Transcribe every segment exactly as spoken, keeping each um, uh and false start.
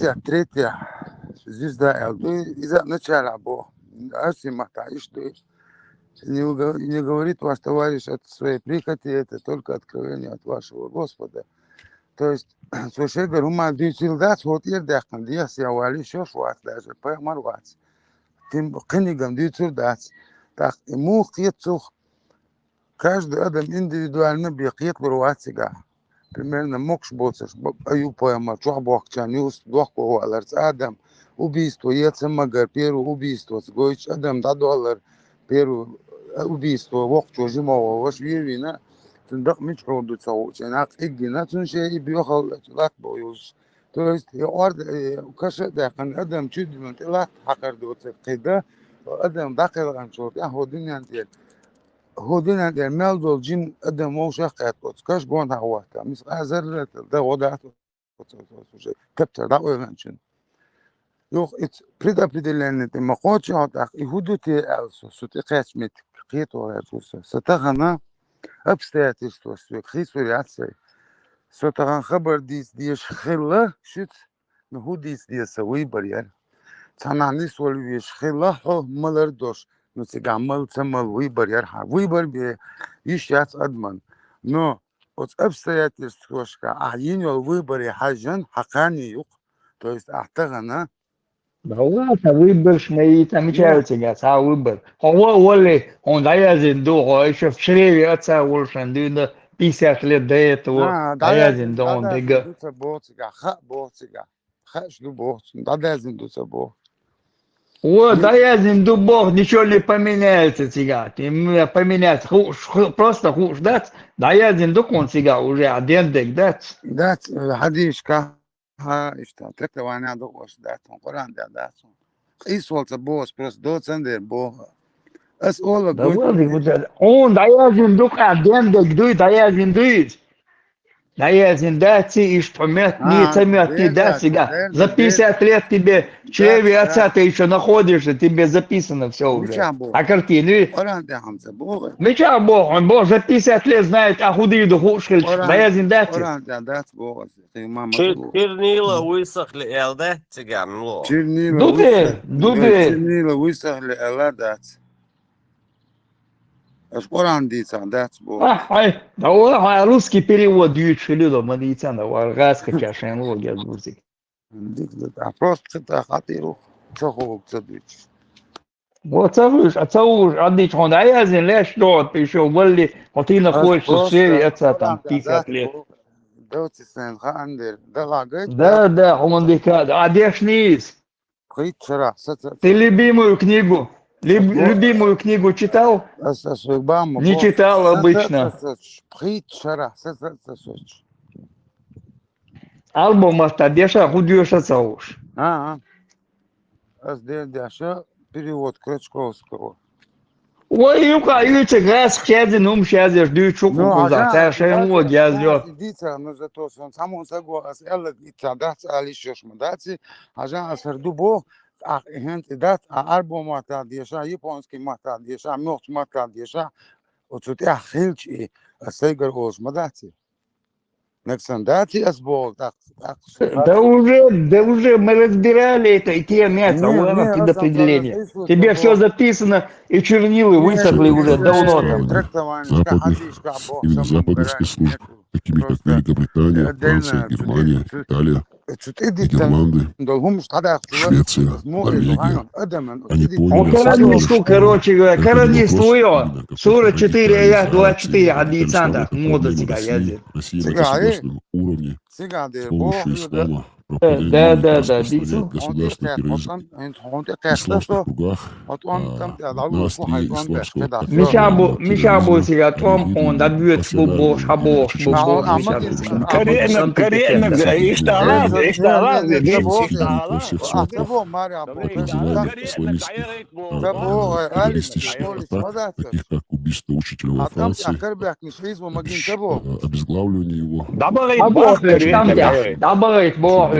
пятьдесят третья звезда аьлла ду, иза начале боху. Оьрсийн маттахь иштта ду. Не уго-, не говорит ваш товарищ от своей прихоти, это только откровение от вашего Господа. То есть, цо шегара хӀума дуьйцийла дац, хӀокху тӀера даьккхина дехьа валийш йолуш вац даже, пайхамар вац. Тим кхинигам дуьйцур дац. ТӀаккха и муха кхета цунах? Каждый адам индивидуально бен кхеталур вац цигахь. Примерно могуш боцурш, б-, Аюб-пайхамар чохь бохкучарна юхуста дохко валар цхьа адам, убийство яц ма-гарра, первое убийствоца гойтуш адам дӀадоллар, первое, э, убийство воккхачо жима ван ваша вевина, цуьнан дакъа мичахь ду ца хуучу, нах къиггина, цуьнан шен и боьхалла латта бохуш. То есть, и орда, и каша а даьккхина, адам чуьдина тӀе латта хьакхар доцург кхидӀа, адам дӀакхелханчул тӀаьхьа хӀокху дуьнен тӀера, хӀокху дуьнен тӀера мел долу жима адам вовшах а кхетта оцу каша гонах а хӀотта, мис къазар а дан гӀо дац оцу, оцу, оцу уже каптар дӀакъевланчун. Юха иза предопределение тӀе ма кхочу хьо тӀаккха, и хӀун ду те аьлла со, со тӀекхаьчна меттиг кхето гӀерташ ву со. Со тахана обстоятельстваш соьга хийцалур яц сайн. Со тахана хабар дийца дезаш хилла шуьца, ну хӀун дийца деза сан выбор яра. Цхьанхьа нисвала везаш хилла хьо малар долуш, ну цигахь мала ца мала выбор яра хьан. Выбор бен йиш яц адаман. Но оцу обстоятельствашкахь ахьа йина йолу выборе хьаьжжина хьан кхане ю-кх. То есть ахьа тахана Да ладно, выборш ма йийца, мичахь ю цигахь цхьа выбор. Хьо вон а воллий, хьуна дӀаяздина ду, хьо иштта в чреве отца волуш сан дуьйна пятьдесят лет до этого, дӀаяздина ду хьуна дерг а. Ду ца боху цигахь, хаа боху цигахь. Хааша ду боху цунна, дӀаяздина ду ца боху. О, дӀаяздина ду боху, ничего не поменяется цигахь. Ты м-, поменяться хууш, ху-, просто хууш дац, дӀаяздина ду хьуна цигахь уже, а ден дерг дац. Дац, э, хьадийшка. Хьан иштта, трактование а ду ош дац хьуна, Къуръан тӀехь дац хьуна. Къийсалц а боху, ас просто доцан дера боху. Ас олу Да гуй ладно, вот это. Хьуна дӀаяздина ду-кх, ден дерг дуй, дӀаяздина дуй иза. ДӀаяздина дац и, иштта хьо моьттуний, ца моьттуний дац цигахь. За пятьдесят лет тебе в чреве отца ты ещё находишься, тебе записано всё уже. А картина? Къуръан тӀехь хьан ца боху? Мичахь боху хьуна, боху, за пятьдесят лет знает, а хӀун дийр ду хууш хилча, дӀаяздина дац и? Къуръан тӀехь дац боху ас. Кхин ма ма Чу-, ца боху. Чернила высохли аьлла дац цигахь, мила? Чернила высох-, Ду де, ду де. Чернила высохли аьлла дац. Аш Къуръан дийцахь дац боху. Ахь, хьай, да вон хьан русский перевод дуьйцуш хилла ма дийцан, да вара гӀазкхича шайн ло гез бурзиг. Дика ду, а просто цу тӀаккха тӀе рух, ца ховлу ца дуьйцуш. Во ца вуьйш, а ца вуьйш, а дича хьуна дӀаяздина леш догӀу, ишо валли, хьо тина хойша севи эца там пятьдесят лет. Доци сайн хаан дер, да лагай. Да, да, хьуна дика, а дешнийс. Пхийтта шарахь саца. Ты любимую книгу, люб-, любимую книгу читал? Ас, ас, бам, Не читал обычно. Пхийтта шарахь саца, саца. Альбом ас та деша, хӀун доьша ца вуш? А, а. Ас дер деша перевод Крачковского. Вай, юкъа, юьйцург гӀазкхаша яздина, хӀумаш яздеш дуьйцуш ву кхункузахь, цара шайн ло яздо. Дийца, ну, зато сон цхьаммо саго ас аьлларг иццахь дац, ала йиш йолуш ма дац и, хьажа ас хӀара ду боху, ахь и хӀинца и дац, а арбо маттахь деша, японский маттахь деша, мохчу маттахь деша, оцу тӀехь хилча и, ас сайгара олуш ма дац и. Нагсан дац и ас боху, так, так. Да уже, да уже мы разбирали это, и те место, Не, вон не, предопределение. Тебе всё записано, и чернила высохли уже давно там. Трактование, западных, именно западных спецслужб, такими как Великобритания, Франция, Германия, Италия, Нидерланды, Швеция, Норвегия. Они поняли, Он караниш ду, короче говоря, караниш ду йо. Сура четыре, аят двадцать четыре, хьадийцан да, мода цигахь яздина. Россия на государственном уровне с помощью ислама пропагандирует, распространяет государственный терроризм в исламских кругах. А, на острие исламского терроризма, Мича бу, мича бу сига том он да бьёт бу бош, а бош, бу бош, мича бу. Корена, корена, ишта лаз, ишта лаз, ишта лаз. Во всех сортах, а, так называемых исламистских, а, террористических атак, таких как убийство учителя во Франции, обезглавливание его. Дабагайт бох, дабагайт бох,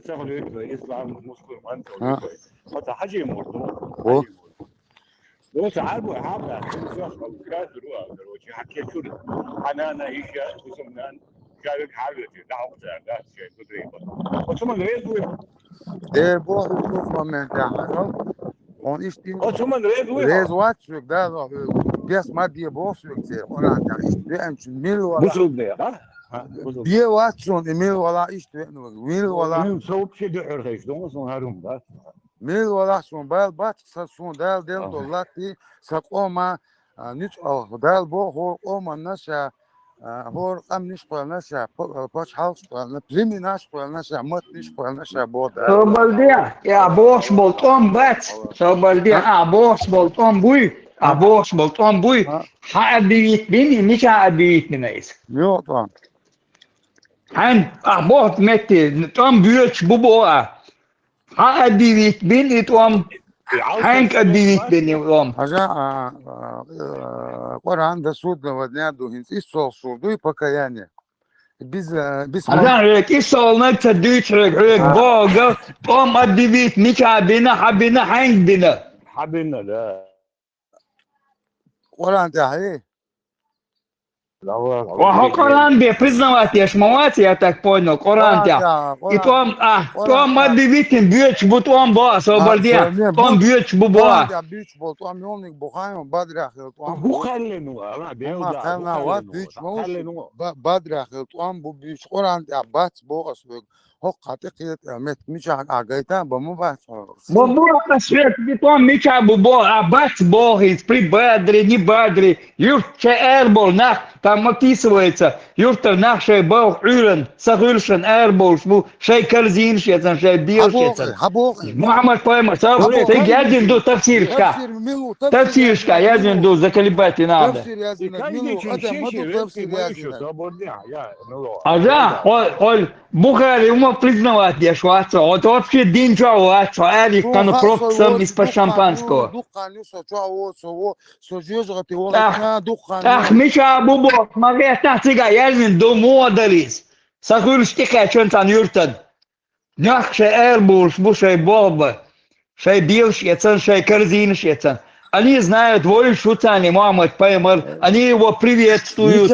ца хьалуьйту вай, ислам, мусульман ца хьалуьйту вай. Хьо ца хьажий мурд ду? О. Хьажий мурд ду. Доса Ӏарбой хьалха, сох кафир ва, короче, хьакечур. Хьанана, иша, кусумнан, жавик хьалуьйту, дӀахьокху цара, да, шайн кудрей ба. Оцу ман реза вуй? Дер боху, укус момент, я, хьажал. Он ишти. Оцу ман реза вуй? Реза вац шуьг, да, бес ма де боху шуьг, цер, Къуръан тӀехь, ишти веанчу, мил вала. Бусулб де, а? А, бусулб. Де вац шун, и мил вала, ишти веан вуй, мил вала. Мил сообщи дуьхьар хеш, дон, сон хьарум, да? Мила валахь, суна бала бац, сан суна Дала делла долу латта, сан къоман, а, нуьцкъала Дала боху, хӀора къоманна ша, а, хӀора къаьмнаш кхоьллина ша, по-, пачхьалкхаш кхоьллина, племенаш кхоьллина ша, матнаш кхоьллина ша, боху Дала. Собар де, я бохуш болу тӀом бац, собар де, а, бохуш болу тӀом буй, а, бохуш болу тӀом буй, хьан объявить бина, мичахь объявить бина иза? Йо, тӀом. Хьан, а, боху метте, тӀом боьдуш бу боху, а. Хьан объявить бина и тӀом? Хьаьнга объявить бина и тӀом? Хьажа, а, а, а, Къуръан дан судна вадна ду хӀинца, иссолгӀа сур дуй, покаяние. Биз, а, биз Хьажа, хьоьга иссолгӀаниг ца дуьйцу хьоьга, хьоьга боху, тӀом объявить мичахь бина, хьан бина, хьаьнга бина? Хьан бина, да. Къуръан тӀехь, э? Ва хьо Къуръан бен признавать еш ма вац, я так понял, Къуръан тӀехь. И тӀом, а, тӀом ма бивитин, боьдуш бу тӀом бо, собар де. ТӀом боьдуш бу бо. Къуръан тӀехь буьйцуш болу тӀом юханиг бу, хьайна бадрехь хила тӀом. ХӀун кхаьллина ву, ала, бел да, хӀун кхаьллина ву, буьйцуш ма ву, ба-, бадрехь хила тӀом бу буьйцуш, Къуръан тӀехь бац боху ас вуьга. ХӀокху хьан тӀе кхетар метта мичахь а гайта, бан ма бац хьо. Ма бу ас хьоьга тӀом мичахь бу бо, а бац боху иза, при бадре, не бадре, юрт шайн ара болу нах, там описывается, юртара нах шайн боху Ӏуьйранна, са хуьлушан ара болуш бу, шайн корзинаш эцан, шайн белаш эцан. Хьан боху, хьан боху? Мухьаммад пайхамар, сов, тайга яздина ду тафсирашка. Тафсирашка яздина ду, заколебать не надо. Тафсир яздина, мила ву, адам ма ду тафсир яздина. Хьажа, хьо, хьо, Бухари ума признавать деш вац хьо, хьо вообще дин чохь вац хьо, аьлла, кхана просто сам из-под шампанского. Дуккха ю со чохь во, со во, со жоьжахати во, дуккха ю. Ах, мичахь бу боху, ма гӀеттахь цигахь яздина ду, муха дара иза? Сан хуьлуш тӀекхаьчна цхьана юьртан. Нах шайн ара болуш бу шайн болба, шайн белаш эцан, шайн корзинаш эцан. Они знают, вой шу царна Мухьаммад пайхамар, они его приветствуют,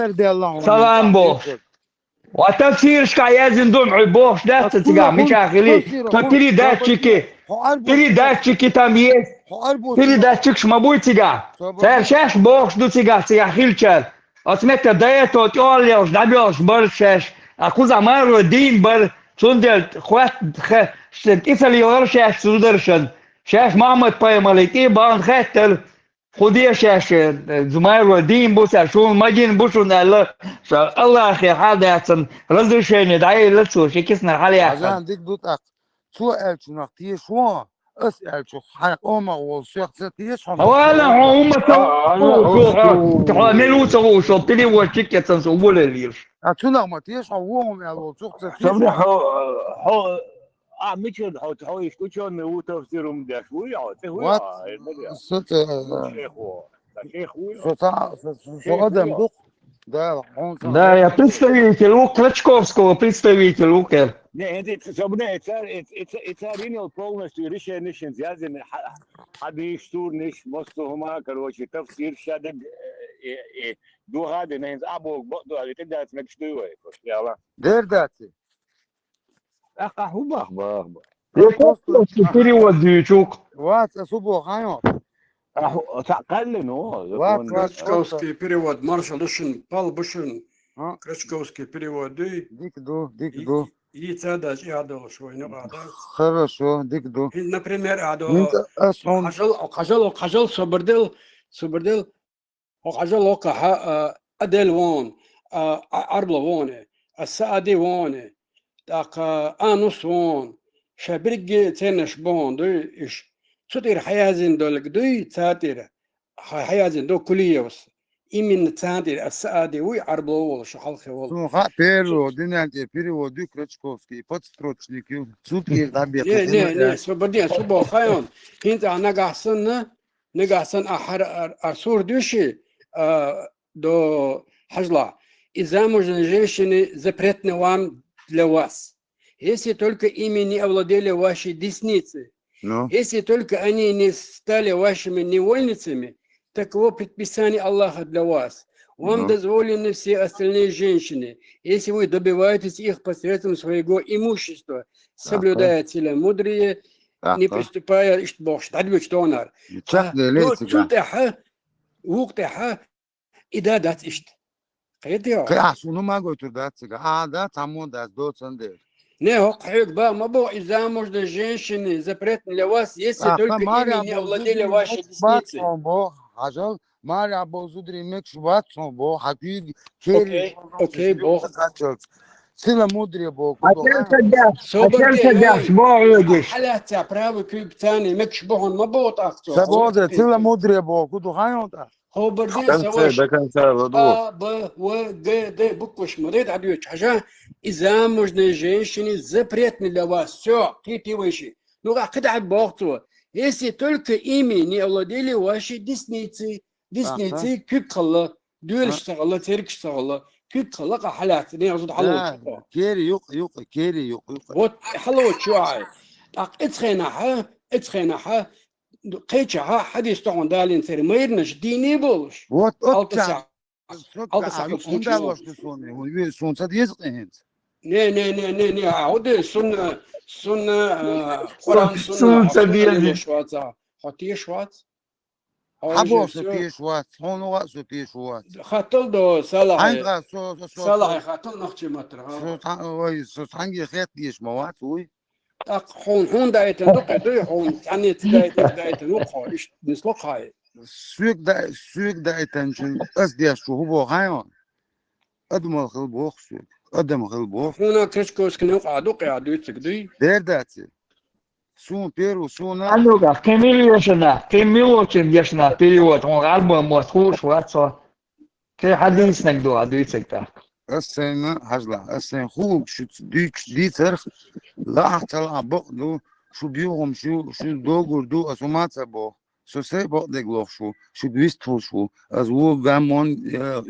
салам бохуш. Ва тафсирашка яздина ду, хьуй бохуш дац сан цигахь, мичахь хили, сан передатчики, передатчики там есть. Передатчикаш ма буй цигахь. Цара шаьш бохуш ду цигахь, цигахь хилчара. Оцу метта дайато тӀехула лелхаш, дӀабоьлхуш бара шаьш. А кхузахь марой дийна бара, цундела хатта, ша, тӀе ца лелара шаьш цу даршан. Шаьш Мухьаммад пайхамаран тӀе бахана хаьттара. Кху де шаьш, э, зумайро дийна бу цара, шуна ма гина бу шуна аьлла, ша Аллахе хьан дацан разрешение дӀаелла цо, ши киснар хьалаяьккхина. Хьажан дика ду тӀаккха. Цо аьллачунах теша вон, ас аьллачух хьайн къомах волу сох ца теша хьо. Хьо аьлла, хьо хӀумма ца хьо мел ву ца хууш, переводчик эцан со уволили йилаш. А цунах ма теша хьо, вон хӀума аьлла волу цух ца теша. Хьо, хьо, А, мичад хьо, хьо иш учёный ву, тафсир хӀума деш вуй хьо, цӀи хӀуй Вот, хьо, э, Марья? со цӀи, Ну, шейх ву. Ца шейх ву хьо. со ца, со, со, со Шейх ву адам хьо. ду-кх. Да, хьона ца Да, я представитель, у Клочковского представитель, у кер. Не, это, это, собственно, это, это, это, это принял полностью решение, что связано ха-, хадиш, сурниш, мосту хӀума, короче, тафсир, шадыг, э, э, э, дугӀа де, не, або, бо-, дугӀа де, это дац, мек что его, яла. Дер дац. Ахьа хӀу бах, бах, бах. Клочковский перевод дуьйцу-кх. Вац, ас хӀу боху хьайо? Ахьа, ца кхалли, ну, Вац, закон. вац. Крачковский перевод маршал ду шуна, пал бу шуна. А? Крачковский перевод дуй. Дика ду, дика И, ду. и ца даш, и хьадолуш вайна къада. Хорошо, дика ду. ХӀинца, например, хьадо. ХӀинца ас хьона Хьажал, хьажал, хьажал, собардел, собардел. Хьажал, хьа, а, Адел вон, а, а, Арбла вон, а, Саади вон, тӀаккха Анус вон, ша бирги ценаш бон дуй иш. Цу тӀера хьаязин долг дуй, ца тӀера. Хьа-, хьаязин до Кулиевс. Именно ца тӀера, а, Саади вуй, Арбла вол, шу хьалхе вол. Сун ха перо, динан тӀе перевод ю Крачковский, подстрочник ю. Цу тӀера дӀабеккха. Не, не, не, собарден, су бо хайон. ХӀинца нагахь санна, нагахь санна ахьар ар, ар сур дуьши, а, до хьажла. И замужней женщины запретны вам для вас. Если только ими не овладели ваши десницы, Ну, если только они не стали вашими невольницами, таково предписание Аллаха для вас. Вам Ну. дозволены все остальные женщины, если вы добиваетесь их посредством своего имущества, соблюдая целомудрие, не аха. приступая, ишт бохуш, дӀадвечу донар. Чак деле Цу цига. тӀехьа, вукх тӀехьа, и да дац ишт. Кхетий хьо? Кхи а шуна ма гойтур дац цига. А, да, цхьаммо дац, доцан дер. Не, хӀокху хьоьга ба ма боху, и замужней женщины запретны для вас, если А, только ма ими Марья не бо овладели зудрий ваши мекш бац десницы. сон бо, хьажал, Марья бо зудрий мекш бац сон бо, хьа куьйга кери Окей, окей, бо. Цила мудре бо. Ачарца деш, Собар ачарца де, деш, ой. бо хьоьгуш. Хьалаца правый куьйга цани мекш бохун ма боху тӀаккха цо. Ца бо де, цила мудре бо, ку ду хайон тӀа. Хобар де, Конце, саваш. до конца, вот, вот. А, Б, В, Г, Д букваш ма де дӀадоьчу хьажа. И замужней женщины запретны для вас. Всё, кхетий вайши. Ну, а кхидӀа боху цо. Если только ими не овладели ваши десницы. Десницы, куьг хала, доьлаш ца хала, цергаш ца хала, куьг хала, къа хьалаца, не зуда хьалоцу. Кери юкъ, юкъ, кери юкъ, юкъ. Вот хьалоцу чу ай. ТӀаккха эцхенахьа, эцхенахьа, кхечахьа, хьадис тохун далин церан майрнаш дийне болуш. Вот, Алта вот, сахь. Сот Алта ка сахь хьалуц случай хӀунда вот. Лош ду суна, хӀун ве сун ца деза къе хӀинца. Не, не, не, не, не, а вот и сунна, сунна, а, Къуран, сунна, Сунца а, деза. Шваца. Хьо теш вац? Хьабо со теш вац, хьуна ва со теш вац. Хаттал до салахь. Хьайнга со, со, со, Салахь хаттал нахчи матра. со, со, ой, со цхьанге хет деш ма вац, уй. ТӀаккха хьуна, хьуна дайтан дукхе дуй, хьуна цхьанне ца дайтан, дайтан вукхо, иштта нисло хай. Суьг да, суьг дайтан чу, ас деш чу хӀу бо хайон. Адамал хил бох суьг. Адам хил бох. Хьуна Крачковский нук а дукхе а дуьйциг дуй. Дер даци. Сун перу, суна. Ануга, кхин мила йошана, кхин мила йошана дешна перевод, хьуна гӀарбан мотт хууш вац хьо. Кхин хьадийцинарг ду, а дуьйцург тӀаккха. Ас сайна, хьажла, ас сайн хууг шу дуьйцуш дийцарх, лаахь ца лаахь бакъ ду, шу бюгӀум шу, шу догур ду, ас хӀума ца боху. Со сай бакъдерг лох шу, шу вистхуш ву, ас ву гамон, э,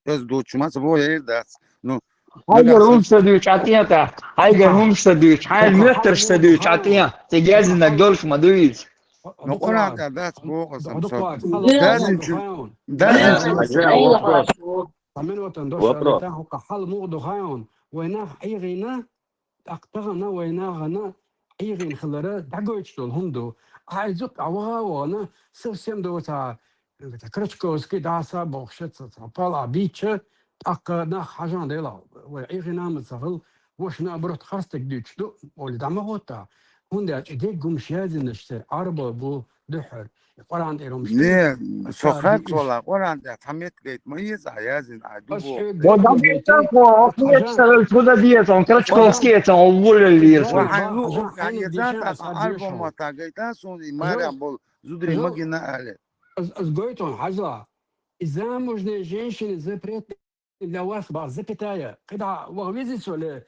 ас дочу ма ца боху, яр дац. Ну, Хьайгара хӀумаш ца дуьйцу, Ӏа тӀе тӀаккха. Хьайгара хӀумаш ца дуьйцу, хьайна моьттарш ца дуьйцу, Ӏа тӀе. Цига яздинарг долуш ма дуй иза. Ну, Къуран тӀа дац боху ас. Дукхвац, Дазин чу, дазин чу. Вопрос. Вопрос. Вопрос. Вопрос. Хьал мугӀ ду хайон. Вай нах Ӏийгъина, тӀаккха тахана вай нахана Ӏийгъина хилара дӀагойтуш долу хӀума ду. Ай зукъ а ваха а вахана, совсем доца Крачковский дӀаса бохуша ца, ца, пала а бича, тӀаккха нах хьажан дела, вай Ӏийгъина а ма ца хила, вошна а барат харстаг дуьйцуш ду, оли дӀа ма гӀотта. ХӀунда аьлча деггумаш язйинаш церан Ӏарба бу дуьххьара. Къуран тӀера хӀумаш. Не, со харц вала, Къуран тӀа цхьа мет гайта ма еза, язйина а ду бо. Вот дагестан хо, хьо кхеччалц хӀу дан деза, он Крачковский эца, он вуллал лелаш. Ва хьайн лу, я еза, та сан Ӏарба ма та гайта, сун и марям бол, зудри ма гина але. Аз, аз гойтон хьажла. И замужней женщины запрет для вас, ба, запятая. КхидӀа ваха веза со ле,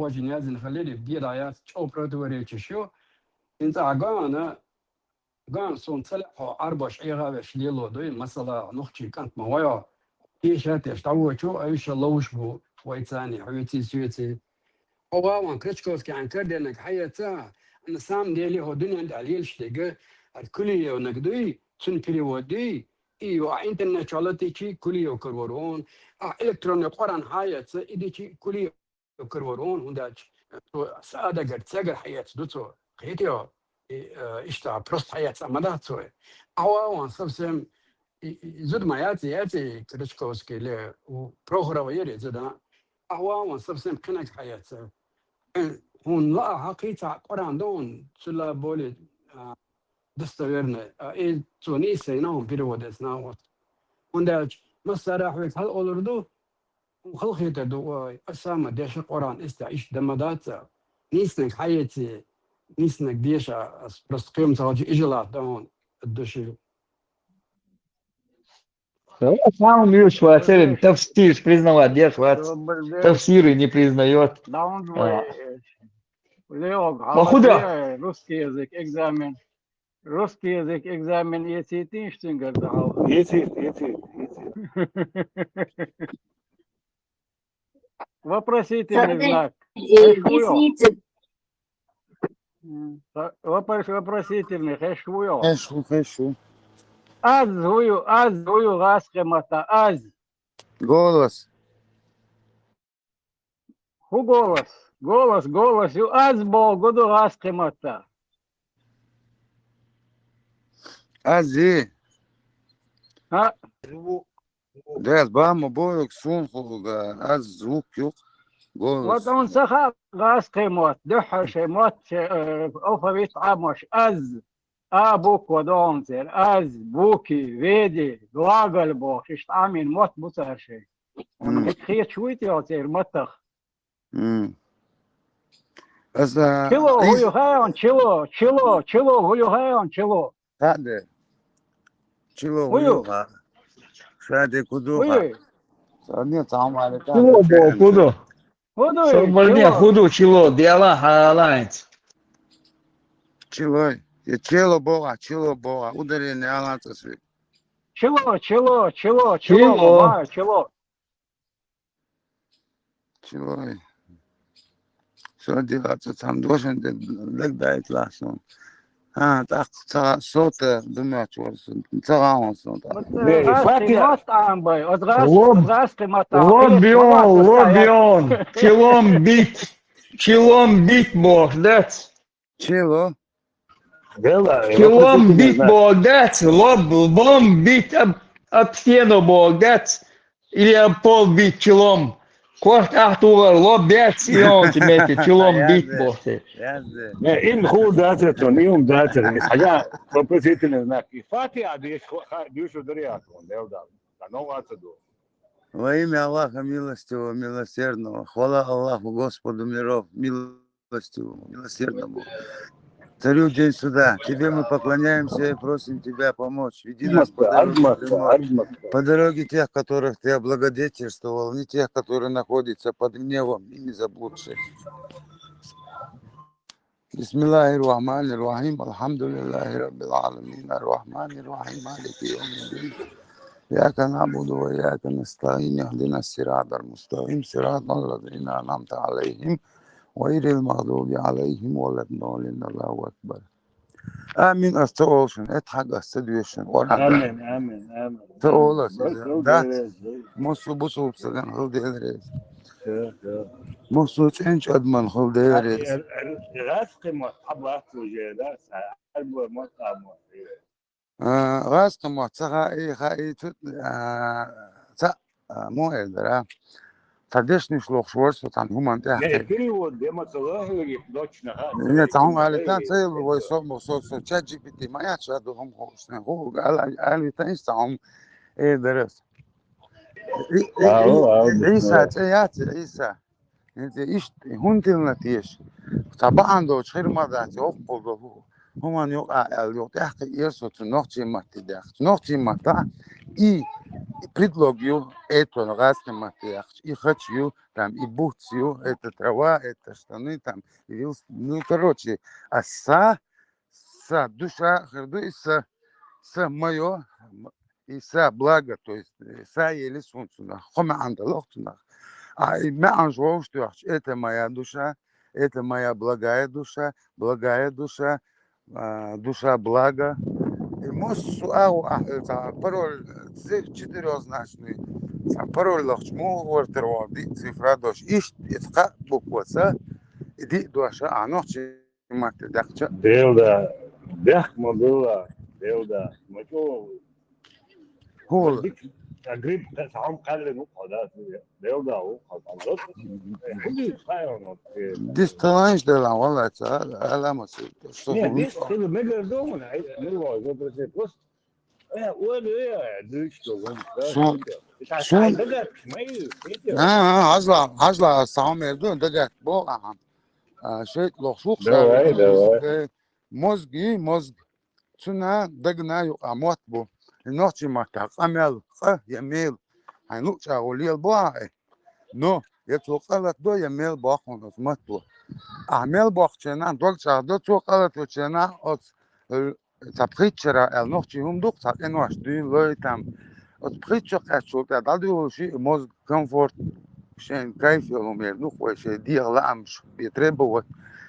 дӀахьожина яздина хиларе, де дӀаяц, чӀоагӀа противоречие ю. ХӀинца а гана, гана суна ца лаьа хьо Ӏарбош Ӏехавеш лело дуй, масала, нохчий кӀант ма вай хьо. Теша теш дӀавочу, айша ловш бу, вайцани, хьоьци, соьци. Хьо вагӀан Крачковский хьан карденаг хьаэца, на самом деле хьо дуьнен тӀа лелаш дега, ат Кулиевнаг дуй, цун перевод дуй, и ю а интернет чолатичи Кулиев карвар он, а электронный Къуран хьаэца, идичи Кулиев карвар он, хӀунда аьлча, цо са адагар, цегар хьаэца ду цо, кхетио, и, э, иштта просто хьаэца ма дац цо. А вагӀан совсем, и, и, зуд ма яц, яц и Крачковский ле, у Прохорова яр и зуда. А вагӀан совсем кхинаг хьаэца. Э, хьуна лаа хьакхийца Къуран дон, цула боли, а, достоверный. А, и цо нийса йина хьуна перевод эца нагӀот. ХӀунда аьлча, массара хьоьга хьал олур ду, хьуна халахетар ду, ой, аса ма деша Къуран иштта, иштта да ма дац а. Нийсанаг хьаэци, нийсанаг деша, ас просто кхем ца хьочу и желат да хьуна, от души. Сам Миш Вацерин тафсир признавать деш вац. Добрый день. Тафсиры не признает. Даун А. Лео, Махуда. Русский язык, экзамен. Русский язык, экзамен, если ты что говоришь, да, Ецит, ецит, ецит. Вопросительный знак. Хеш вуй хьо? М, ва-, вопро-, вопросительный, хеш вуй хьо? Хеш ву, хеш ву. Аз вуй, аз вуй гӀазкхи матта, аз. Голос. ХӀун голос? Голос, голос ю, аз боху ду гӀазкхи матта. Аз и. ХӀаъ. Дел, баму боюк сун хулга, аз звук юк. Голос. Вот он саха гӀазкхи мотт, дуьххьал шайн мотт, шайн, э, алфавит Ӏамош, аз. А буква догӀун церан. Аз, буки, веди, глагол бохуш, иштта Ӏамин мотт бу цара шайн. М. Хеташ вуй те церан маттах? М. Аса, чило, хӀу ю хайон, чило, чило, чило, хӀу ю хайон, чило. Хаде. Чило, хӀу ю ха. Шаде куду ха. Садне цхьа хӀума аьлла, чило боху, куду. ХӀу ду, Собарне чило. ХӀу ду, чило, дела хьалац. Чилой. Я чело бога, чило бога. Ударение аланца свет. Чило, чило, чило, чило, чило. Ма, чило. Чилой. Всё, дела, ца цхьана дошан де дагадайт лахсон. А, тӀаккха ца сота думач варсон. Ца гӀаун сон тӀаккха. Бе, гӀазкхи Фатиха. Мотт Ӏамбай. Оз гӀаз-, Лоб-, оз гӀазкхи мотт Ӏамбай. Лобион, лобион. Чилом бит. Чилом бит боху дац. Чило? Дела, чилом бит боху дац. Лоб, лом бит об, об стену боху дац. Или об пол бит чилом. Корт ахтугар лоб бет, и он тебе чилом бит боху. Язде. Не, им ху дацет он, им дацет. Хьажа вопросительный знак. И Фатиха деш, ха-, деш ударяет он, Дела. Ца ногӀа ца ду. Во имя Аллаха Милостивого, Милосердного. Хвала Аллаху, Господу миров, милостивому, милосердному. Царю День суда, Тебе мы поклоняемся и просим Тебя помочь. Веди нас по дороге прямой, по дороге тех, которых Ты облагодетельствовал, не тех, которые находятся под гневом и не заблудших. بسم الله الرحمن الرحيم. الحمد لله رب العالمين. الرحمن الرحيم. مالك يوم الدين. إياك نعبد وإياك نستعين. اهدنا الصراط المستقيم. صراط الذين أنعمت عليهم. غير المغضوب عليهم ولا الضالين. الله أكبر. Амин. Ас ца олушан, эт хьаг ас ца доьшан, ора хьаг. Амин, амин, амин. Ца олас, да. Массо бусулба саган хила деларез. Да, да. Массо чӀенчу адаман хила деларез. Эр, эр, эр, гӀазкхи мотт хьабац уже, да, са, эр бу мотт а мотт. А, гӀазкхи мотт ца хаий, хаий цу, а, ца, а, мо эр дара. Ца дешнаш лохуш вара со цхьана хӀуманна тӀехь. Не, перевод де ма ца лохуьйту, точно, ха. Не, ца хӀума алийтан ца йилла вай со, со, со, чат джи пи ти ма яц ша ду хӀума хууш, сан хӀу, ала, алийтан иштта ца хӀума эр дара ас. И, и, Ӏийса, цӀе яц Ӏийса. ХӀинца иштта хӀунда тилла теша? Цхьа бахьана доцуш хир ма дац, йоккхул до хӀу-, хӀуманна юкъа аьлла, юкъа тӀехь кхиира со цу нохчийн матте даьккхича. Нохчийн маттахь и, и предлог ю, это гӀазкхийн матте яьккхича, и хача ю, там, и буц ю, это трава, это штаны, там, и вилс-, ну, короче, а са, са душа хир ду и са, са моё, и са благо, то есть, э, са ели сунцунах, хо маьӀан далах цунах. А и маьӀанаш вовш дуьхьаш, это моя душа, это моя благая душа, благая душа, а, душа блага. И массо а ву ахь, э, цхьа пароль, ци-, четырёхзначный, цхьа пароль лахча, муха вара тера вахь, диъ цифра дош, иштта, и кхаа буква ца, и диъ дош, а, нохчийн матте даьккхича. Делда, дехк ма билла, делда, ма чӀо. ХӀула. Дик, а, грипп, ца хьом кхаьллина ву хьо, да, делда ву хьо, там, зот. Хьуди, хайон, вот, э. Дис таланш делан, валлай, ца, аламат, что. Не, дис, ты мегар дом, ай, ну, вот, вот, просто. Э, ой, э, дыш, что, вон, да, сун, сун. А, а, хьажла, хьажла, саум эрду, дагат, бо, аха. А, шейх лохуш ву, давай, давай. Э, мозг, и мозг. Цуьнан дагна юкъа мотт бу. И нохчийн маттахь къамел, къа я мел. Хьайн луъу чӀагӀо лела бу ахь. Но, я цо къа латадо, я мел боккхун оцу матто. Ахь мел боккхучу хенахь дог чӀагӀдо, цо къа латочу хенахь оцу, э, цхьа пхийтта шарахь аьлла нохчийн хӀума ду-кх, цхьа къинош дуьйна лой там. Оцу пхийтта шо кхаьччул тӀаьхьа дӀадуьйгӀуш и мозг комфорт. шайн кайф йолу мер ду-кх вай, шайн дегӀан лаамаш бен требовать.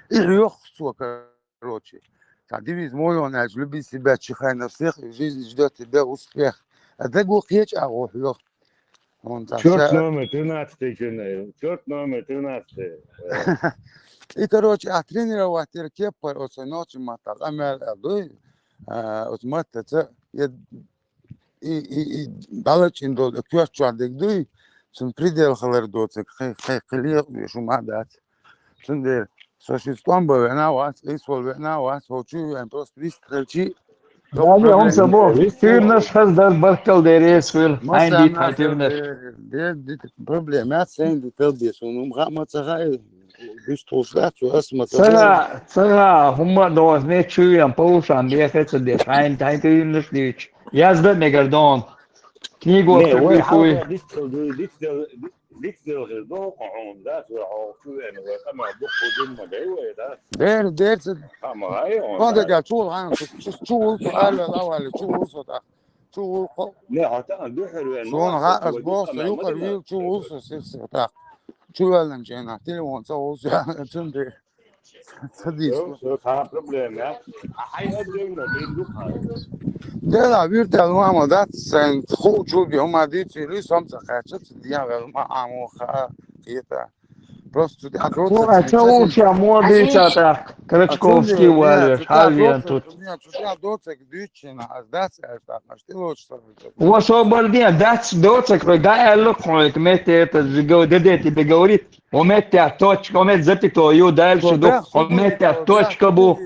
И хьоьху цо, короче. Цхьа девиз мо йолу аьлча: «Люби себя, чихай на всех, и в жизни ждёт тебя успех». А даго кхечу агӀо хьоьху. Вон цхьа Чёрт ша номер тринадцатый, чё, наверное. Чёрт номер тринадцатый. И, короче, ахь тренировать дира кеппара оцу нохчийн маттахь къамел а дуй, а, оцу маттаца, я и, и, и дӀалачкъийна долу коьрта чохь дерг дуй, цунна предел хилар доцург, кхин, кхин, кхин лекха веш хӀума а дац. Цундела со шуьца тӀом бан веана а вац, къийсавала веана а вац, хӀокху чу а веана, просто вист хилчи. Ладно, хӀума ца боху, туьйранаш хаза дара, баркалла дерриг а хуьлу. Хьайна дийта хьайн туьйранаш. Дер, дер, дер, проблема яц, сайна дитал бе, суна хӀума хаа ма ца хаьа, вуьстуш дац, ас ма ца хаьа. Ца хаьа, хӀумма а догӀу, мет чу веана, повшан бехе ца деш, хьайна, хьайн туьйранаш дийча. Язда а мегар дона. Книго Не, вай хьалха дицдел, дицдел, дицдел хир ду хьуна, да, цо хьо чу веана, вай къамел дуккха дина ма дай вай, да? Дер, дер ца. Хаа ма гӀай хьуна, Сон да? Дагахь чу вулхьана, чу, чу, чу вулсо, ала, лавали, чу вулсо тӀаккха. Чу вулхо. Не, хьо тӀаккха дуьхьал веана, Суна хаа ас боху, со юкъара вийла чу вулсо, сирса тӀаккха. Чу ваьллинчу хенахь, телефон ца вулсо, цундела. Ца дийца. Всё, всё, цхьа проблема яц. А хьайн а девна, бен ду хьайн. Дела, виртал мама дац, сайн хуу чу би хӀума дийцийли, сом ца кхаьча, ца ден вел ма амо хаа кхета. Просто цу тӀехь Вон, а доцург ца ца улча мо А дийца цу тӀаккха, Крачковский цундела, валеш, цу тӀехь хьал вен доцург, тут. Цу тӀехь доцург дуьйцучу хенахь, ас дац аьлла тӀаккха, аш тӀелоцу сарвитар. Ва со бар ден, дац доцург, хьой, да аьлла хьой, метте это же гов-, де, де, тебе говорит, Хьо меттехь точка, хьо метта запятой ю, дальше ду, хьо меттехь точка бу.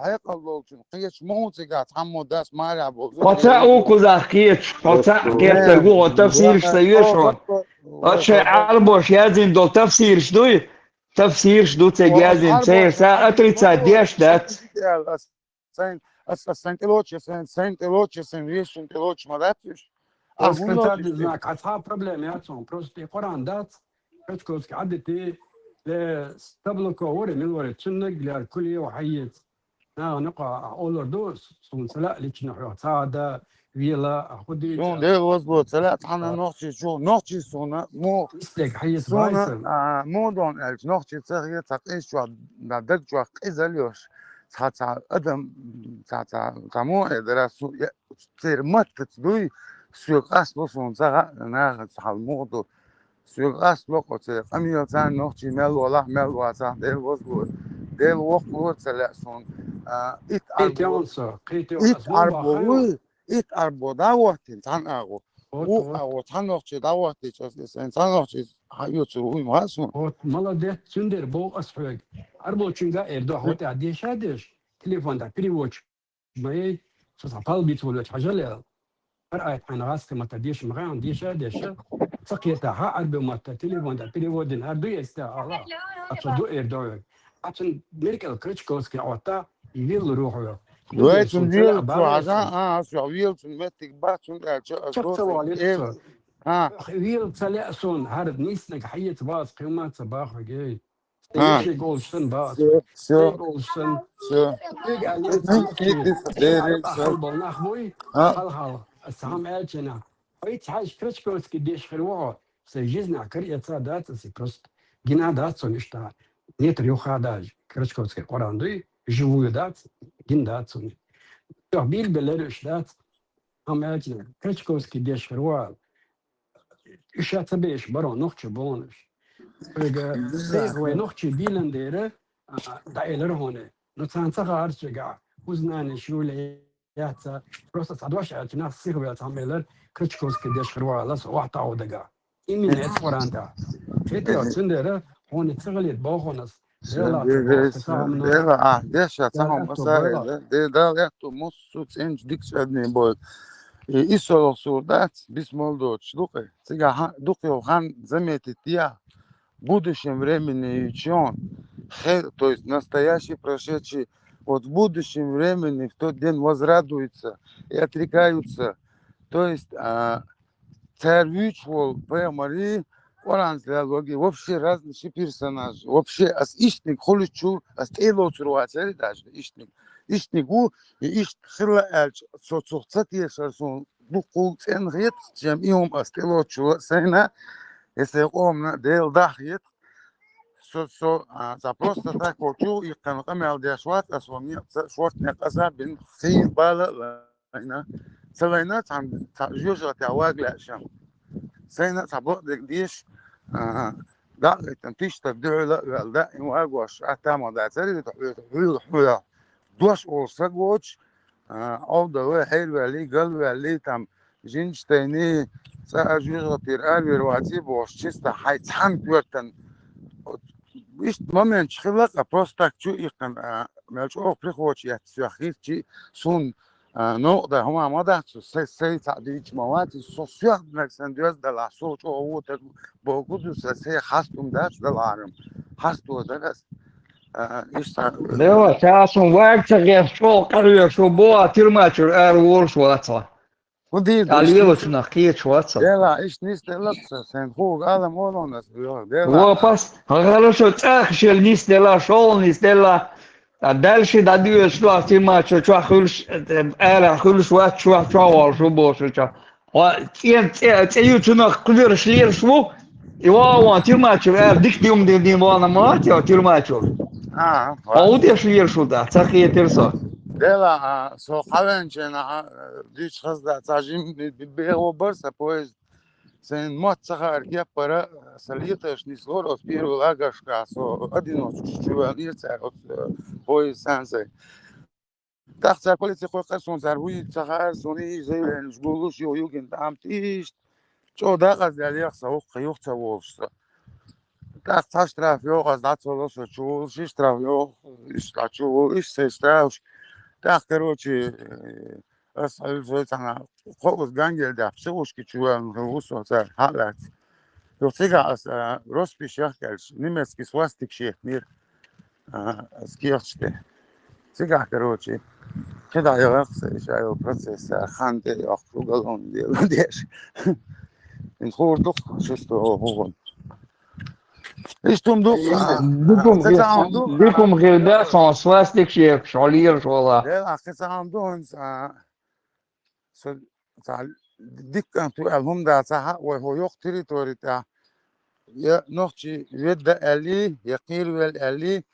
Хьекъал долчун кхечу муха цигахь цхьаммо дас марехь болу. Хьо цхьаъ укхузахь кхечу, хьо цхьаъ кхеттарг ву, хьо тафсираш ца йоьшу хьо. Оцу шайн Ӏарбош яздина долу тафсираш дуй? Тафсираш ду цига яздина, церан са отрицать деш дац. Сайн, ас, ас сайн тӀелочу, сайн, сайн тӀелочу, сайн вешин тӀелочу ма дац уьш. Ас хӀунда хӀун ца дезна, кхин цхьа проблема яц хьуна. Просто и Къуръан дац, Крачковский Ӏадити, э, с-, таблоко вари, мила вари, цуьннаг лер куле хьаеца. Наха накъа олар ду, суна ца лаьа личина хьох, ца а да, вела, а хӀу дийца. Суна Дела вазло ца лаьа, цхьана нохчи чу, нохчи суна, мо. Истег хьаеца суна, вайса. А, мо дон аьлча, нохчи ца хье, ца къис чохь, да даг чохь къизал йош. Цхьа, цхьа адам, цхьа, цхьа, цхьа мо э дара су, я, церан маттаца дуй, соьга къастло суна ца хаьа, наха цхьа муха ду. Соьга къастло кхо церан къамел царна нохчий мел валахь, мел вацахь, Дела вазло. Дела воккхалора ца лаьа суна. А, ит Кхетий Ӏарбо, со, кхетий ит ас муха Ӏарбо бахаю. Вуй, ит Ӏарбо дӀа а ваттина, цхьана агӀо. Вот, вукху вот. АгӀо, цхьа нохчий дӀа а ваттийча, ас, сан цхьа нохчий хьа юцур вуй ма хаьа суна. Вот, молодец, цундела боху ас хьоьга. Ӏарбочуьнга а эр дохьа, вот, а деша а деш, телефон тӀа переводчик. Ма эй, со цхьа пал бийца волавелча хьажал аьлла. ХӀара айта хьайна гӀазкхи матта деша ма хаьа, деша а деша, ца кхетахь, Ӏарби матта телефон тӀа перевод дина, хӀара ду эцна ала, а цо ду эр ду вайга. А цунна меркӀал Крачковский Ӏотта, и вилла рухьа вел. Вай цунна вела цо хьажа, а, ас вела цунна меттиг бац, цунна аьлча, ас чак ца валийта эр, со. А. Вела ца лаьа суна, хӀара нийснаг хьаеца бац, кхин ма ца бахаргай. А. Стенчий голуш сан бац. Всё, всё. Стенчий голуш сан. Всё. Книга а лен ца нахчий. Дерриг а хьал болу нах буй. А. Хьал-хьал. Ас цхьа хӀума аьлча нах. Вай цхьаьжча Крачковский деш хир ву хьо. Сайн жизнь а кара эца дац, аса просто гина дац сон иштта. Нетар юха даже. Крачковский Къуръан дуй, живую дац, гина дац сон. Чохь билбеллера уьш дац. Амма аьлча нах. Крачковский деш хир ву хьо. Уьш ша ца беш баро нохчо бохуш. Вай нохчий бийлан дера, а, дӀаэлира хьуна. Ну, царна ца хаьара соьга, узнанеш юле яц, просто цхьа дош аьлча, нах сиха вел цхьа мелар, Крачковский деш хир вала со, охьа тӀаӀу дага. Именно эцу Къуръан тӀа. Хетарал цундера, хьуна ца хилийта боху хьуна ас. Дела, Дела, ца боху, ца хьуна. Дела, а, деша, ца хьуна, Дала ма аьтту саре, бойла. Де, Дала аьтту, муссу цӀенчу дикачу адамийн бойла. И, и солгӀа сур дац, бисмал доцуш ду кхе. Цигахь дукха йолу хан заметить я. В будущем времени и чё? Хе-, то есть настоящий, прошедший. Вот в будущем времени в тот день возрадуются и отрекаются. То есть, а, цара вуьйцуш волу пайхамарий, Къуръанца лелоги, вообще разный ши персонаж. Вообще ас ишттниг хуьлуччул, ас тӀелоцур вацари даже ишттниг. Ишттниг ву, и иштта хилла аьлча, со цух ца тешар суна дуккхул цӀена хета, чем и хӀума ас тӀелоцучул а сайна, Если къомна Дела дахьа хета, со, со, а, ца просто так вот чу иккхана къамел деш вац, а со некъ ца, шорт некъ аса бин хий бала лайна. Ца лайна, ца, ца жужа тя ваг лешам. Сайна ца бо деш, а, да, там тиштар дула вел да, им вагош, а там да цари, хуя, хуя. Дош ол сагоч, а, овда хейр вели, гал вели, там жинчтайни, ца жужа тир арвер ваци бош, чисто хай цан гвертан. Ишт момент хилака, просто так чу иккхана, а, мел чу ох прихочи ят сюхирчи сун, а, но да хама ма да, су се, се ца дич ма ваци, со сюх нак сан дёз да ла, со чу о вот так богу ду се, се хастум дац да ларам. Хасту да раз. А, ишта. Дела, час он вайк ца геш, чо къарвер, шо бо, а тирмачур ар ворш ваца. Куди Та диш лелочу нах кечу ваца. Дела, иш нис делапса, сен хуг алам олонас, йо, дела. Во пас, хорошо, цах шел нис дела, шол нис дела. А дальше да дюс, что тирмачур, чо хулш, э, ара хулш вац, чо, чо вал, шо бо, шо чо. Ва, цен, це, це ю чунах квир шлир шву, и ва, ва, тирмачур, ар дик дюм дин дин вана мати, а тирмачур. А, А ва. Уде шлир шву да, цахи терсо. Дела, а, со хавенчена, а, дич хазда, ца жим, бе, бе, о барса поезд. Сен мот сахар кепара, салиташ нислор, от первый лагашка, со одиночку чувал, ир цар, от, э, поезд сансай. Тахса полиция кой къарсон зар уй цахар сони заявление жгулуш ё юген там тишт. Чо да къаз дал яхса ух юх ца волшса. Тахса штраф ё къаз да цоло со чул ши штраф ё иш та чул иш се штраф. Так, короче, э, ас аль зой цана къоз гангел да психушки чувал хусо ца халат. Ё цига ас, а, роспись яхкалш немецкий свастик шех мир. А, скирчте. Цигах, короче, кида я вахса, ещё я процесс, а, ханте, я уголовное дело деш. Ин хурдук, шесто, вогон. Иш тум дук, а, Дикум, а, цецаун дук, дикум а, гирда, сон свастик шеф, шолир, шола. Дела, цецаун дук, а, со, ца, диккан ту, алхумда, ца, ха, ой, хо, ёк территори, та, я нохчи ведда али, я кирвел али,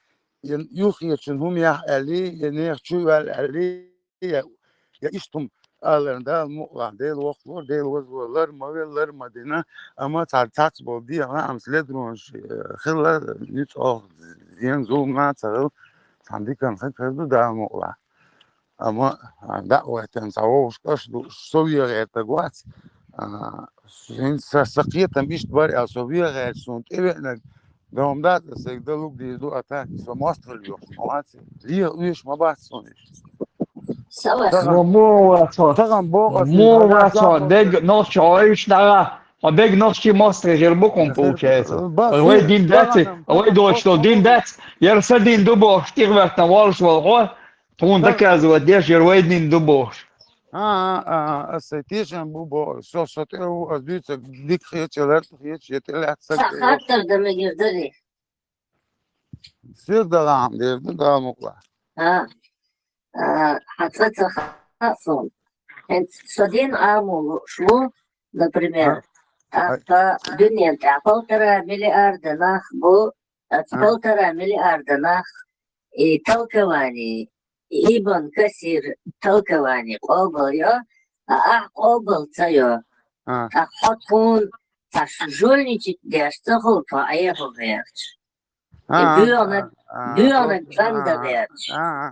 я юхьячун хумях али, я нехчувел али, я, я иштум алан дал мукла, дел вохлор, дел возволар, мавеллар мадина, ама цар тац бол ди, ама ам следрон, э, хилла, ниц ох, зен зулма царыл, цандикан хак хазду дал мукла. Ама, а, да, уайтан ца вовш каш ду, совья это гвац. А, син са, сакъетам ишт бар, а совья гэр сун, тевенак, дом да, сек да лук ди ду, а так, со мастер лёх, молодцы. Лия уеш ма бац сон иш. Сава. Сага, Во, во, ва, со. Сагам бо, а Во, ва, син, со. Дег, нохчи, ой, иш дага. А дег нохчи мастер гер букум получается. Ба, Ой, син, дин даци, сагам, ой, сагам, дочь, что бо, дин бо. Дац. Яр са дин дубо, штир вертна волш вол, о. Тун Та- доказывать деш, яр вайднин дубош. А, а, а, а, сай тешан бубо, со, со те у, а, дюца, дик хече, лер хече, те лят сак Са те. Хаттар да мегер дали. Сир да лам, дер да, да мукла. А, а, хатса ца ха-, сон. Хен содин амул шло, например, А, а, а. По дюнен, а, полтора миллиарда нах бу, а, А. Полтора миллиарда нах, и толкование, и Ибн Касир толкование, къобал ё, а, а, къобал ца ё. А. А, хотун, ца ш-, жульничать деш, ца хул, ца, а, я хул, верч. А, И а, бюанак, а, а, бюанак а, жанда а, верч. а, а,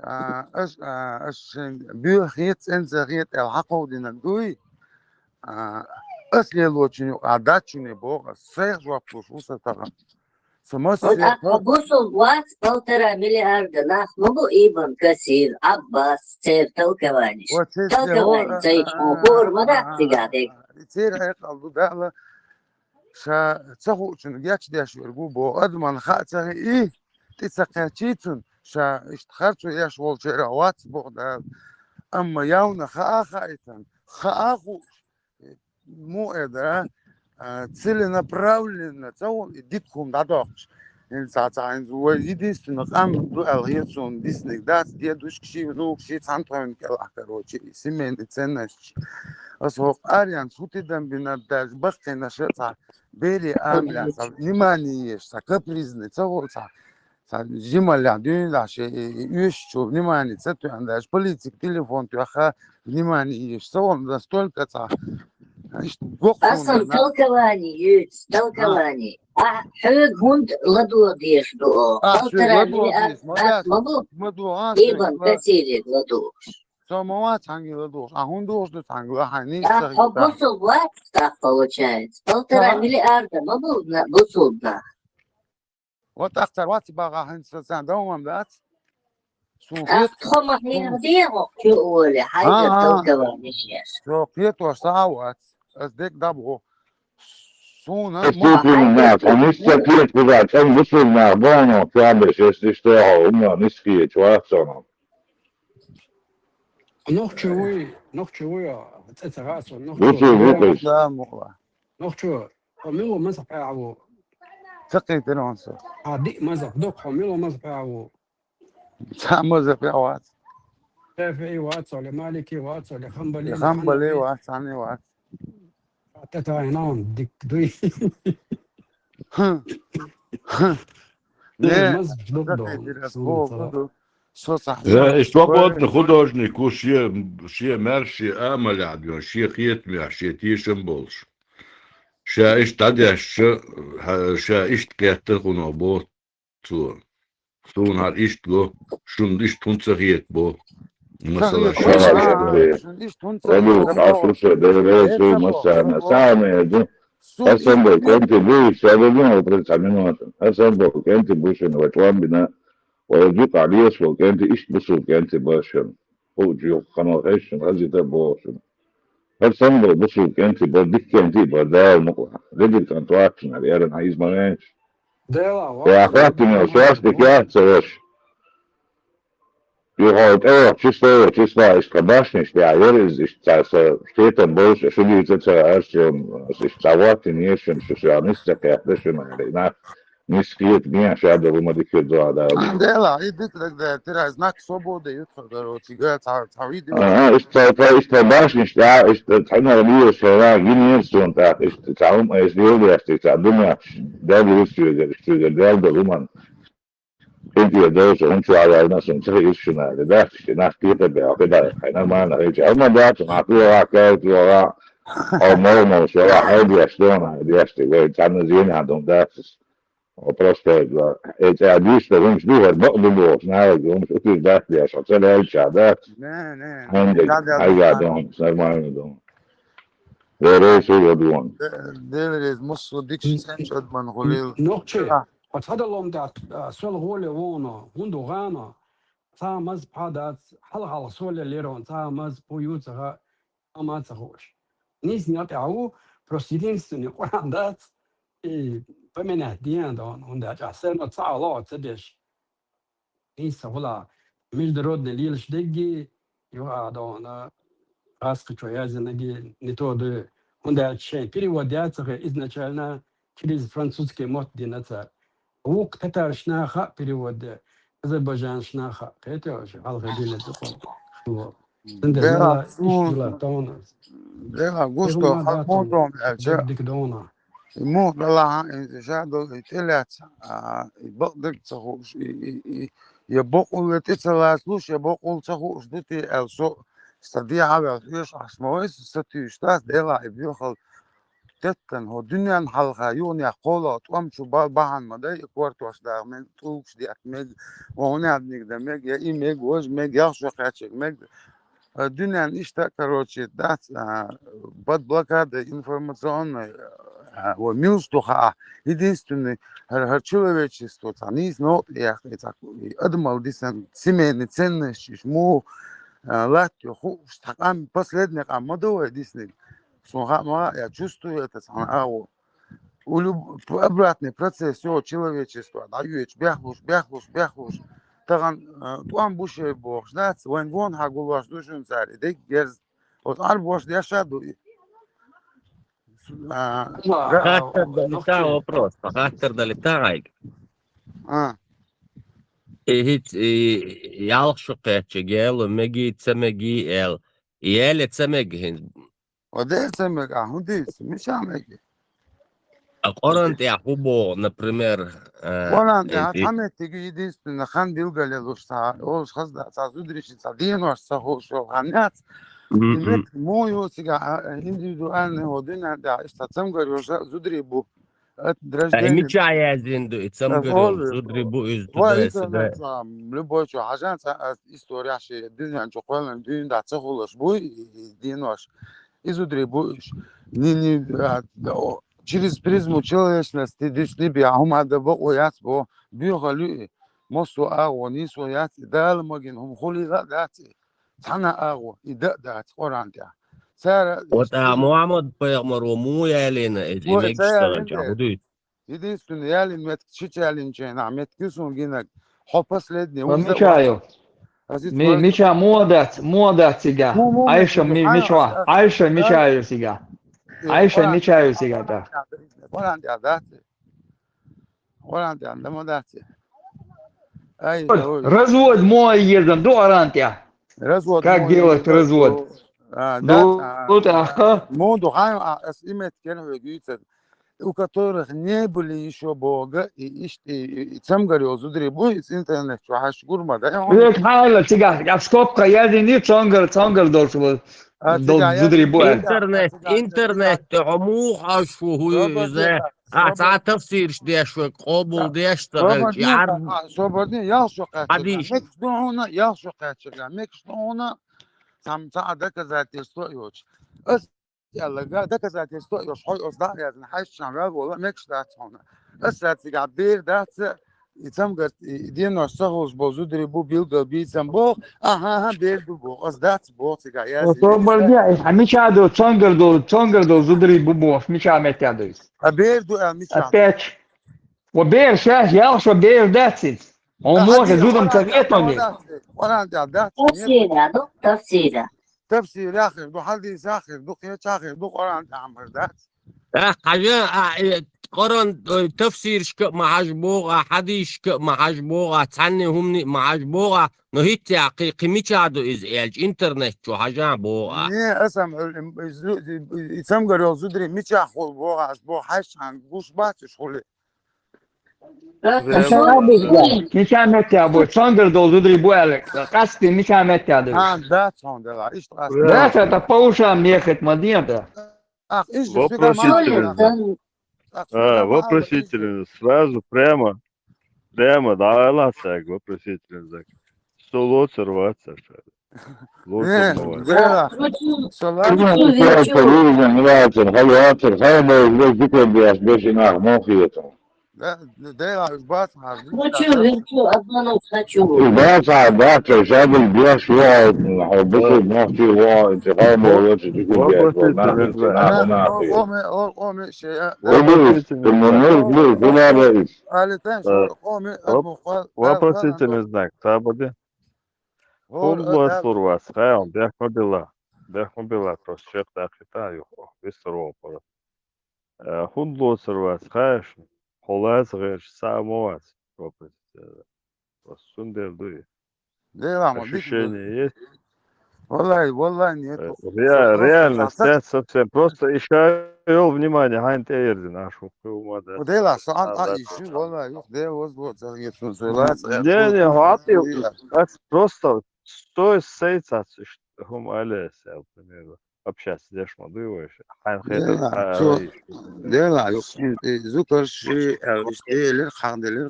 а, аш, а, аш, бюа хет, энца хет, эл хаков динак дуй. А, ас лелочуни, а дачуни бога, сэх жуап туш, уса таган. Самас Вот се, а, а бусул вац полтора миллиарда нах, могу Ибн Касир, Аббас, цер толкование. Вот се, се, Толкование, о, цей а, чмо, а, гор, а, мадак а, тигадек. а, цер ай калду дала, ша, ца хучин, яч деш вергу бо, адман ха ца и, ти ца качицун, ша, ишт харцу яш волчера вац бо да. Амма явна ха а ха итан, ха а ху, му эда, а, целенаправленно, ца вол и дикхум да дохч. Ин ца ца ин зуа единственно кам ду ал хецун дисник дац, дедушки ши, внук ши, цантон кела, короче, и семейный ценность. Аса хӀокху аренца хӀун тидам бина, даже баккхийна ша цхьа бере амалехь, цхьа внимание еш, цхьа капризный ца волу, цхьа, цхьа жималлехь дуьйна лахь шен, и, и оьшучу внимание ца тоьхна, даже политик телефон тоьхна, внимание еш ца волу, настолько цхьа, иштта гохуна. Асан толкование юьйцу, толкование. А хьоьга хӀунда ладогӀа дезаш ду оха? А, шуьга ладогӀа дезаш ма дац, ма бу? Ма ду, а, Ибн Касире ладугӀуш. Со ма вац хьанга ладугӀуш, а хӀунда духуш ду цхьаьнгга хьайн нийса? Хьо бусулба вац, тӀаккха получается. Полтора миллиарда ма бу на-, бусулба нах. Вот тӀаккха цара вац бахьа хӀинца сан давам дац. Суна хет. Тхо ма хьехадехьа чу а воле, хьайгара толкование еш. Со кхетош схьа а вац. Ас дерг дӀабоху. Суна ма хьехадехьа, хьо нийса ца кхета хӀума, цӀен бусулба нах боху, чоьбеш, если что, хьо хӀума нийса кхеташ вац со. Нохчо вуй, нохчо вуй, цӀе ца хаьа суна, нохчо. Вуй, вуй. Да, мукъа. Нохчо, хьо мила мазхӀабехь ву? Ца кхийтира хьуна со. А, диъ мазхӀаб доккху, хьо мила мазхӀабехь ву? Цхьа мазхӀабехь вац. ШафиӀи вац, или Малики вац, или Ханбали, или Ханбали Хьанафи? Вац, Хьанафи вац. Ата тайна дик дуй. Хм. Хм. Не, не, маза ца доккху, кхийтира, суна ца хаьа. Со сахьа. Э, и свободный художник ву, шен, шен маьрша, шен амалехь дуьйна, шен кхетамехь, шен тешам болуш. Ша иштта дӀадешча, хьа-, ша иштта кхеттара хӀума боху цо. Суна хӀара иштта го, шуна иштта хӀунда ца хета боху. Масала, ша иштта. Шуна иштта хӀунда ца хета боху. Ша дерриг шу массарна самое ду. ХӀара санна болу кӀентий бу, ша дерриг ду, цхьа минута. ХӀара санна болу кӀентий бу шуна, вай тӀом бина. Вай дукха леш волу кӀентий, иштта бусулба кӀентий бара шуна. Хууш ю, ханал хезча шуна, хазита а боху шуна. ХӀара санна бусулба кӀентий бара, дика кӀентий бара, Дала мукъалахь. Дедира кӀант вац шуна, аьлла, хьан иза ма веанча. Дела, я вац, хаттина, вац, сош дика яц ца ваша. Юха тӀе вахча, чисто, чисто, иштта башнаш тӀехь яра иза, иштта цхьа са кхетам болуш, шу дийца ца аьлча, иштта цхьа ваттина ешан, шу ша нийса ца кхетта шуна, аьлла, нах. Нисхет бен ша долу ма дикир дуьхьа дала. Дела, и дитарг да, тира знак свободы ю тхо, короче, га, цхьа, цхьа видео. Ага, иштта, иштта, иштта башни, иштта, иштта, цхьа нара лиеш, ша, гинер суна тӀаккха, иштта, цхьа хӀума, эс лелдеш, цхьа дуьнеш, дел вуьш чуьгар, чуьгар, дел долу хӀуман. КӀентий долчу хӀун чу хьаваьлла, суна ца хиира шуна, аьлла, дац, иштта, нах кхетар бен, кхидӀа, хьайна нормально, хӀечи, хьалма дац, нах лугӀа, кайт лугӀа, хьо мол-мол, ша, хьайбеш, дона, хьайбеш, тӀе, вай, цхьанна зене хьан дуьхьа дац. О, просто, э, цӀа дуьйцу, хӀумаш ду хӀара, бакъ ду бохуш, нахаца хӀумаш, уьш дац деш, хьо ца лаьлча дац. Не, не, хьайга дон, нормально дон. Вай рейс ву дон. Де-, Делан реза, муссо дикачу цӀенчу адаман гӀулийла. Нохчий, хьо цхьадолу лом дац, а, сол гӀоле вогӀуна, хӀунда гӀана, цхьа маза пхьа дац, хьалха-хьалха соле лерон, цхьа маза пу ю ца хаьа, ама ца хууш. Нийса некъ тӀехь ву, просто единственный Къуръан дац, и поменять дена дон, хӀунда аьлча, всё равно цхьа лоӀа ца деш. Нийса хуьлу, международный лелаш дегги, юха а дон, хаскачо язнаги не то ду, хӀунда аьлча шайн перевод яцахь изначально через французский мотт дина цара. Вукху татаршна хаьа перевод де, азербайджаншна хаьа, кхетий аша, хьалха дина дукха. Цундела Дела, иштта суна, хила товна. Дела, гуш ду, хьан муха дона аьлча. Дика дона. Муха далахьа, иза ша долу и тӀелаьцна, а, и бакъдерг ца хууш, и, и, и, я бакъволла тӀе ца лацалуш, я бакъволла ца хууш ду те аьлла со, сан дехьа ваьлла хьоьжуш Ӏаш ма вай, сан туьйсуш дац, Дела, и боьхал Теттан, хӀо дуьненна хьалха юханехь кхоалгӀа тӀом чу ба-, бахьана ма дай, и кортош даха мега, тӀулгаш дехка мега, вон хӀунадниг дан мега, я и мега, важа мега, ялх шо кхаьчниг мега. Э, дуьненна иштта, короче, дац, а, под блокадой информационной, а, вай милс ду хаа. Единственный, хӀара, хӀара человечество, цхьа нийса новкъа яхкъе, цхьа адамал дисан, семейный ценностьш, муха, а, латто хууш, цхьа къам, последний къам ма ду вай дисниг. Суна хаьа ма хаьа, я чувствую это, цхьана агӀо. У люб-, обратный процесс всего человечества, дӀайоьчу, бехлуш, бехлуш, бехлуш. Тахана, а, тӀом бу шайн бохуш дац, вайн гонахьа гулош ду шуна цара, и дерриг герз. Оцу Ӏарбоша деш а ду и. А, хаттар далита вопрос, хаттар далита хьайга. А. И хӀиц-, и ялх шо кхаьчниг яьлла, мегий, ца мегий аьлла. Яьлла ца мега хӀинца. Ва дерца мега, хӀун дийца, мича мега? А Къуръан тӀехь хӀун боху, например, э, Къуръан тӀехь эти- цхьа меттиг единственный хан билгалъелуш цхьа, олуш хаза цхьа зударий ши цхьа денош ца хулуш йолу хан яц. М, И м. меттиг мо ю цигахь, а, а, индивидуально хӀо дуьнен тӀехь иштта цамгар йолуш зударий бу. Ат Ай, драждение. мича яздина ду, и цамгар Э, йолу хӀо- зударий бу иза Ва туда, интернет сюда. чохь, любой чохь хьажан цхьа а история ши дуьнен чу кхоьллина дуьйна ца хулуш буй, и, и денош. И зударий бу уьш. Ни, ни, а, да, о, через призму человечности дуьсни бе, хӀума да бакъо яц бо, боьхал ю и. Массо а агӀо нийсо яц, и Дала магина хӀума хуьлийла а дац и. Цхьана а агӀо, и да а дац Къуръан тӀехь. Цара Вот а Мухьаммад пайхамар во муха ялийна иза, и Ой, мегаш ца тахана ялийна чохь, де. хӀун дуьйцу? Единственный ялин меттиг, шича ялинчу хенахь меттиг ю суна гинарг. Хьо последний, Ва вуза мича а ю? вац. Аз ит Ми, вац. мича муха дац, муха дац цигахь? Му, му Айша, меттиг ми, ю. мича, Хьан, аз, аз, Айша, аз, мича ю цигахь? э, Айша, Къуръан, мича ю цигахь тӀаккха? Къуръан тӀехь дац. Къуръан тӀехь ма дац. Ай, Вот, ой. развод муха езан ду Къуръан тӀехь? Развод Как мо- делать развод? А, Ну, дац, а, вот, аха. Мо ду хьан, а, ас и меттиг кхера хьоьга юьйцург. У которых не были ещё Бога, и ишт, и, и, и цамгар йолу зударий бу, и интернет чу хьаьжча гур ма дай хьуна. Век хьайла цигахь, я скобка язйина, цонгар, цонгар долчу, А, дол-, цигахь зударий бу аьлла. Интернет, интернет, хьо муха Ӏаш ву хӀуй иза? А, цхьа тафсираш деш вай, къобал деш ца хилча, и Ӏарб- Собарни, ялх шо кхаьчча. Хьадийш. Мекаш ду хьуна, ялх шо кхаьчча, мекаш ду хьуна, цхьа, цхьа а доказательство а йоцуш. Ас аьллага, доказательство а йоцуш, хьой ас дӀа а яздина, хьаьжча ваьлла вола, мекаш дац хьуна. Ас а цигахь бер дац, и цамгар, и денош ца хулуш болу зударий бу билггал бийцам боху, аха, аха, бер ду боху, ас дац боху цигахь яздина. Собарни, хьан мича ду, цонгар долу, цонгар долу зударий бу бохуш, мича меттиг ду иза? А бер ду аьлла мича? Опять. Ва бер шаьш, ялх шо бер дац иза. Хьо мохе зудам ца хетам ве. Къуръан тӀехь дац. Тафсира, ну, тафсира. Тафсир яхир ду, хьадис яхир ду, кхеча хир ду, Къуръан тӀехь ма дац. А, хьажа, а, э, Къуръан, э, тафсиршка а ма хьажа боху, а, хьадисшка а ма хьажа боху, а, цхьанне хӀумане а ма хьажа боху, а, но хӀинца кхи, кхи мича ду иза аьлча, интернет чу хьажа боху, а. Не, ас ам, э, и цамгар йолу зударий мича хула боху, ас боху, хьаьжча гуш бац уьш хули. Мича меттиг бу, цонгар долу зударий бу аьлла, къасти мича меттиг ду? А, дац хьуна дела, иштта къасти. Да, это по ушам ехать, ма ден да. Ах, иштта Вопросительный фига знак. ма- А, вопросительный, сразу прямо, прямо, да, ла саг, вопросительный знак. Что лоцер ваца, что ли? Лоцер Не, бывает. дела. Хочу, Салам. хочу, Получается, хочу. Людям нравится, халуатор, хай мой здесь дикой бьешь, бешеных мохиетом. Да, дела, уж бац, ма, Хочу, хочу, обмануть хочу. Баца, баца, жабель бьешь, вот, бесед мохти, вот, хай мой лучше дикой бьешь, вот, нахуй, нахуй, нахуй. Оми, о- оми, ше, а, Вопросительный знак. Ну, ну, ну, ну, али тан, Да. шо, оми, Воп- абу, хва- Вопросительный знак. Табади. Хор, Хум лоцер а, вац, хай он, бехмабила. Бехмабила, просто шех дахита юхо. Вистер вопора. Э, хум лоцер вац, хай шун. Холаз геш, само вац. Вопросительный. Просто сун дер дуй. Дела, ма, Ощущение есть. Валлай, валлай, нет. Э, ре- Реальность, да, совсем. Просто ещё внимание, хайн тейрдин, аш хукума, да. Дела, саат, Да, а, да, ищу, да. Валлай, юх, де, воз, вот, за, нет, ну, согласен, я Не, не, понял. хватит. Я- Ас просто стой, сей цац, хум алес, например. Общаться деш ма дуй вообще. Хайн хетер, Дела, а, чё? иш. Дела, юх, и, и зукар ши, а, уж делер, хан делер.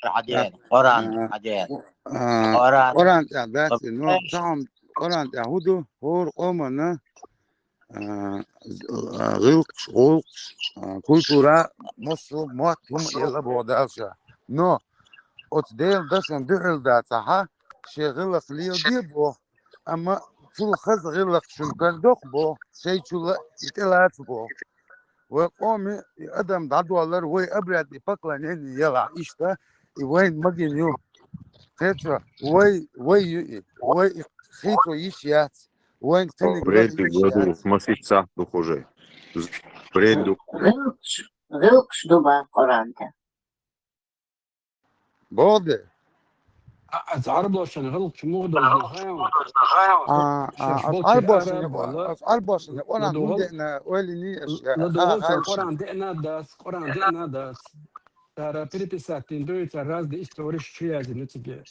Хьаден, Къуръан, А, хьаден. а, Къуръан. Къуръан тӀехь дац, но цхьа хӀума Къуръан тӀехь хӀу ду, хӀора къомана, а, з-, а, гӀиллакхаш, гӀуллакхаш, а, культура, массо, мотт хӀума элла боху Дала ша. Но оцу Делан дашна дуьхьал дацахьа, шен гӀиллакх леладе боху, амма цул хаза гӀиллакх шуна карадоккху боху, шайчул а и тӀелаца боху. Вай къоми и адам дӀадоллар, вай обряд и поклонение елахь иштта, и вайн магин ю. Кхечо, вай, вай ю и, вай и хийцо йиш яц, вайн кхиниг Бред лар йиш году, яц. масих цахь ду хуже. Бред ду. ГӀиллакхаш, гӀиллакхаш ду бан Къуръан тӀехь. Богде. А, аз Ӏарбошна гӀулакх чу муха долча хана. А, а, аз Ӏарбошна, аз Ӏарбошна Къуръан хӀунда деана, ойланий аша, ха, ха, Къуръан деана дац, Къуръан деана дац. Цара переписать дина дуй, цара разные историш чу язйина цига.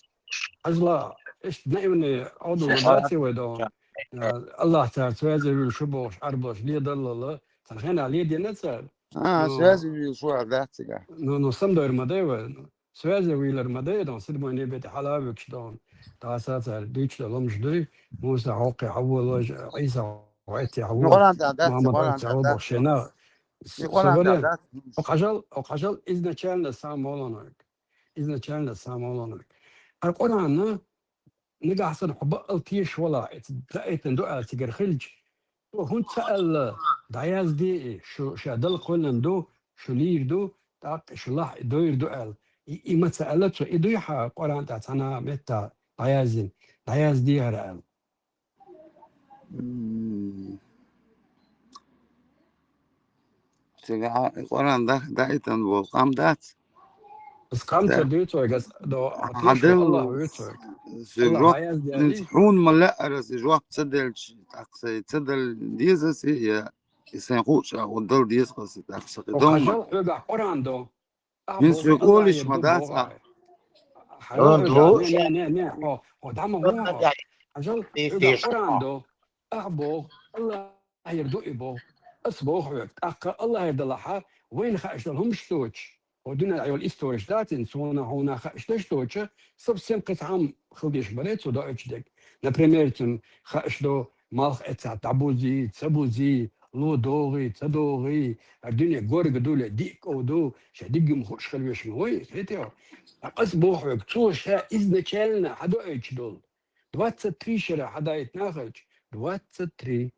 Хьажал, иштта наивный Ӏодул ма дац вай догӀун. АллахӀ цар связе вуьйлуш ву бохуш, Ӏарбоша ледарлал, цхьана хенахь ледина цара. А, связе вуьйлуш ву аьлла дац цига. Ну, ну, самадойр ма дай вай. Связе вуьйлар ма дай, догӀун, седьмой небе тӀе хьала а вуьгуш, догӀун. Даса цара дуьйцуш долу хӀумнаш дуй, Муса хьокхе хьаволаш, Ӏийса хьаэтте хьаво, Мухьаммад хьаво бохуш шена. Собаре, хьажал, хьажал изначально сам молонойг. Изначально сам молонойг. Хьан Къуръанна нагахь санна хьо бакъал тешаш валахь, иза даийтина ду аьлла цигара хилча, цо хӀунда ца аьлла, дӀаязде и, шу ша дала кхоьллина ду, шу лийр ду, тӀаккха шу лахь и дойр ду аьлла. И, и ма ца аьлла цо, и дуй хьан Къуръан тӀехь цхьана а меттехь дӀаязйина, дӀаязде хӀара аьлла. М. Цига хьан Къуръан да-, даийтина волу къам дац? Ас къам ца дуьйцу вайга, ас до хьан тешаш ву, АллахӀ вуьйцу вайга. АллахӀ дӀаяздели. Хьуна ма лаьара аса жоп ца делча, тӀаккха сайн ца дала деза аса, я и сайн хуучу агӀор дала деза аса, тӀаккха сан кхидолма. Хьажал, хьоьгахь Къуръан до. ХӀинца соьга олуш ма дац ахь. Не, не, не, не, хьо, хьо дӀа ма гӀо хьо. Хьажал, хьоьгахь Къуръан до. Ахь боху, АллахӀера ду и боху. Ас боху хьоьга, тӀаккха АллахӀера далахьа, вайна хууш долу хӀумнаш доцуш, хӀокху дуьненахь йолу историш дац, суна хьуна хууш долуш доцуш, совсем кхин цхьа хӀума хила дезаш бара цо доуьйтуш дерг. Например, цунна хууш ду, малх эццахь дӀабузий, ца бузий, ло догӀий, ца догӀий, хӀара дуьне горга ду ле, диъ ков ду, ша диггам хууш хила веш ма вай, хетий хьо? Ткъа ас боху хьоьга, цо ша изначально хьан доуьйтуш долу. Двадцать три шера хьан даийтина хилча, двадцать три.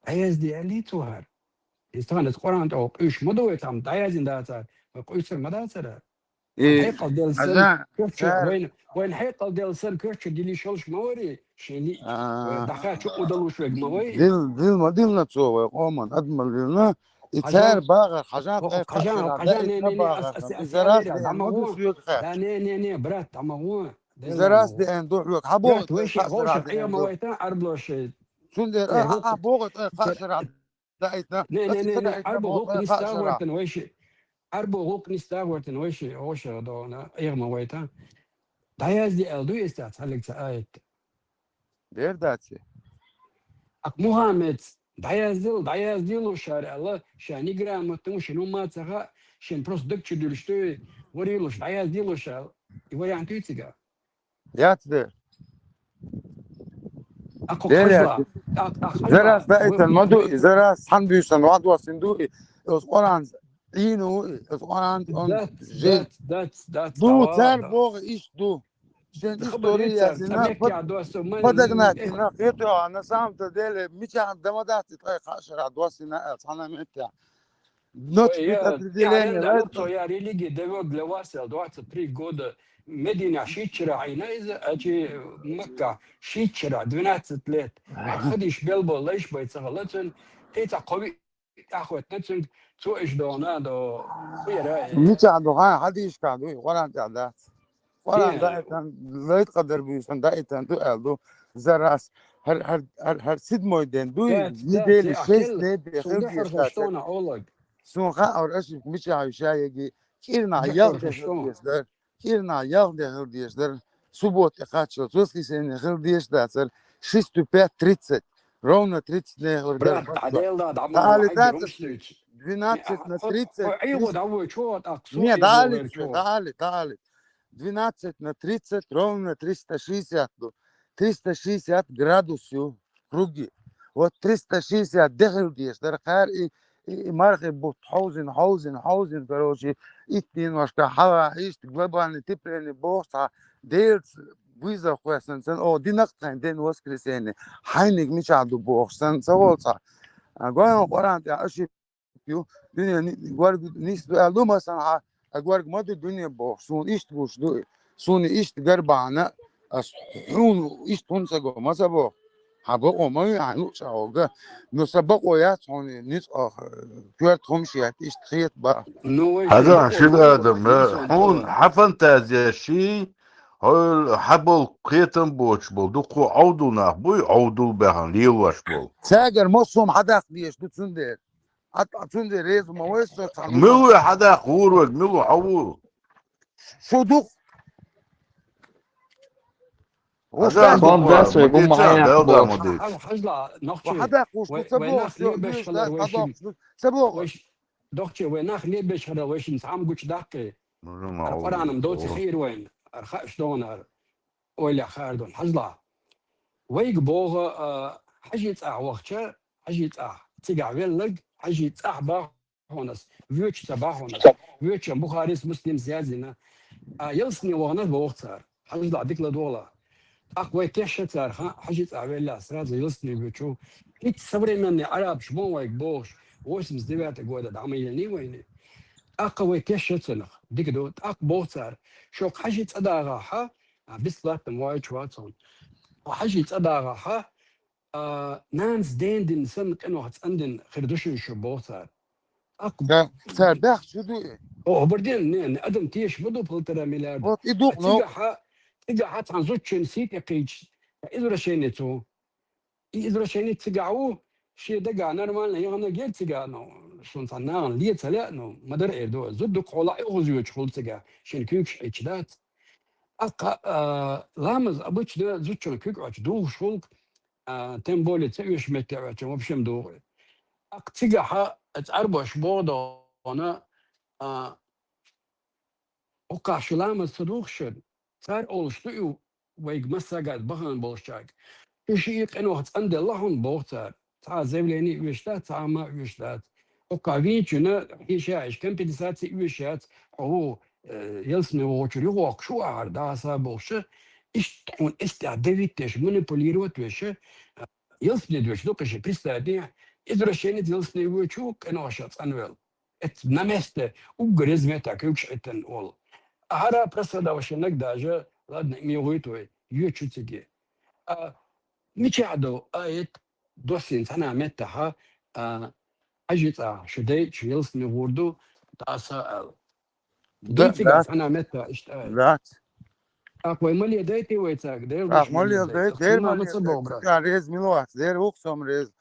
ДӀаязде аьллий цо хӀара? Иза тахана аса Къуръан тӀехь къуьйсуш ма ду вай, цхьамма дӀаязйина дацара, вай къуьйсур ма дацара. Хьекъал делла санна, коьртачу, вайна, вайна хьекъал делла санна, коьртачу дилиш йолуш ма варий, шен ниъ, вай дӀахаьчча а удалуш верг ма вай. Дил, дил ма дилна цо вай къоман, ад ма дилна. И цара багӀар хьажа, кхажа, кхажа, не, не, не, ас, ас, ас, ас, ма гӀо. Да, не, не, не, брат, дӀа ма гӀо. Иза раз деана ду хьоьга, хьан боху, вайши гӀовшах Ӏема вайтан Ӏарблоши. Цундела а, а, боху тӀе кхаа шарахь даийтина. Не, не, не, не, Ӏарбо гӀуллакх нисса гӀортан вайши. Ӏарбо гӀуллакх нисса гӀортан вайши, гӀовшах догӀана, Ӏема вайтан. ДӀаязде аьлла ду иза цхьаллиг ца аят. Дер дац и. Акх Мухаммедс дӀаяздел, дӀаяздийла шара аьлла, ша неграмотный ву, шен хӀумма а ца хаьа, шен просто даг чу дуьлуш ду, варийла ша, дӀаяздийла ша аьлла. И вариант ю цига? Яц дер. Акх хьажла. Акх, акх хьажла. Зарас даийтан ма ду и, зарас цхьана буьйсан ваьдоссина ду и, оцу Къуръан Ӏийна ву и, оцу Къуръан он жен. Дац, дац, дац, ду, цара боху иштта ду. Шен история язйина, подогнать йина, хетоьгӀа, на самом-то деле, мичахь дан ма дац и ткъе кхаа шарахь доссина аьлла, цхьана а меттехь. Ночь предопределения. Я религия довёл для вас, аьлла, двадцать три года. Мединехь шийтта шарахь Ӏийна иза, а чи Маккахь шийтта шарахь, двенадцать лет. Хьан хадиш белбо лайш бай ца хала цуьнан, кхин цхьа кхо виъ тӀаьхьахӀоьттина цуьнга, цо иша догӀана до, кху яра. Мичахь ду, хьан хьадийшкахь ду, Къуръан тӀехь дац. Къуръан даийтан, лайт къадар буьйсан даийтан ду аьлла ду, зарас, хӀар, хӀар, хӀар, хӀар седьмой ден дуй, неделе шесть дней де хила дезаш дац. Суна хаьа, хӀара ошибка мичахь ю ша яги, кӀирнахь ялх де хила дезаш дара. КӀирнахь ялх де хила дезаш дара, суббота тӀе кхаччалц, воскресенье хила дезаш дацара, шесть пять тридцать, ровно тридцать дней хила дара. Брат, дӀаделла, дӀа ма гӀо, хьайгара хӀумаш дуьйцу. Двенадцать на тридцать, ӀийгӀо дӀавой, чо тӀаккха со ӀийгӀо вер чо. ДӀаалит, дӀаалит. Двенадцать на тридцать, ровно триста шестьдесят ду. Триста шестьдесят градус ю. Круги. Вот триста шестьдесят де хила дезаш дара, кхара и, и, и мархи бутт хьовзина, хьовзина, хьовзина, короче, итт дийношка хьала иштта глобальный тепление боху цхьа, Делаца вызов кхоьссина санна, о, динах тхайн ден воскресенье, хьайниг мичахь ду бохуш санна, ца волу цхьа. А, гой хьуна Къуръан тӀехь ошибка ю, дуьне ни-, горга нисдо аьлла ду, масала, хьан, а горга ма ду дуьне боху, суна иштта гуш ду и. Суна иштта гар бахьана, ас хьуна иштта хӀунда ца го, ма ца боху. Хьан бакъо ма ву, хьан луъу ца хьо га. Ну, сан бакъо яц хьуна, ницкъ оха, коьрта хӀумаш яц, иштта хета бан. Хьажал, ши адам, хьуна хьан фантазия ший, Хьо хьаболу кхетам боцуш болу дуккха Ӏовдал нах буй, Ӏовдал баьхна лелош болу. Цаьргара массо а хьадаккха дезаш ду цундела. Хьа-, цундела реза ма вай со цхьа. Мила вай хьадаккха гӀур вайга, мила ву хьо ву? Шу ду. Хьажа, Сон дас вай гумма хьаяккха Далла ма дийца. Хьажа, хьажа, нохчий. Хьадаккха гӀуш ду, ца боху, вай нах лебеш хилар вай шин. Ца боху. Вай ш-, дохчий, вай нах лебеш хилар вай шин цхьа ма гучу даккхий. Ара Къуръан-м доций хиира вайна, ара хааш догӀу ара, ойлехь хаар догӀу, хьажалахь. Вайга боху, а, Хьажи цӀахь вахча, Хьажи цӀахь, цигахь велларг, Хьажи цӀахь бахьонас, воьчу ца бахьонас, воьчу Бухарис, Муслимс яздина, а, ялсане вахана боху цара. Хьажалахь, дика ладогӀалахь. ТӀаккха вай тешша цара, хан, Хьажи цӀахь веллехь, сразу ялсане воьчу. ХӀинца современный арабаш ма вайга бохуш, восемьдесят девятый года дӀа ма елний вайна. ТӀаккха вай тешша цунах, дика ду, тӀаккха боху цара, шо Хьажи цӀа дагӀахьа, а, бесплатно ма ваьлча вац хьуна. Хьажи цӀа дагӀахьа, а, нанас ден дина санна, къинойх цӀандина хир ду шуна шу, боху цара. ТӀаккха Да, цара бехк чу ду и. О, хӀабар ден, не, не, адам теша ма ду полтора миллиарда. Вот и ду, а, ну. Цигахьа, цигахьа цхьана зудчун сий тӀе кхийча, извращенец ву. И извращенец цигахь ву, шен дагахь нормально яханарг яра цигахь, ну, шуна цхьа нахана ле ца лаьа, ну, ма дара эр ду. Зуда дукха хьола а охьазоьчу хуьлу цигахь, шен куьйгаш Ӏича дац. ТӀаккха, а, ламаз обычно зудчун куьг Ӏочу духуш хуьлу, а, тем более ца оьшучу метте Ӏочу, в общем, духу. ТӀаккха цигахьа, цӀарбош боху дона, а, хӀокхахь шу ламаз ца духуш шуна, цара олуш ду и вайга массаьрга бахана болчаьрга. Шу шиъ къинойх цӀанделла хьуна, боху цара. Цхьа а заявление оьшуш дац, цхьа а ма оьшуш дац. ХӀокхахь вийначунна хьийша а еш компенсация оьшуш яц, хьо ву, э, ялсане вогӀучуьра юхавоккхуш ву ахьара, дӀаса бохуш. Иштта хьуна эццехь давить деш, манипулировать веш, э, ялсане доьшуш ду кхин ши, представь, извращенец ялсане воьчу, къинойх ша цӀанвелла. Это на месте, уггар еза метта куьйгаш Ӏиттина олу. А хӀара прострадавшиннаг даже, ладно, ма йогӀуьйту вай, йоьчу циге. А мичахь ду, а это доссийна цхьана меттахьа, а, Хьажи цӀа шу дайчу ялсане гӀур ду, дӀаса аьлла. Да, Дийцигахь да. Цхьана меттахь иштта аьлла. Да. ТӀаккха вай ма ледайтий вай цаьрга, Дела ТӀаккха ма ледайтий, Дела ма ледайтий. Ца боху, брат. Ца реза мила вац, Дела ву-кх со-м реза.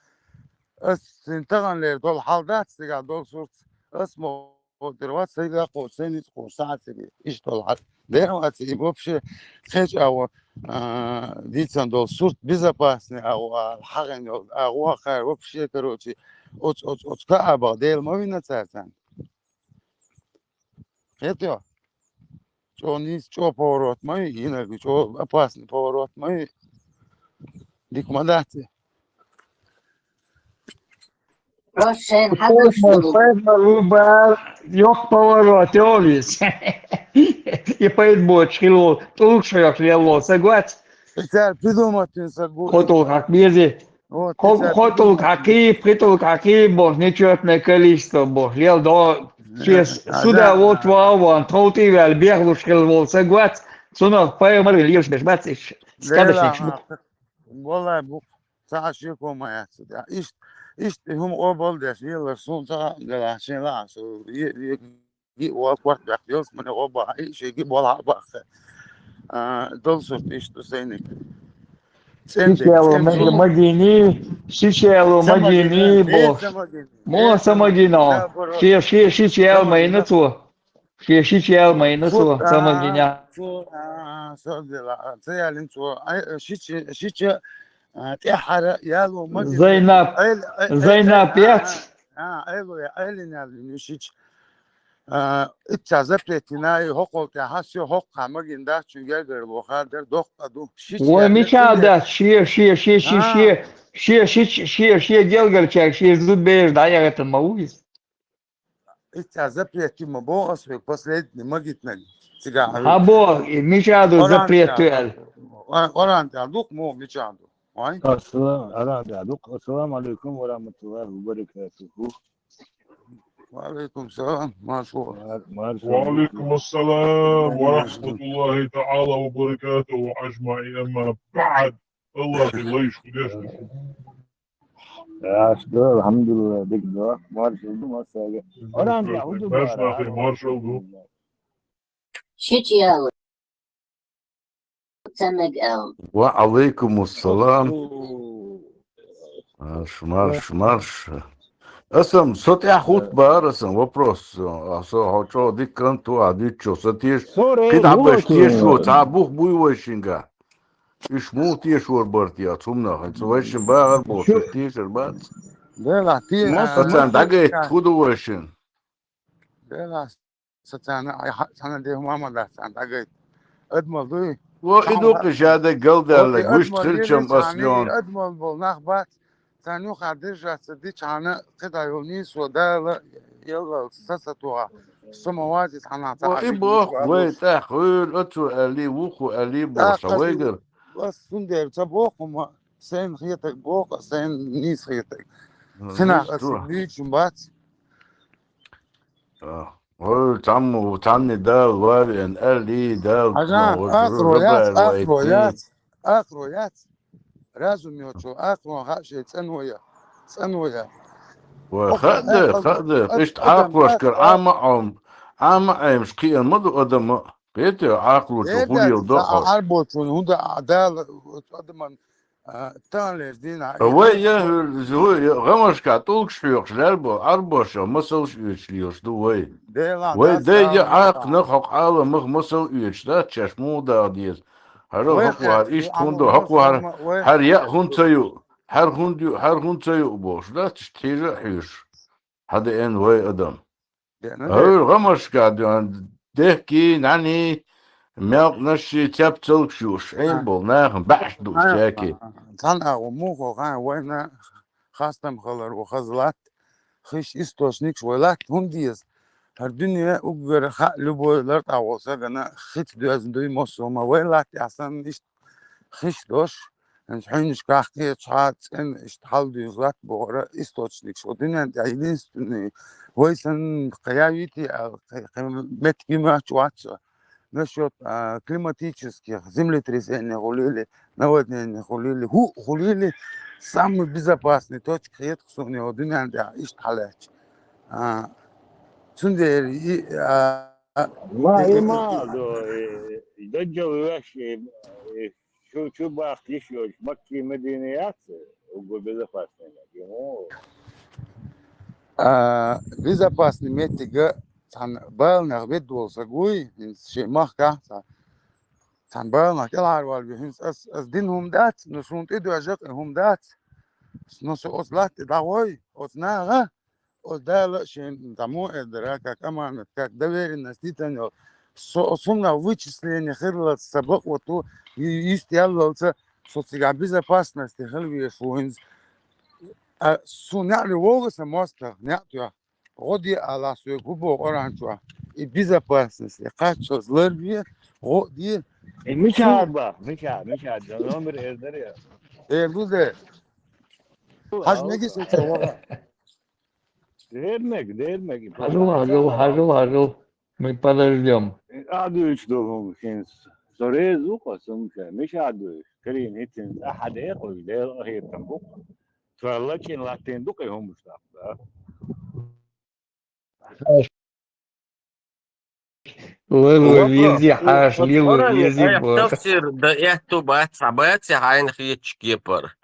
Ас цуьнан тахана лер долу хьал дац цигахь долу сурт. Ас ма кхочур вац, сайга кхочур, сайн ницкъ кхочур, сахьат цига. Иштта долу хьал. Дера вац, и вообще кхечу агӀо, а, дийцан долу сурт безопасный агӀо, а, хьагӀина йолу агӀо, хьара вообще, короче, оцу, оцу, оцу каабах Дела ма вина цара царна. Хетайо? ЧӀо нийса, чӀо поворот ма ю, йинарг чӀо опасный поворот ма ю. Дика ма дац и. Просто шайна хьагуш ду. Сайхмар, сайхмар ву бара, йоккха поворот йолу иза. И пайда боцуш хилла волу, тӀулгаш хьоьхуш лелла волу са гоц. И цара придумать вина са гоц. Кхо тӀулг хьакха безий. Вот, кхо, кхо тӀулг хьакхий, пхи тӀулг хьакхий бохуш, нечётное количество бохуш, лела до, шен суда волчу вагӀа ван, тховтий ваьлла бехлуш хилла волу са гоц, цунах пайхамар вина лелаш берш бац, иш сказочникаш бу. Валлай, бу, цхьа а шеко ма яц. Иштта, иштта и хӀума къобал деш, лелаш суна цхьа а гала, шен лаахь, шу, е, е, Ги вал корта бехк йолуш, мане гӀо бахьа, и шиги болхьа а бахха. А, долу сурт иштта сайниг. Шича яло магини, шича яло магини, бохуш. Мо са магино. Шен, шен шича ял майна цо. Шен шича ял майна цо, са магиня. Цо, а, со дела, ца ялин цо. Ай, шича, шича, а, тӀаьхьара яло магини. Зайнаб, Зайнаб яц? А, айло я, айлин ялин шича. А, итца запрет йина, и хӀокхул тӀаьхьа, всё, хӀокхахь магина дац, чуьнан гергарло хадара, доккха ду. Шича вай мича дац, шен, шен, шен, шен, шен, шен, шича, шен, шен гелгарчаьрга, шен зудбераш дӀаяхийтина ма ву иза. Итца запрет ю ма боху ас век, последний магитнаг. Цигахь хьан боху, и мича ду запрет ю аьлла? Къуръан тӀехь ду-кх мо, мича ду? Вай? Ассалам, Къуръан тӀехь ду-кх. Ассаламу алейкум ва рахматуллахи ва баракатуху. Ва алейкум салам, маршо. Мар-, маршо. Ва алейкум ассалам ва рахматуллахи та'ала ва баракатуху, ажмаин, амма ба'д. Аллахи лайш худеш. Яш ду, алхьамдулиллах, дика ду. Маршо ду массаьрга. Къуръан тӀехь хӀун ду бара? Маршо ду. Шича ял. Ва алейкум ассалам. Марш, марш, марш. Асан, со тӀехь хӀуттабар, асан, вопрос. Со хьо чӀогӀа дика кӀант ву, ахь дуьйцучух сатеша. Кхин дӀа баш тешо, цхьа бух буй вайшинга? Уьш муха тешор бара те оцу хӀуманах? ХӀинца вайшин багӀар бохуш, тешар бац. Делахь, те, аса дӀагайта, хӀун ду вайшин? Делахь, Со царна, ай, хьа-, цхьана де хӀума ма дац царна дӀагайта. Адамал дуй. Ва и дукха жада галдалла, гуш хилчам аслон. Адамал бол нах бац. Царна юха держаться дичхьана, кхидӀа йолу нийсо Дала, яллал, са ца тоха. Со ма вази цхьана ца. Ва и боху, вай тӀехь хуьйла, оцу али, вуху али боху, сан вайгар. Ас цундела ца боху, ма сайн хетаг боху, сайн нийс хетаг. Хинах ас буьйцун бац. ХӀара цхьаммо, цхьанне Дала лоьвен, аьллий Дала. Хьажа, ахро яц, ахро яц, ахро яц. Разум йоцу, ахро хаа шайн цӀано я, цӀано я. Вай, хаа де, хаа де, иштта Ӏакхошкара Ӏама Ӏом, Ӏама Ӏемаш кхиъна ма ду адама. Кхетий, Ӏакхалучо хӀун леладо хьо? Ӏарбочун хӀунда Дала адаман А, таханлерчу дийнахь и вай я хӀуьлла, хӀу-, я гӀамашкахь тӀулгаш хьоькхуш лаьрбо, Ӏарбоша масалш оьцуш лелаш ду вай. Вай дай я Ӏакхна хӀокху Ӏаламах масал оьцуш дац, шаьш муха даха деза. ХӀара хӀокху хӀара иштта хӀунда, хӀокху хӀара, хӀара яа хӀунда ца юу, хӀара хӀунда юу, хӀара хӀунда ца юу бохуш дац, иштта хьежа а хьоьжуш. Хьан деана вай адам. ХӀара гӀамашка а дуьхьал дехкий, нӀаьний, мелкъанашший, цепцалгаш юуш, Ӏийна болу нахана баьӀаш дууш цаьркий. Цхьана агӀо муха вайн вайна хастам хилар ву хаза латта, хиш источникаш вай латта хӀунда деза? ХӀара дуьне уггар хаьа любой лартӀахь волу сагана хица доьзна дуй массо а ма вай латта тӀехь санна иштта хиш дош. ХӀинца хьуьнашкахь кхечахьа цӀена иштта хьал дуьйна латта бохура источник шо дуьнен тӀехь единственный. Вай санна кхин явитий аьлла, кхин, кхин меттиг моьттуш вац со. Насчёт, а, климатических, землетрясение хуьлийла, наводнение хуьлийла, хӀуъа хуьлийла, самый безопасный точка хеташ суна йо дуьнен тӀехь иштта хьалаьцча. А, цундела и, а, Ма, и ма, до, и, и даджал веш, и, и Чу, чу бахка йиш йолчу Макки Медина яц уггар безопасный меттиг, ему? А, безопасный меттига цхьана баланах ведда волу саг вуй, хӀинца шен махкахь цхьа, цхьана баланах кӀелхьарвалла ву, хӀинца ас, ас дина хӀума дац, но суна тӀедоьжна кхин хӀума дац, но со оцу латта тӀе дӀагӀой, оцу наха, Оцу Дала а шен, там, эр дара, как аманат, как доверенность дитина йолу. Со, со хӀуманах вычисление хиллалц сан бакъо ту, и, иштта яллалца, со цигахь безопасности хила везаш ву хӀинца. А, суна неӀаре вогӀу сан мостагӀа, неӀ тоьхна. ГӀо де алахь соьга, хӀун боху Къуръан чохь? И безопасность, и кхаччалц ларве, гӀо а де. Э, Мича арба? Мича, Мича, номер эр дара я. Эр ду де. Хьажа мегий со чу ваха. Дер мега, дер мега. Хьажал, хьажал, хьажал, хьажал. Мы подождём. А дуьйцуш долу хӀума хӀинца. Со реза ву-кх аса хӀума ша. Мича дуьйцуш? Карийна хӀинца ахьа декъалуш, Делан къахетам бу-кх. Со лачкъийна латтийна ду-кх и хӀумаш нах, да? Лело вези, хьаш, лело вези, бо. Тафсир дан аьтту бац, хьан бац, хьайна хеташ кепара.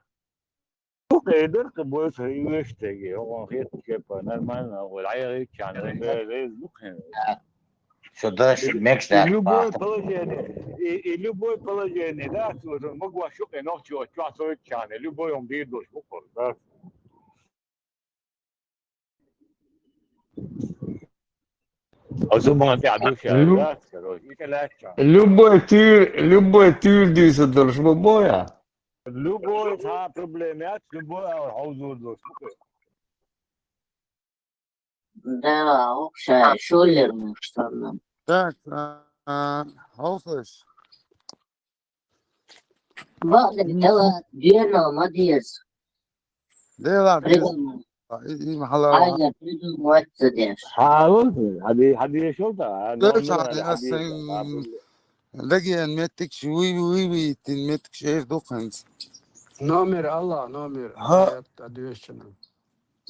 Ду кхайдар, кхин бойса и вешан теге, он хеташ кепара, нормально, он лайгӀиччан, он бе-, веза ду кхин. Со даш мекс дац. И любое положение, и, и любое положение, да, вот он могу ошибка, но чё, чё, особенно, любой он бирдуш, да. Озу ма тӀе а дуьйш яц, короче, и тӀе лаьттача. Любой туьр, любой туьр дуьйса долуш ма бой а. Любой цхьа проблема яц, любой а хьовзур долуш. Да, общая, шулер, что ли. Так, а, а, хьовсалаш. Бакъдерг дала, доьналла ма деза. Дела деза. Придумай. И, и хьалал. Хьайна придумать ца деш. Хьалал, хьаде-, хьадешал да, а, деш номер хьаде, а, асан, хьаде-, дагаен меттигаш, вуй, вуй, вуй, тин меттигаш эр ду хӀинца. Номер, Алла, номер. Ха. Аят, а, дешчана.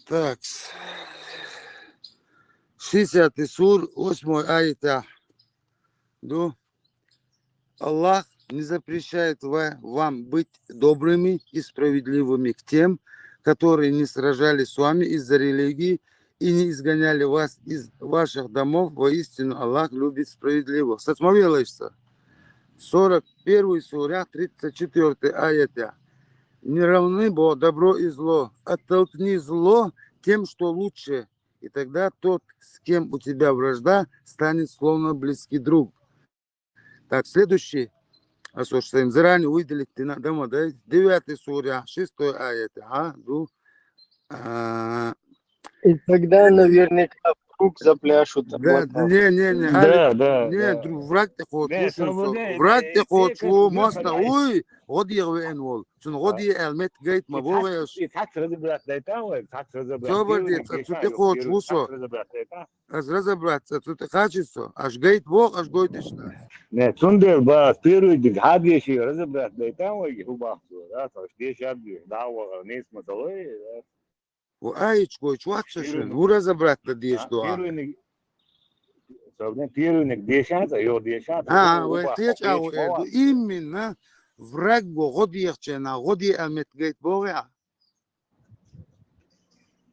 Так. Шестидесятый сур, восьмой аятехь ду. Аллах не запрещает ва- вам быть добрыми и справедливыми к тем, которые не сражались с вами из-за религии и не изгоняли вас из ваших домов. Воистину Аллах любит справедливых. Сацмавелайса. Сорок первый сура, тридцать четвёртый аят. Не равны бо добро и зло. Оттолкни зло тем, что лучше. И тогда тот, с кем у тебя вражда, станет словно близкий друг. Так, следующий. А слушай, заранее выделить ты надо, да? Девятый сура, шестой аят. А, ду. А, И тогда наверняка в круг запляшут. Да, Вот так. Не, не, не. Да, да, Не, да. друг, враг те хочешь. Не, свобода, Враг э, те э, хочешь. э, Моста, э, ой, годи я вен вол. Цун годи я элмет гайт ма богаш. И как разобрать дайта, ой, как разобрать? Собор Первый дед, день цу как те его хочешь, первый, вусо. Как разобрать дайта? Аз разобраться, цу те качество. Аж гайт бог, аж гойт ишта. Не, цундел ба, первый день, хадеши разобрать дайта, ой, губах, да, то есть деш абди, да, вот, не смотрел, да. Во аечко, чуат сашен. Ву разобраться деш дуа. Первый не, собственно, первый не дешанца, ё дешанца. А, вай теч а вай. Именно враг го годи я чена, годи я элмет гайт бог я.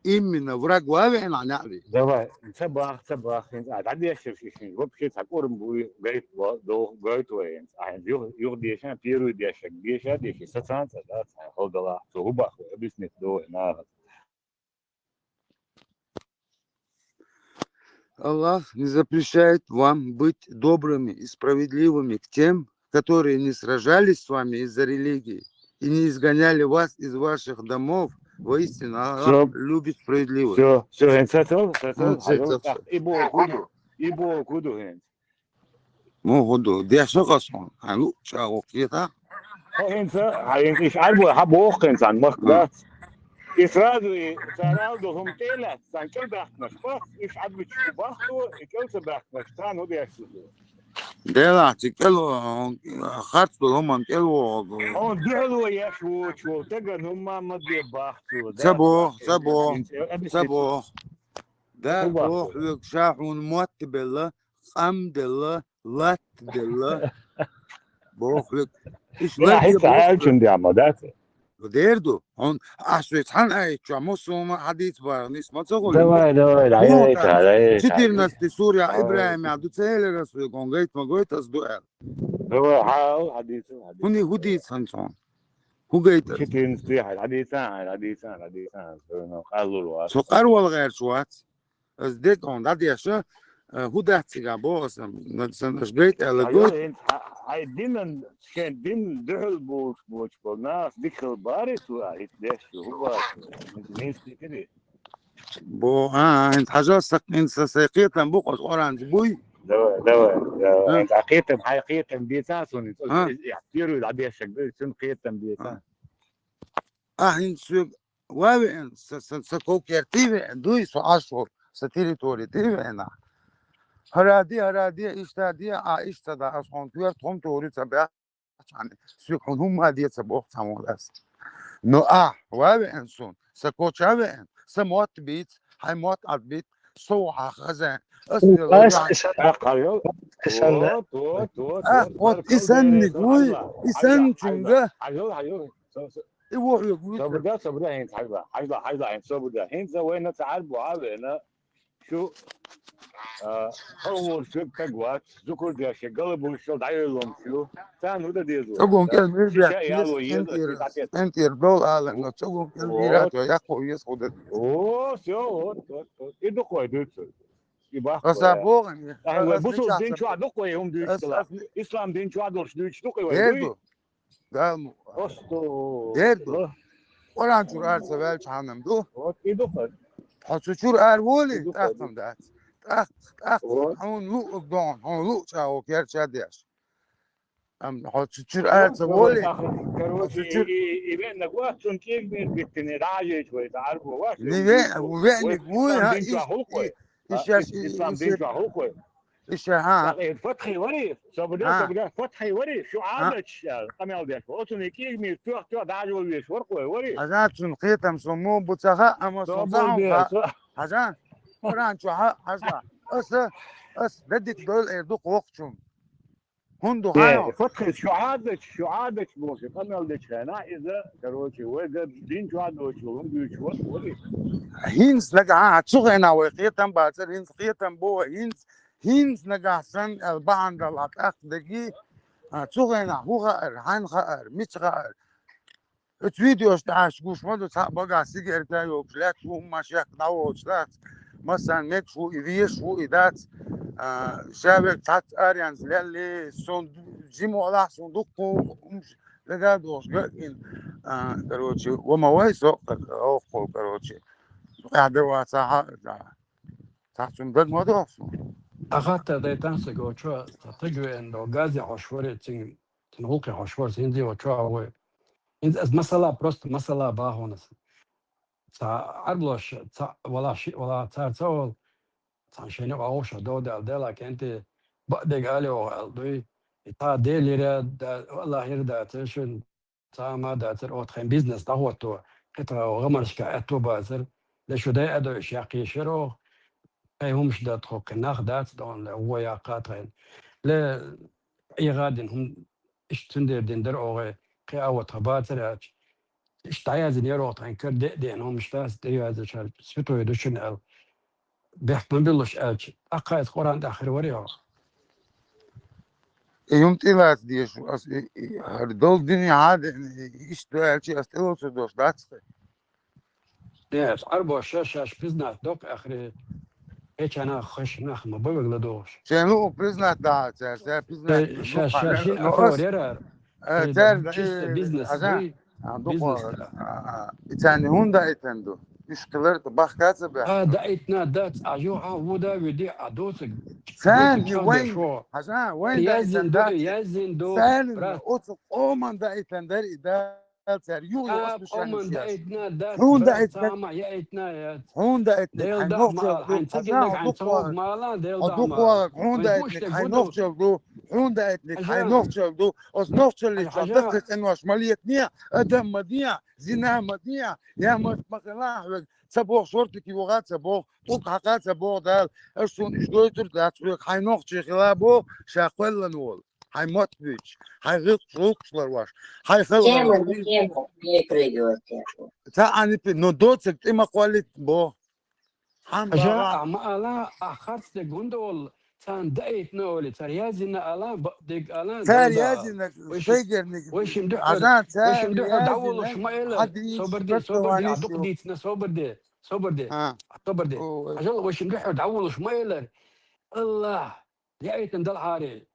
Именно враг вавен а нави. Давай, цабах, цабах, а да дешер шишин, вообще такорм буй гайт бо, до гайт вай. А ё, ё дешан, первый дешек, деша, деши, сацанца, да, холдала, то губах, объяснить до, на. Аллах не запрещает вам быть добрыми и справедливыми к тем, которые не сражались с вами из-за религии и не изгоняли вас из ваших домов. Воистину, Аллах Всё. Любит справедливость. Всё, всё, хен сацал, Ну, сацал, сацал, и бо куду, и бо куду хен. Мо году, деша касон, а ну, чао кета. Хен са, а хен иш арбо, ха бо хен сан мах, да. И сразу и сарал до хум тела, сан кел дахнаш, па, иш адвич бахту, и кел са дахнаш, сан удеш. Дела, ти кел, харц до хуман кел во. Он дехло яш вочу, тега ну мама де бахту. Цабо, цабо, цабо. Да, бо, шахун мот белла, ам делла, лат делла. Бо, иш Да, хица алчун дяма, да. Дерду, он асвет хан ай чаму сума хадис бар, нис мацагул. Давай, давай, давай, давай. Четырнадцатый сура Ибрахим, я ду целе расу гон гайт ма гойт аз дуэл. Давай, хал, хадис, хадис. Хуни худис хан сон. Хугайт. Четырнадцатый, хадис, хадис, хадис. Аллур ва. Со карвал гайр шуат. Аз дек он да деша, худат цига бо асан, сан аш гайт ала гойт. Ай динан, шен дин духл бош бош бо нас дикл бари су а хит деш ху ба. Нин стикири. Бо, а, ин хажа сак ин са сакетан бу къос оранж буй. Давай, давай, давай. Сакетан, хай кетан беца сун. Я, первый да дешек, сун кетан беца. А, ин су вавен са са са кокер тивен дуй со ашо са территория тивена. Харади, харади, ишта ди, а ишта да асон кюер том тори са бя. Чан су хун хум ма ди са бо самодас. Но а, вавен сун, са кочавен, са мот бит, хай мот ат бит, со ха хазен. Ас Ас ас исан, исан да. А, вот исан ни гуй, исан чунга. Айо, айо. И во ю гуй. Собрда, собрда, хин хажла, хажла, хажла, хин собрда. Хин за война цар буавена. Шу а хавор шу кагват, зукур дяше, галабур шу дайлом шу. Тан уда дезу. Цогон кел мир бя. Шиша яло еза, Энтир, шиша тет. Энтир дол ален, цогон кел мир ато, я хо ес худет. О, всё, вот, вот, вот. И духой дыцу. И бах. Аса боган. Ай, бу су дин чуа духой ум дыцу. Ислам дин чуа дол дыцу духой. Дерду. Галму. Осто. Дерду. Къуран чур арса вел чанам ду. Вот и духой. Хо чур ар воли, Иду тахтам ходи. Да. Тах, тах, Вот. хун лу дон, хун лу чао керча деш. Ам хо чур арса воли. Короче, Чур- и и вен на гуа цун кег бен биттине ражеч вай да арбу ва. Не ве, ве не гуй, ха, Дин чуа хулкой. иш яш, Ислам дин чуа хулкой. иш, ха. Фатхи вари, собрда, А. Собрда, фатхи вари, шу адача, камел деш. Отун кег ми тух тух дажу веш варкой вари. Азат сун хетам сун му буцаха, ама сун саун ха. Хажан, Къуран чу ха, хажла. Аса, ас дадик дол эрду къокъчун. ХӀунда Э, хьайо? Фатхис, шу Ӏадача, шу Ӏадача боху, къамел дечу хенахь иза, короче, вай гар дин чохь доцуш волу гуьйчу вон, вари. ХӀинца нагахь, хьан цу хенахь вай кхетам бацара, хӀинца кхетам бу вай, хӀинца, хӀинца нагахь санна аьлла бахьана дала тӀаккха дагий, а, цу хенахь хӀун хаьара, хьайна хаьара, мича хаьара? Оцу видеош тӀехь гуш ма ду, цхьаъ багахь сигарета йолуш лаьтташ ву, хӀумма шек дӀаволуш дац, массарна мегаш ву, и везаш ву, и дац. А, ша верг цхьацца аренца лелли, сон жима валахь, сон дуккха хӀумаш дага а дохуш ган а гина. А, короче, ва ма вай со, оха, короче, къаьхьа дан вац, а, цхьацца хӀума дага ма доху сон. Ахатта дайтан сага, чо, стаг веана до, газе хьош варе, цин, цин гӀуллакхе хьош варе, хӀинзе ва чо а вой. ХӀинца ас масала, просто масала бахьанас. Ца Ӏарблош, ца вала ши, вала цар ца вал, цхьана шайна къагӀуша дов дал дела кенти, баъдег али оха аьл дуй. И та делира, да, Аллахьира дацар шун, ца ма дацар, от хайн бизнес дӀахӀотто, кхетара гӀамаршка аьтто бацар, ле шу дай адой шаккхи шеро, хай хӀумаш да тхо кхин нах дац, дон ле, гӀо яккха тхайн. Ле, и гӀадин хӀум, иш цундер дин дар оха, кхи а вот хабацар аьлча. Иштта дӀаязйина яра оха тхайн кара де а деана, хӀумаш дац, де язйича, святой ду шуна аьлла. Бехк ма биллуш аьлча, тӀаккха иза Къуръан тӀехь хир вара йо. И хӀума тӀелаца дезаш ву ас, и, и, хӀара долу дуьне хьан деана, и, иштта ду аьлча, ас тӀелоцур долуш дац те. Э, ас Ӏарбоша шаьш признать доккху ахри, кхечанах хаш нах ма бавиг ладогӀуш. Шен луъу признать дахьа, цаьрца признать Э, ша, ша, ши но ахор ас, ярар. Э, Э, цаьрга чисто и бизнес аза, буй, а, дукха, бизнес. А, а, и царна хӀунда итан ду? Уьш хилар тӀе бахка ца баьхка. А, даийтна дац, а жо хьан вуда вуьди, а доцаг. Царна Доцаг и чам вайн, деш хьо. Хьажа, вайн Язйин даийтан ду, дац. Язйин ду, Царна брат. Оцу къоман даийтан дар и да. Цара юха А, ослушание къоман шеш. Даийтна дац, Хьун брат, даийтна? Цама яийтна яц. Хьун даийтна? Дел Хьайн да нохчал ма, ду. Хьайн ца Хьажа, гиннаг, хьайн ца вогӀу мала, дел да ма. Хьо дукха вагӀа, хьун даийтна? Хьайн нохчал ду. Хьун даийтна? Хьайн нохчал ду. Оцу нохчаллица даккхий къинош ма летне, адам ма де, зина ма де, я ма, ма хила хьоьга. Ца боху шортик юха, ца боху, тӀулг хьакха, ца боху Дала. Аш суна иш гойтур дац хьоьга, хьайн нохчий хила боху, ша кхоьллан волу. Хьайн мотт буьйцуш, хьайн гӀуллакхаш ларваш, хьайн хала Тема, тема, не прыгивать. Ца Ӏанипи, но доцаг тӀе ма кхоллит бо. Хьан Хьажа, бага? А ма ала, а харц де гунда волу, царна даийтна оли, цар язйина ала, б-, дег ала, Цар язйина, шайгерниг. Вай шим дуьхьа, Хьажа, вай шим дуьхьа дӀавулуш ма элар. Собар де, собар де, а дукха дийцина, собар де, собар де, собар де. Хьажал, вай шим дуьхьа дӀавулуш ма элар. Аллах, яийтан далхьаре.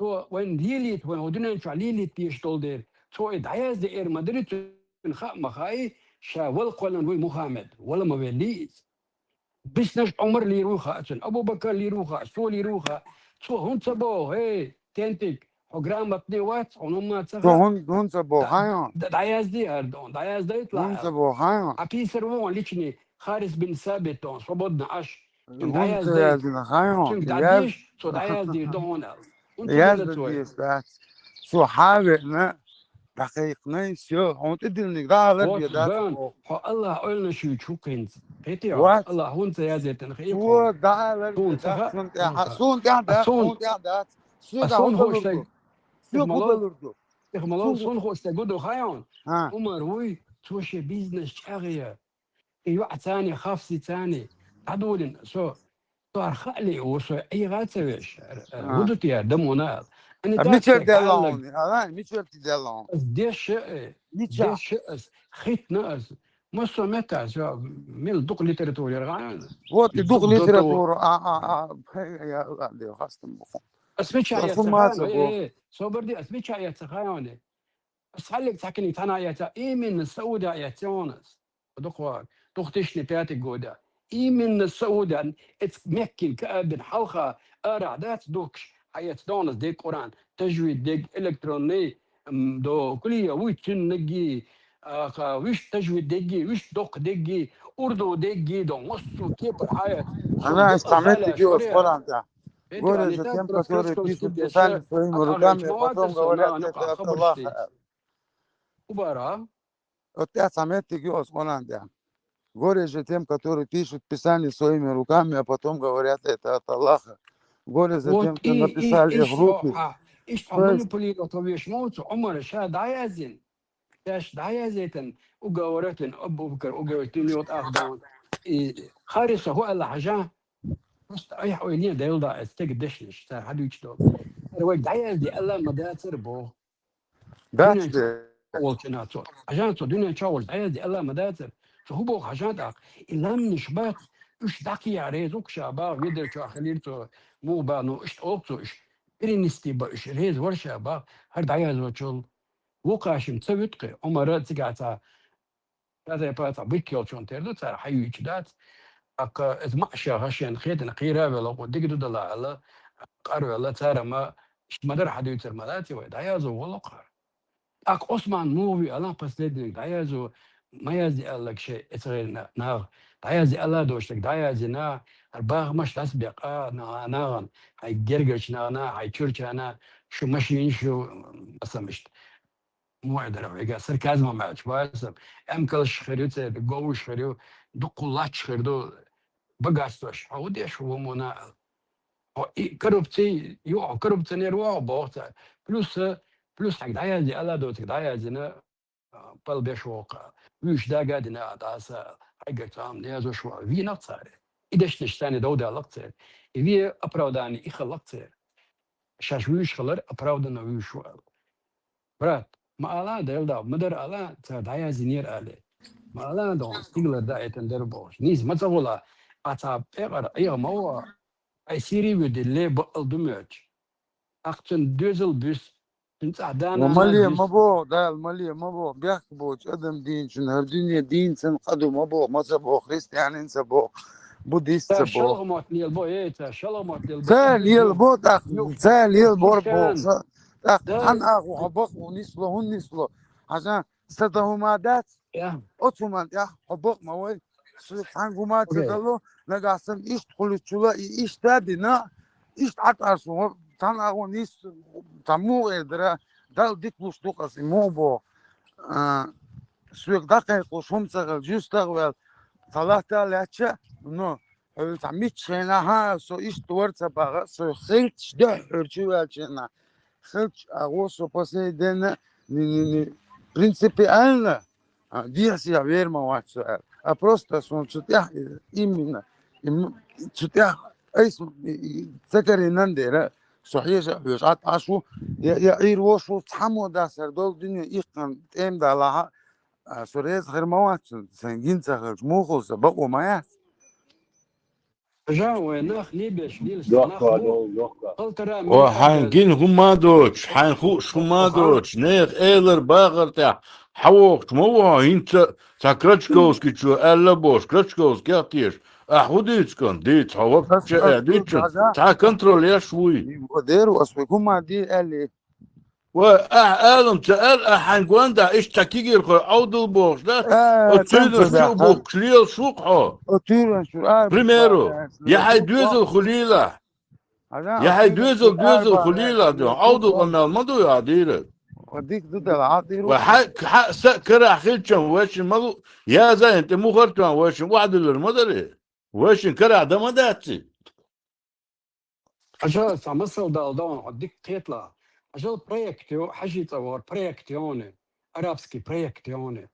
Цо вайн лелийта, вайн хӀу дуьнен чохь лелийта дезаш долу дера. Цо и дӀаязде эр ма дари, цуьнан хаа ма хаий, ша вала кхоьллан вуй Мухаммед, вала ма веллий иза. Биснаш Ӏумар лийр ву хаьа цуьнан, Абу-Бакар лийр ву хаьа, со лийр ву хаьа. Цо хӀунда ца боху, хӀей, тентик, хьо грамотный вац, хьуна хӀумма ца хаьа. ХӀунда, хӀунда ца боху, хьан? ДӀаязде хӀара дон, дӀаяздай тла. ХӀунда ца боху, хьан? Ӏа пийсар ву хьуна личный, Харис бин Сабит дон, свободно Ӏаш. ХӀунда ца яздина, хьан? Цуьнга дӀадеш, цо дӀаяздийр ду хьуна аьлла. ХӀунда ца дина цо? Цо хьан веана, дӀакхайкхинай, всё, хьуна тӀедиллиниг дӀа алар бе дац. Хьо Аллах ойланаш юьйчу хӀу кхинца. Кхетий хьо? Аллах хӀунда ца язъяйтина хи. Цо дӀа алар бе дац, суна тӀехь, суна тӀехь дац, суна тӀехь дац. Соьга хӀун далур ду? Соьга хӀун далур ду? Тихо ма ло, суна хууш дерг гу ду хьайна. Умар вуй, цо шен бизнес чӀагӀъян. И йоӀ царна, хафси царна, дӀадолийна, со, со хӀара хаале ву, со ӀийгӀа ца веш, хӀу ду те хӀара дамона аьлла. Ани А мичара тӀаккха делла аьлларг? Хьуна? Ала, мичара ти делла хьуна? Ас деш а, э, Мича? Деш а ас, хитна ас. Массо а метта ас, мел дукха литература яра хьайна. Вот и дукха литература, а, а, а, я, я, я, хастам бу. Ас мича яц хьайна, э, э, собар де, ас мича яц хьайна. Ас хьаллиг цхьаькхиниг цхьана а яц, именно Сауда яц хьуна ас. Дукха, две тысячи пятый года. Именно Сауда, эц Меккин Каабин хьалха арахь дац духкаш, хьаэц догӀнас дег Къуръан, тажвид дег электронный, м, до кулия вуй цуьннагги, а, ха, вуьш тажвид дегги, вуьш доккха дегги, урду дегги, до массо кепар хьаэц. Ана, ас цхьа меттиг ю ас Къуръан тӀехь. Горе же тем, которые пишут писание своими руками, а потом говорят, это от Аллаха. Убара. Вот я цхьа меттиг ю ас Къуръан тӀехь. Горе же тем, которые пишут писание своими руками, а потом говорят, это от Аллаха. Горе же тем, кто написал их руки. Иштта хьо манипулировать веш ма ву цу Ӏумара ша дӀаяздина. Шаьш дӀаяздайтина, уговоротина, Абу-Бакар уговоротина йола тӀаккха дон. И Хариса хӀу аьлла хьажа, просто айхьа ойла е, Даьла да, эцу стеган дешнаш, цара хьадуьйцуш долу. Цара вайга дӀаязде аьлла ма дацара боху. Дац Дуьнен чу де. Волчу нахаца. Хьажа цо дуьнен чу волчу дӀаязде аьлла ма дацара. Цо хӀу боху хьажа тӀаккха? И ламнаш бац, уьш дӀакхехьа реза ву-кх ша баха, ведар чохь хилира цо, муха баха, ну, иштта олу цо уьш. Перенести бан уьш реза вара ша баха, хӀара дӀаязвачул. Вукхашим ца вуьту кхин, Ӏумара цигахь цхьа Ша тайпа цхьа бик йолчунна тера ду, цара хьаюьйцуш дац. ТӀаккха иза маӀа ша хьашена хетина кхийра а велла, кху дика ду дала аьлла, къар велла, цара ма, ма дара хьадуьйцур ма дац вай, дӀаязо волу кхара. ТӀаккха Осман муха вуьй аьлла, последний дӀаязо, ма язде аьлларг шайн эцу гӀайрина наха. ДӀаязде аьлла доцург дӀаяздина, хӀара бахамаш дӀасабекъа на-, нахана, хьайн гергарчу нахана, хьайн чуьрчана, шу машина, шу, м, масам иштта. Муха дара вайга, сарказмом аьлча, вай сан, эмкалш хир ю церан, говш хир ю, дуккха лач хир ду, богатствош. Хьо хӀун деш ву, муна? Хьо и коррупци ю, хьо коррупционер ву хьо, боху цара. Плюс, плюс хьайга дӀаязде аьлла доцург дӀаяздина, а, пал беш воккха. Вуьйш дага а дина, а, дӀаса, хьайгара цхьа хӀума язош ву, вийнакх цара. И дешнаш царна дов даллакх церан. И ве оправдание и хиллакх церан. Шаьш вуьйш хилар оправданно вуьйш ву аьлла. Брат, ма ала, Делда, ма дара ала, цара дӀаяздинера али. Ма ала, дон, стигалара даийтина дара бохуш. Нийса ма ца гӀула, а цхьа пекъара Ӏеха ма ваха, ай Сири вуьдилле бакъал ду моьттуш. Акх цуьнан доьзал буьсу, цуьнан цӀахь Ва дана-нана мали ма буьсу. Бо, Дала мали ма бо, бехк боцу адам дийначун, хӀара дуьне дийна ца къа ду ма бо, ма ца бо, христианин ца бо, буддист ца Ца бо. Шалгъа мотт лелабо, эй, ца шалгъа мотт лелабо, Ца тӀехь лелабо, тӀаккха, ю, ца лелабор Хишан. Бохуш. ТӀаккха Да. Цхьана агӀо хьо бакъ ву нисло, хӀун нисло? Хьажа, са дан хӀума дац? Я. Оцу хӀуман тӀехь хьо бакъ ма вай. Шу цхьаьнга хӀума ца Окей. Дало, нагахь санна иштта хуьлучула и иштта а дина, иштта Ӏатарсо, цхьана агӀо нис, цхьа муха эр дара, Далла дика луш ду-кх ас и муха боху. А, соьга дӀакхайкхош хӀума ца хилча, жуьста а ваьлла, цхьа латта а лаьттача, ну, хьо цхьа мичча хенахь а, со иштта вара ца баха, со хилча дуьххьара чу ваьллачу хенахь, хилча агӀо со последний дена, ни, ни, ни, принципиально, а, дехьа-сехьа вер ма вац со аьлла. А просто суна цу тӀехь, именно, им-, цу тӀехь айса, и, и, ца карийнан дера, со хьежа а хьоьжуш, Ӏа тӀаш ву, я, я Ӏийр вош ву, цхьаммо дацар долу дуьне иккхана тӀема далахьа, а, со реза хир ма вац, сайн гина ца хилча, мухалла сан бакъо ма яц. Жан вай нах лебеш лелаш Лёгко, нах бу. Лёгко. Полтора О, миллиарда хьайн гина хӀума доцуш, хьайн хууш хӀума Аха. Доцуш, нехан элар бахар тӀехь хьан вохуш ма ву хьо, хӀинца цхьа Крачковский чу аьлла бохуш, Крачковский а теша. Ахьа хӀун дийца кан? Дийца, хьо вапча Ас, э, ас, дийца. Ас, ас, Цхьа контроль еш вуй. Дера, ас вай хӀума ди аьлли. Ва, ахьа алам ца аьлла, ахьа хьайн гонда, иштта цхьа кигирхой Ӏовдал бохуш, да? Э, О цуьйнаш цамцаза, чу а ха? Бухкуш лелаш ву-кх хьо. О туьйранаш чу ара Примеру, бухкуш, я хьайн ара доьзал бухкуш. Хуьлийла. Ага, Я хьайн туьйранаш доьзал, чу ара доьзал бухкуш, хуьлийла, ара бухкуш. Ӏовдал къамел ма ду, я дийра. Ва дика ду дала, хьа дийра Ва ву. Хьа, хьа са карахь хилчам вайшин ма лу, я зайна тӀе мухар тоьхна вайшин вахдуьллур ма дарий. Вайшин карахь дан ма дац и. Хьажа, цхьа масал дала дан, хьо дика кхеталахь. Хьажал проект ю, хьажи цӀа вахар проект йоне, арабский проект йоне.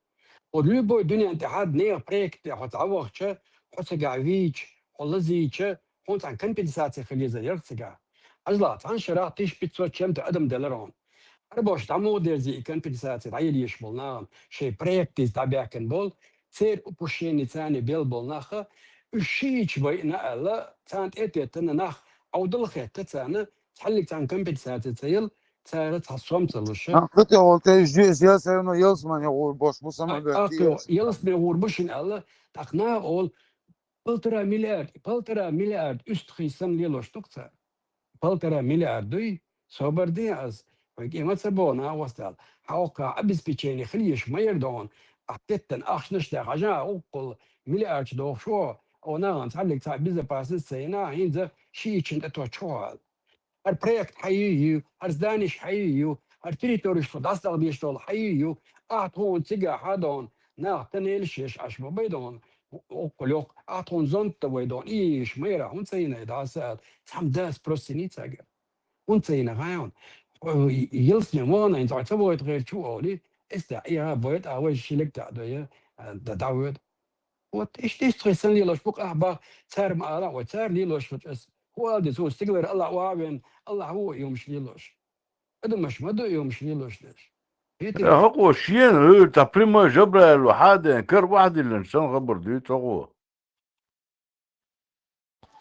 Хьо любой дуьнен тӀехь нехан проект тӀе хьо цхьа вахча, хьо цигахь вийча, хьо лазийча, хьуна цхьана компенсация хила еза яра цигахь. Хьажалахь, цхьана шарахь тысяча пятьсот чем-то адам делара хьуна. Арабош дӀа муха дерзи и компенсация дӀаеллаш болу нахана, шайн проектица дӀабаьхкина болу, церан упущение царна бел болу наха, уьш шиъ чу байина аьлла, царна тӀе а теттина нах Ӏовдал а хетта царна, цхьаллиг царна компенсация ца елла, цара цхьа сом ца луша. А, кху тӀехула тӀе жи-, я всё равно ялсмане гӀур бош бу самагар А, а, ялсмане гӀур бу шина аьлла, тӀаккха наха олу, полтора миллиард, полтора миллиард уьстагӀий санна лелош ду-кх цара. Полтора миллиард дуй, собар де ас, вайн кӀема ца боху нахаста аьлла. Хьан оккхахь обеспечение хила еш ма яра дохуна, ахь теттан ахчанаш даьхьа, хьажа, уккхул миллиард чу дохуш ву, о нахана цхьаллиг цхьа безопасность ца йина, хӀинца шиъ иччина тӀе тоттуш ву хьо аьлла. ХӀара проект хьан ю, ю, хӀара зданиш хьан ю, ю, хӀара территориш тхо дӀасадала дезаш долу хьан ю, ю, ахь тхуна цигахь хьан дохуна, нах тоннелаш еш Ӏаш ма бай дохуна, уккхул йоккха, ахь тхуна зонт дан вай дохуна, и еш ма яра, хӀунда ца йина и дӀаса аьлла, цхьамма дас просто йиний цаьрга. ХӀунда ца йина хьан йохуна? О, и-, и-, йилсне вахана, хӀинца ца войту гӀерчу олий, эс да, и а войту, а вай шилаг та а дой, а, да, дӀавойту. Вот, иштта, иштта тхой сан лелош бу къахьба, цара ма ала, вай цара лелош хилча ас. ХӀу ала ди цо, стигалара Аллахь ван, Аллахь ву и хӀумаш лелош. Адамаш ма ду и хӀумаш лелош деш. Э, хӀокхо шена, э, та прямой Жабраил ву хьаден, кара охьадиллина сан хабар дуьйцу хӀокхо.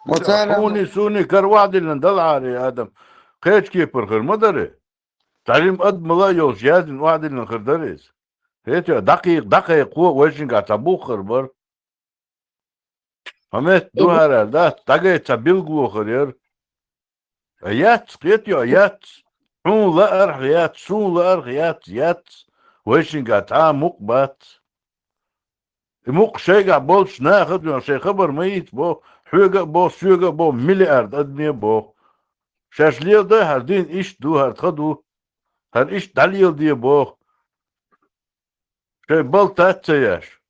Оцара хьуни, суни кара охьадиллина далхьари адам. Кхечу кепара хир ма дари. Цхьа жима адамала а йолуш яздина охьадиллина хир дара иза. ХӀетта дӀакхайкха, дӀакхайкхо а вайшинга цхьа бух хир бара. Хьан метта ду хӀара аьлла дац, дӀагайта цхьа билгало хир яра. А яц, кхетайо, яц. Хьуна лаарх яц, суна лаарх яц, яц. Вайшинга цхьа а мукъа бац. И мукъа шайгахь болчу наха а дуьйна шайн хабар ма йийца боху, хьоьга а боху, соьга а боху, миллиард адаме а боху. Шаьш леладой хӀара дин иштта ду, хӀара тхан ду, хӀара иштта дӀалеладе боху. Шайн балтац ца еш.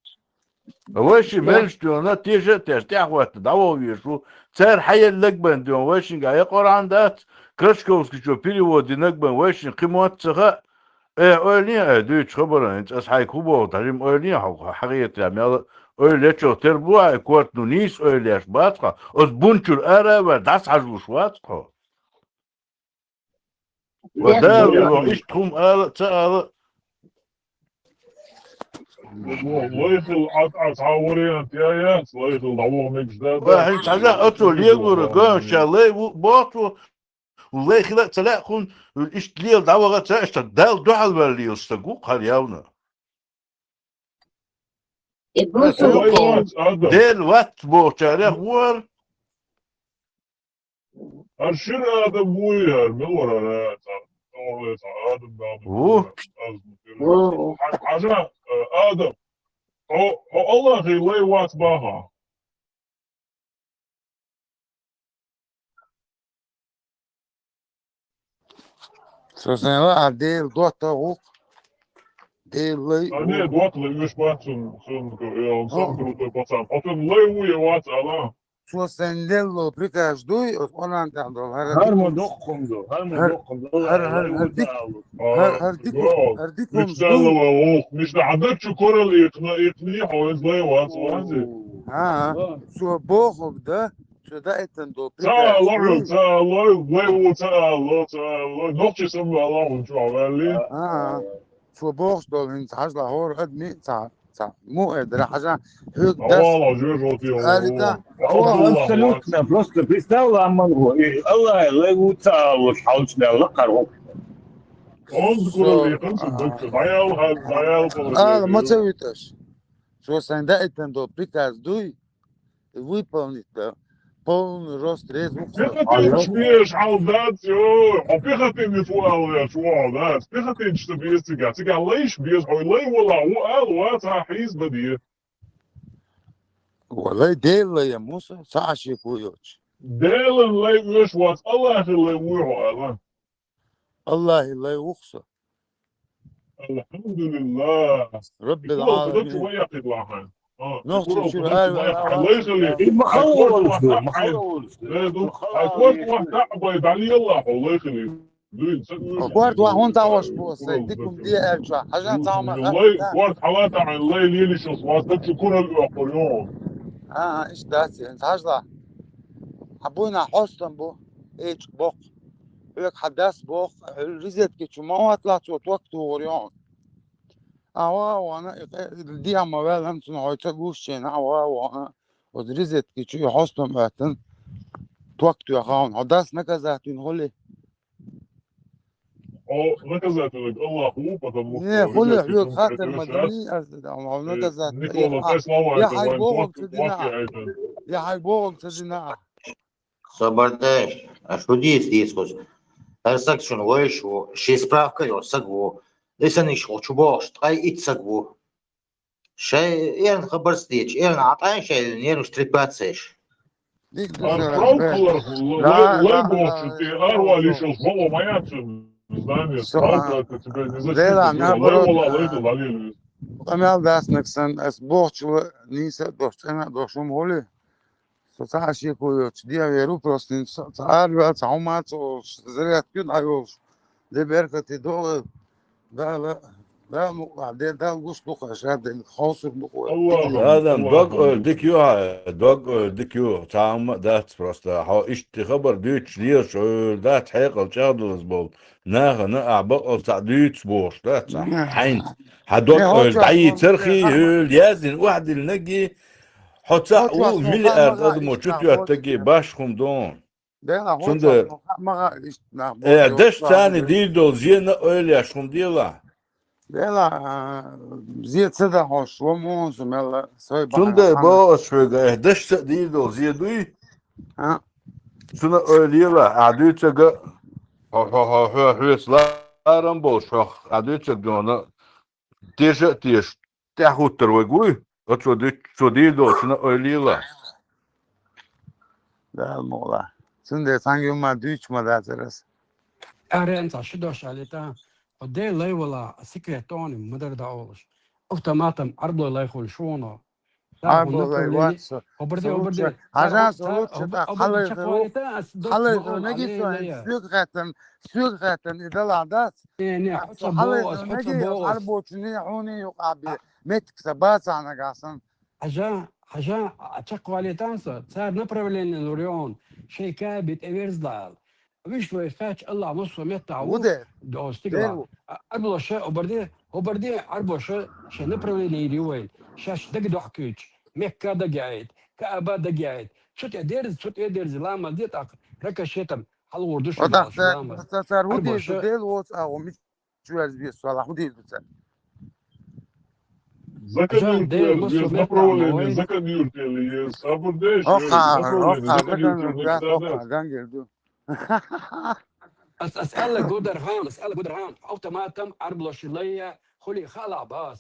Вайши меллаш дуьйна, теша а теш, тӀаьхьахӀотта дӀаваха везаш ву. Цара хьаеллаг бен дуьйна, вайшинга я Къуръан дац, Крачковскийчо перевод динаг бен вайшин кхин мотт ца хаьа, Э, ойлане, ай, дуьйцу хабаран, хӀинца ас хьайга хӀун боху, тхьажим ойлане, хьо хьагӀетарехь мел ойла ечо тера бу, ай, корта, ну, нийса ойла еш бац хьо, оцу бун чуьра ара а ваьлла, дӀасахьажалуш вац хьо. Ва Дала, иштта хӀума ала а, ца ала а. Лайхила Ӏа, Ӏа цхьа вариант я, яц, лайхила дӀаваха мегаш да, ва, хӀинца хьажа, оцо лелора ган ша лай ву, боху, Лай хила а ца лаьа хӀуна, иштта лела дӀаваха ца, иштта Далла дуьхьал ваьлла лела стаг ву хӀара явна. Э, бу Аса со юкъа вац адам. Дела вац бохучарех ву хӀара. ХӀара шира адам вуй хӀара, мила вара хӀара, цхьа, цхьа адам, адам Ву. вуй хӀара, аз ма тера. Ву, ву. Хьажа, хьажа, э, адам. Хьо, хьо Аллахе лай вац баха. Со сайн ла а Дела доттагӀа ву-кх. Дела лай А не, ву. ДоттагӀа лай уьш бац цунна, цунна, э, он Хо. сам крутой пацан. Хьо цунна лай ву я вац ала. Цо сайн лелла приказ дуй, оцу Къуръан тӀехь долу хӀара ХӀара ма дикум. доккхум ду, хӀара ма ХӀара, доккхум ду, хӀара, хӀара, лай хӀара ву дик-, ца алу. А, хӀара, хӀара дикум, да. хӀара дикум Мишта ду. Алла ва ву, мишта хьан дакчу корал икна, икни хьо, иза лай вац вази. А, а. Цо бохург да. Цо даийтина долу Ца приказ. Лоьру, ца лоьру, вай ву ца ло, ца ло. Нохчи сам вала хӀун чу валли. А, а. Цо бохуш долу хӀинца хьажла хӀора адми ца, ца. Му э дара хьажа, хьоьга дас. Авала, жожо ти Алика. Авала, абсолютно. Просто представь, амман гу. И Аллах, лай ву ца ло, хьалчна лакхар гу. Он Со, курал и ханцу а. Бакча. Даял хад, даял курал. Ала, ма ца виташ. Цо сайн даийтина долу приказ дуй. Выполнить, да, полный рост реза ву со. Пехотинчу безаш хьал дац, йо, хьо пехотинец ву ала веш ву хьо дац. Пехотинчу ца беза цига, цига лайш беза, хьо лай вала ву ала вац, хьийза баде. Валай Дела лай я, Муса, ца Ӏашику йоцу. Делан лай оьш вац, Аллахи лай вуй хьо ала. Аллахи лай ву со. Алхьамдулиллах. Раббил Икура, куда Ӏаламин. Чува якъид лахьан? А, Нохчи Икура, чуьра куда ара Чува якъид ара лахьан? Лайхали. И махал волчу, махал волчу. Лайду, Махал а корт волчу. Вахта бай дали Аллах, лайхали. Дуин, ца уйла. Корт вахун таваш бу, сай, Икура, дикум ди эрча. Хажан цама Лай, хатта. Корт халата ан лай лили шос, вас дачу курал уакъур, ё. А, а, иш дац, ин хажла. Хабуна хостам бу, эч бок. Хьоьга хьан дас боху, хьуьлу ризетки чу ма ватлахь цо ток тухур йоӀ. Ава, вана, и къе-, диа ма ваьлла, цунна хьой ца гуш чена, ава, вана. Оцу ризетки чу и хьостам оьттан, ток тоьхна, хьо дас наказать вина хули? Хьо наказать винарг Аллах ву, потому что Не, хули ризетки хьоьга чу хаттар ма хьоьга дини, аз, хьо э, наказать, Никола, я, тай слова я это хьай вайн бохам ток ца дина. Вахи айтан. Я хьай бохам ца дина. Собар деш, аш хӀу дийца дийца хӀуш? ХӀара саг шуна вайша ву, шен справка йолу саг ву. Лисаниш хӀу чу бохуш, ткъа итт саг ву. Шай эрна хабарца дийча, эрна Ӏа тӀайн шай нерваш трепаться еш. Дик А, дуза, прав бе. Кулар, Да, лай, лай да, бохуш, да, те да, арвалиш да. Аш боху ма яц, знание, Со, справка, а, это тебе не Дела, зачем, наоборот, лай вала, лай а, вала, лай вала. Къамел дас нагсан, ас бохучула нийса а дош, цӀена а дош, хӀума хули? Со ца Ӏашику йоцу, дегӀ веру просто, ца, ца арвел, ца хӀума, ца олуш, зарядка ю дӀайолуш. Де беркате догӀа, Дала, Дала мукъа, де Дала гуш дукха, ша де ховсур дукха. Адам, дог ойла дика ю хьа, дог ойла дика ю, цхьа хӀама а дац просто. Хьо иштта хабар дуьйцуш лелаш ойла дац, хьекъал чӀагӀдалаз болу. Нахана ахь бакъал цхьаъ дуьйцуш бохуш дац ахь. Хьайна, хьан дог ойла дӀайийцархий, ойла яздина охьадиллинаргий, хьо цхьаъ ву миллиард адамо чутоьттаргий баш хӀума ду. Цундела, э, даш царна дийр долу зена а ойла еш хӀума делахь. Дела, а, зе ца дахьош, ва муунса мелла, сой бахьана. Цундела боху ас хьоьга, э, даш ца дийр долу зе дуй? А? Цуна ойла елахь, ахь дуьйцург а, хьо, хьо, хьо, хьо, хьоьца ларам болуш хьох, ахь дуьйцург дона, теша а теша, тӀаьхьахӀуттур вайга вуй? Оцо дуьйцу, цо дийр долчунна ойла елахь. Дала мукъ лахь. Цундела цхьаьнгге ма дуьйцуш ма дацара ас. Аьрен цхьа ши дош алита, хьо Дела лай вала, секрет тони, ма дара да олуш. Автоматом Ӏарбой лай хуьлуш вуно. Ӏарбой лай вац со. Обарди, обарди. Хьажа со лучше так, хьалай хьалай наги со, соьга хеттан, соьга хеттан, и дала дац. Не, не, хьо ца боху ас, хьо ца боху ас. Ӏарбочуни, хьуни юкъа бе. Меттиг ца бацахь нагахь санна. Хьажа, хьажа, а чекхвалийтан со, цара направление лур йоӀун, шайн каби тӀеверзлал. Виш вай хаьч Аллах массо меттахь ву, до стигла. Арбоша, обарди, обарди, арбоша, шайн направление йир ю вайн. Шаьш дага дохкуьйтуш, Мекка дага яйта, Кааба дага яйта. Цу тӀе дерза, цу тӀе дерза, ламаз де тӀаккха, ракошетом, хьалгӀур ду шу ламаз. Цара хӀун дийр ду, Дела воцу агӀо, мича верза веза, валахь, хӀун дийр ду цара? Закон юртера еза, направление закон юртера еза, сабур деш, направление закон юртера еза. Гангер ду. Ас, ас аьлла годархан, ас аьлла годархан, автоматом Ӏарбоша лайя хули хаалахь бац.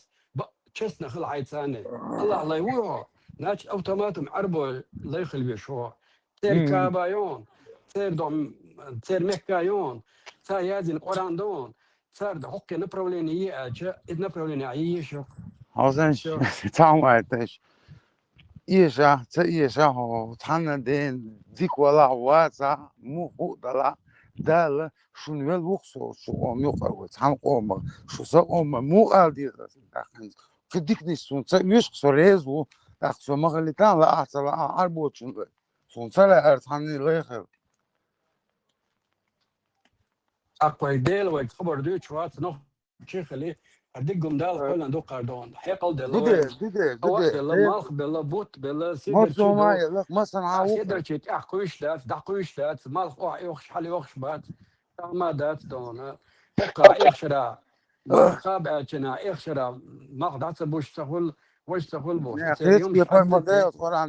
Честно хила хьайцане. Аллах лай ву хьо, значит, автоматом Ӏарбой лай хила веш хьо. Церан Кааба йон, церан дом, церан Мекка йон, цара яздина Къуръан дон, цара хӀокхе направление е аьлча, иза направление а еш ю. Хьо зен цхьа хӀума айташ. Эша, ца эша хьо, цхьанна ден дика валахь вацахь, муха хӀуъ далахь, Дала шуна вел ву-кх со, шу къома юкъа вай, цхьана къомах, шу са къома муха ала деза, тӀаккха хӀинца. Кхин диканаш суна ца оьшу-кх, со реза ву, тӀаккха со ма хилийтан, лаахь ца лаахь, Ӏарбочун лай. Суна ца лаьара цхьанний лай хила. Аккха вай Дела вайга хабар дуьйцуш вац, нохчий хили, а диггум Дала кхоьллина дукхар дона. Хьекъал делла вай. Дуде, дуде, дуде. Делла, малх белла, бутт белла, сидар чи ду. Масана а сидар чи тӀехь кхуьйш дац, дӀакхуьйш дац, малх охьа оьхуш, хьала оьхуш бац. Тахма дац дона. Хьекха эхшара, малх кхаба аьлчана, эхшара, малх дӀа ца буш ца хуьлу, важа ца хуьлу бохуш. Церан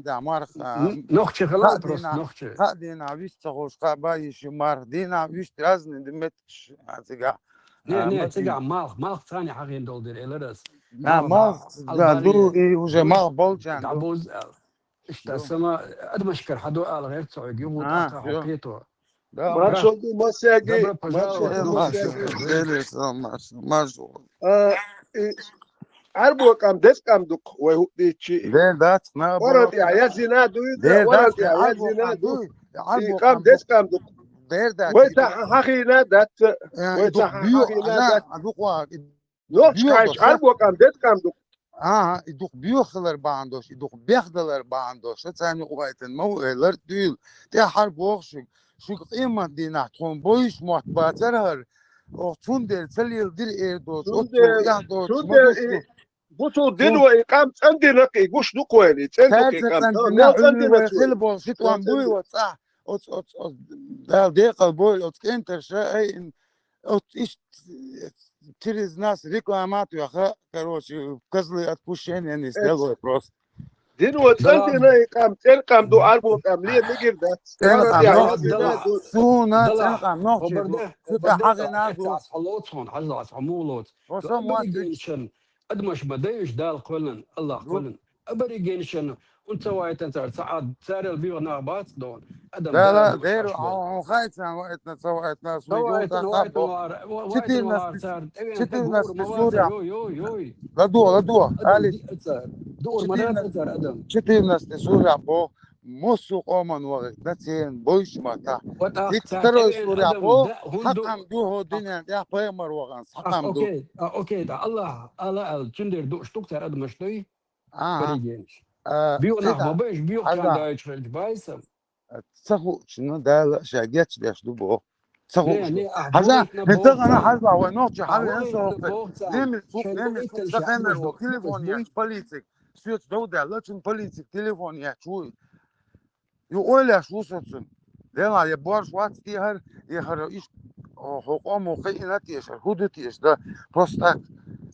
юмаш хьаздина. Нохчий хила просто, нохчий. Кхаа дийнахь вист ца хуьлуш, кхаа ба йиш ю марх, дийнахь вист разный ди меттигаш, а, цигахь. Не, не, цигахь малх, малх царна хьахийна долу дира, элира ас. На, малх, да, ду, и уже малх болчарна ду. ДӀабуз аьлла. Иштта сама адамашкара хьан ду ала гӀерта ца хьоьга, юху тӀаккха хьо кхето. Маршал ду массаьрга, маршал ду массаьрга. Маршал. А, и, Ӏарбо къам деза къам ду-кх вай хӀуъ дийцчи. Дер дац, на, Къуръан тӀехь яздина дуй, Къуръан тӀехь яздина ду. И къам деза къам ду-кх. Дер дац. Вай цхьа хьахийна дац. Вай цхьа хьахийна дац. Нохчашкахь Ӏарбо къам деза къам ду-кх. Ага, и дукха боьха хилар бахьана долуш, и дукха бехдалар бахьана долуш, царна юкъа вайтина ма ву, элар дуьйла. ТӀаьххьара боху шуьга, шуьга къемат дийнахь тхуна бойуш мотт бацара хӀара, оха цундела ца леладира эр доцу, оццул эхь доцу, ма ду шу. Бу цул дина вай и къам цӀандина-кх, и гуш ду-кх вайна, и цӀен ду-кх и къам. Царца цӀандина, хӀуьллуьй вай хила болу ши тӀом буй оцу цӀахь, оцу, оцу, оцу, Дала декъал бойла оцу кӀентарша, ай, оцу иштта через нас реклама а тоьхна, короче, козлы отпущения не сделали просто. Дина вай цӀандина и къам, цӀен къам ду, Ӏарбо къам ле мегар дац. ЦӀен къам нохчий ду. Суна цӀен къам нохчий ду. Цу тӀе хьахийна ду. Хьо лоцу хьуна, хьажал ас хьо муха лоцу. Хьо со ма дуьйцу. Адамаш ма дайуш Дала кхоьллина, Аллах кхоьллина. Аборигенашна хӀунда ца вайтан цара, ца Ӏад, царел боьха нах бац дона. Адам Дала, Дала, Дера, хьо, хьо хайцан вайтна, ца вайтна, ца вайтна, вайтна вара, вайтна вара цара, тӀевеана тӀе гур ма вацара, йой, йой, йой. Ладо, ладо, али. Дур ма дац цара адам. Четырнадцатый суря бо. Массо а къоман вагӀийтина церан бойчу маттахь. Вот ах, ХӀинца ца второй кхевен сурехь адам боху, да, хӀунда ду? Хьакъам ду хӀо дуьнен тӀехь пайхамар вахана, Ах, хьакъам ду. Окей, а, окей, да, Аллах, Алла аьлла, цуьндера дууш ду-кх цара адамаш дуй? Аха. Паригенаш. А, Био нах ма байш, био хьан дайчу хилча байсам. Ца хуучунна Дала ша гечдеш ду боху. Ца хуучунна. Хьажа, хӀинца гана хьажа, вай нохчи хьан вен со хӀокху. Немис, немис, ца хеннар ву, телефон яхаш полицик. Соьца дов даьлла, цунна полицик телефон яхаш ву. Ю ойлаш ву со цунна. Дела, я борш вац те хӀара, я хӀара иштта, о, хӀо къомо кхиъна теша, хӀу ду теша, да, просто так.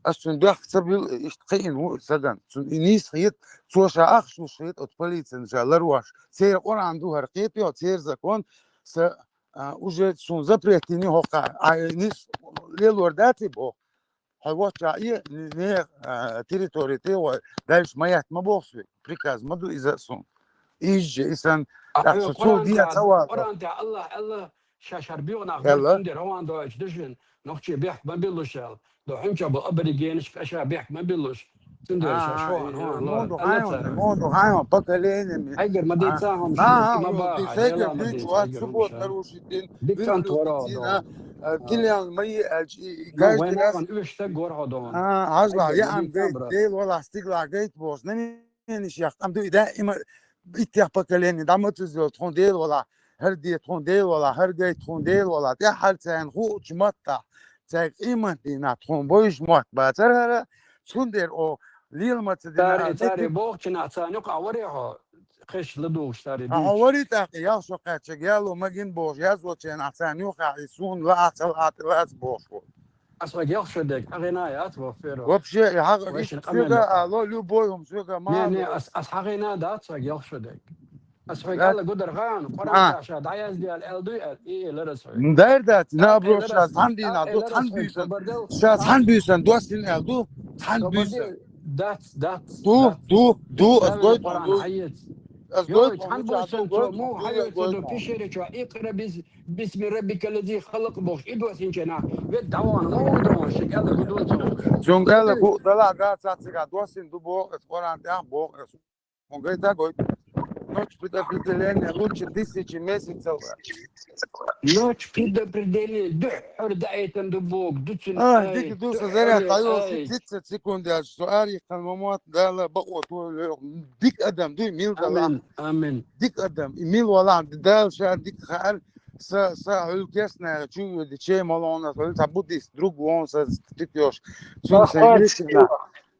Ас цунна бехк ца бил, иштта кхиъна ву и сагана. Цунна и нийса хета, цо ша ахча луш хета, оцу полицина ша ларвош. Церан Къуръан ду хӀара кхетайо, церан закон, са, а, уже цунна запрет йина хӀокху, а, и нийса лелор дац и боху. Хьо воччахь э, не, а, территори тӀе вай, дальше ма етта ма боху соьга. Приказ ма ду иза а суна. Иза же, и сан, а, тӀаккха хьо со цул Къуръан ден тӀехь, ца вала. Къуръан тӀехь Аллах, Аллах, ша шар био нах Алла. Цундела роман доуьйтуш ду шуна, нохчий бехк ма биллуш аьлла. До хӀума чохь бу аборигенашка ша бехк ма биллуш. Цундела ша А, шохан, э, хьуна муха ду хьайван, муха ду хьайван, поколение ми. Айгар ма дийца хьуна, а, шуна, а, ма а, баха, дийца, дела ма ма дийца, дийца, айгар ма шуна. Дика кӀант вара хьо, да. А, килиян ма е, а, и, и, ну, каждый раз. Вайн уьш стаг гора хьо, да. А, хьажла, айгар ма дийца, брат. Дела вала стигла гайт боху, нани Нениш яхкъам ду и даима иттех поколение, дӀа ма ца зоьлу, тхуна Дела вала, хӀара де тхуна Дела вала, хӀара гай тхуна Дела вала, тӀаьххьара царна хуучу маттахь, цаьрга къемат дийнахь тхуна бойуш мотт бацара хӀара, цундела о, лела ма ца дина. Цари, цари бохучунах царна юкъахь варе хьо, кхеш ладугӀуш цари. Хьо вари тӀаккха, ял шо кхаьччиг, яло магин бохуш, язвоченахь царна юкъахь, и суна лаахь ца лаахь тӀе лаца бохуш ву. Ас хьоьга ялх шо дерг хьагӀина яц, во феро. Вообще, и хьагӀ-, вайшин иш къамел соьга ала, любой хӀума соьга ма ала. Не, не, ас, ас хьагӀина дац хьоьга ялх шо дерг. Ас хьоьга ала гудар гӀан, Къуръан тӀехь ша дӀаяздийла аьлла дуй аьлла, и, и, лара ас хьоьга. Ну, дайр дац, наоборот, ша цхьана дийнахь ду, цхьана буьйсан. Ша цхьана буьйсан доссина аьлла ду, цхьана буьйсан. Дац, дац, ду, дац. Ду, ду, ас гой тхуна, ду. Ас гой тхуна, цхьана буьйсан цо муха хьайоьцу ду, пещере чохь, икъра бис-, Бисми раббикаллази халакъ бохуш, и доссинченахь, вет дӀавахана ма ву догӀуш, шега аьлла гу ду цо. Цуьнга аьлла гу, далахь дац цхьаъ цигахь доссина ду боху аса, Къуръан тӀехь боху аса. Хьуна гайта а гойту. Ночь предопределения лучше тысячи месяцев. Ночь предопределения дуьххьара даийтина ду боху, дуьцина. А, ай, дика ду, сан дуьххьара заряд дӀайолуш, ай. Тридцать секунд яьлча, со ариххан ма мотт, Дала бакъо тойла йоху. Дика адам дуй, мила далахь. Амин, амин. Дика адам, и мила валахь, Дала ша дика хаьара. Са, са хьуьлкес нара чу воьдича, малонас ваьлла, цхьа буддист друг вон са тикъеш. Цуьнан сайн оьшученна,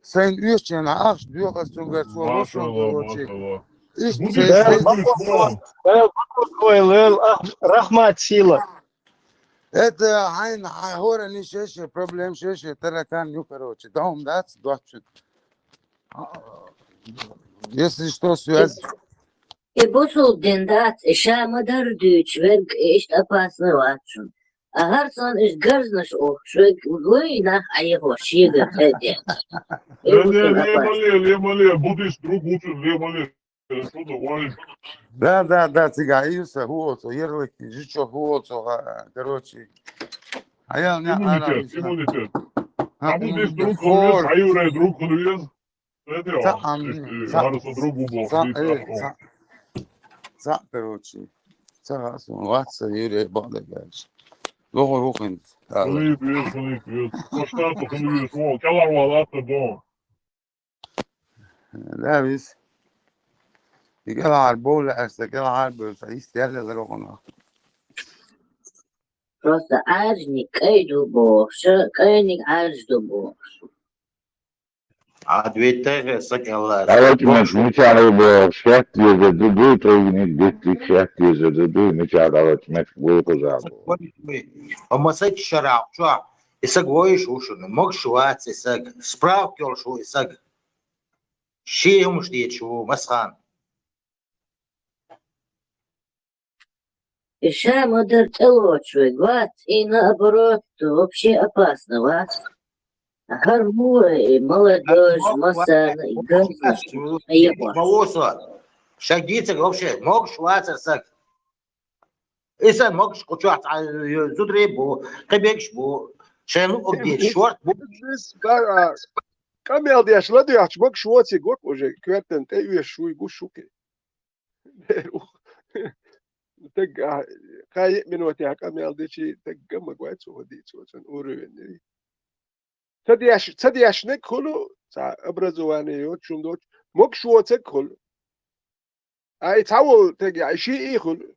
сайн оьшученна ахча доьху ас цуьнгара, цо машина, короче. Машалла, машалла. Иштта буддист, цхьа, Дала бакъо, Дала бакъо, Дала, ах, рахмат сила. Это хьайн, хьайн хӀора ниш еши, проблем шеши, таракан ю, короче. Дом дац, доцчун. Если что, связь. И бусулба дин дац, и ша ма-дарра дуьйцуш верг, и иштта опасно вац шуна. А хӀара санна иштта гарзнаш ухуш верг, вуй нах Ӏехош шегара тӀе а деш. И бусулба опасно. Ле, ле, ле, ма ле, ле, ма ле, буддист друг ву цуьнан, ле, ма ле, что ты говоришь? Да, да, да, цигахь, Иса, хӀу оцу, ярлык, жичо, хӀу оцу, а, короче. Иммунитет, иммунитет. А буддист друг хуьлуьйту, а еврей друг хуьлуьйту. Цхьаъ, цхьаъ, цхьаъ, короче, цхьаъ, вац сан еврей бакъдерг аьлча. Лохур ву хин. Хуьлуьйту веза, хуьлуьйту веза. По штату хуьлуьйту веза. Вон, кӀелхьарвала латта бон. Да, вис. И кӀелхьарбовла аьлча, кӀелхьарбевлла, йист яьлла ларвала. Просто Ӏаьржаниг кӀай ду бохуш, кӀайниг Ӏаьржа ду бохуш. Ӏад веттайгӀе са кӀелла. Давайте, меш, мичара бо шет еза ду, ду, тойгни, битли шет еза ду, ду, мичара, давайте, меш, бо куза. Амма сай шарахь чохь, и саг войш ву шуна, могуш вац и саг, справка йолуш ву и саг. Ши хӀумаш дийцаш ву, масхан. И ша ма-дарра тӀелоцуш верг вац, и наоборот, вообще опасно вац. ХӀара ву и молодёжь, массарна и гарзнаш, Ӏехош. Ма ву со. Шаг дийцарг вообще могуш вацара саг. И сан могуш кху чохь цхьа зударий бу, кхиберш бу, шайн луъург дезаш шорта бу. Къамел деш ладоьгӀча могуш воций гург уже, коьртан тӀе оьшуш вуй гуш ву кхин. Ух. Таг, а, кхаа йиъ минотехь къамел дичи, таг гамма гой цо хӀу дийцо, цун уровень. Ца деш, ца дешнаг хуьлу, цхьа образование йоцуш, хӀума доцуш, могуш воцург хуьлу. Ай, цхьа волу тега, ай, шиъ хуьлу.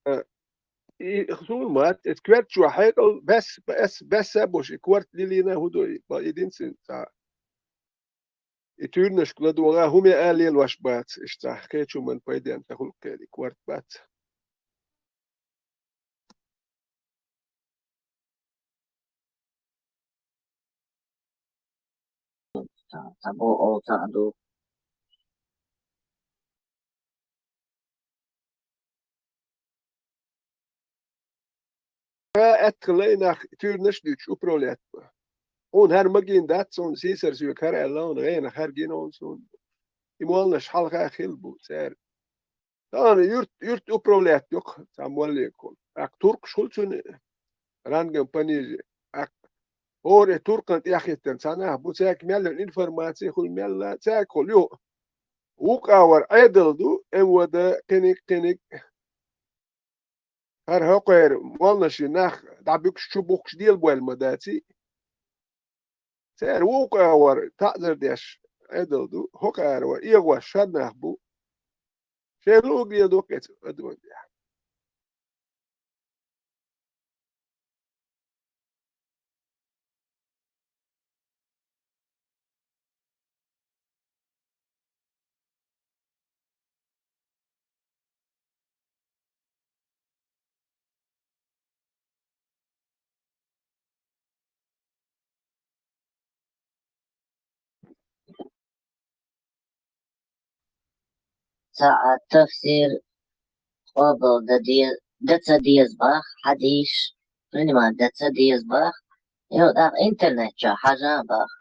Э, и, суна ма, эс коьрта чохь хьекъал бес-, эс бесса а болуш, и корта лилийна хӀун ду и, ба-, и дина цуьнан цхьа. И туьйранашка ладогӀа хӀума яа лелош бац, иштта цхьа кхечу хӀуманна пайденна ца хуьлу кхел, и корта бац. Ца бо, о, ца ду. Ткъа аьтту хилла и нах туьйранаш а дуьйцуш управлять бан. Хьуна хӀара магийна дац, суна сийсара соьга хӀара аьлла, хьуна гӀенах хӀара гина хьуна суна. И молланаш хьалха а хилла бу церан. Тахана юрт, юрт управлять йоккху цхьа моллига хуьлу. ТӀаккха туркхаш хуьлу цуьнан рангом пониже. ТӀаккха хӀора и туркхан тӀехӀиттина цхьа нах бу, цаьрга мел йолу информаци хуьлу, мелла цаьрга хуьлу юха. Вукху агӀор Ӏедал ду, МВД, кхиниг, кхиниг. ХӀара хӀокхеран молланашна нах дӀабуьгуш чу бухкуш делабойла ма даций. Церан вукху агӀор таӀзар деш Ӏедал ду, хӀокху агӀор эгӀош шаднах бу. Шен луъург леладо кхечу адаман тӀехь. Цхьа а тафсир къобал дан де-, дан ца деза бах, хьадийш принимать дан ца деза бах, йо, тӀаккха интернет чохь хьажа бах.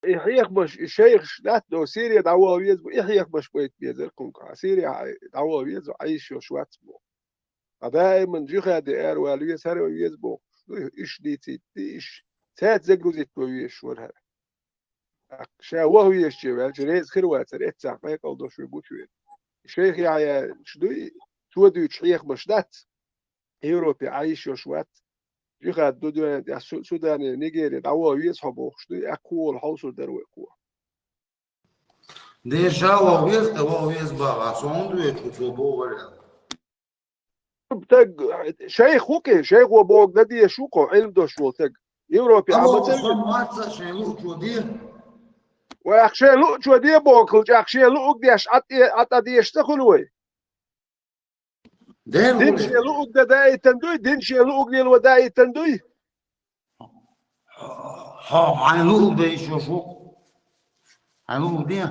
И хьехамаш, и шайхаш дац до, Сире дӀаваха веза бу, и хьехамаш байта безара кхункахьа. Сире дӀаваха веза, Ӏийша йолуш вац бу. Ткъа даиман жихаде аравала веза, хӀара веза бохуш ду, уьш дийцийта, уьш цаьрца загрузить ван везаш вара хӀара. ТӀаккха ша ваха везачу ваьлча, реза хир вацара, эццахь къекъал долуш вуьгу цуьнан. Шайх Яхьъяш дуй, цо дуьйцу хьехамаш дац, Европе Ӏийша йолуш вац. Жихад ду дуьнен тӀехь Су-, Судане, Нигере дӀаваха веза хьо бохуш дуй, аьлла кхо волу хьовсур дара вай кхо. Деша ваха веза, тӀе ваха веза баха, со хӀунда веза, цо боху варе. Таг, шайх ву кхин, шайхо боху дан дезаш ву кхо, Ӏилма долуш волу таг. Европе Ӏа ма ца веза. Ваьхьа шайн луъучо де. Ваьхьа шайн луъучо де боху, чӀаккха шен луъург деш, Ӏа тӀе-, Ӏа тӀе дезаш ца хуьлу вай. Дин шен луъург дан даийтан дуй, дин шен луъург лело даийтан дуй. Хьо, хьайн луъург дан йиш йолуш ву. Хьайн луъург де.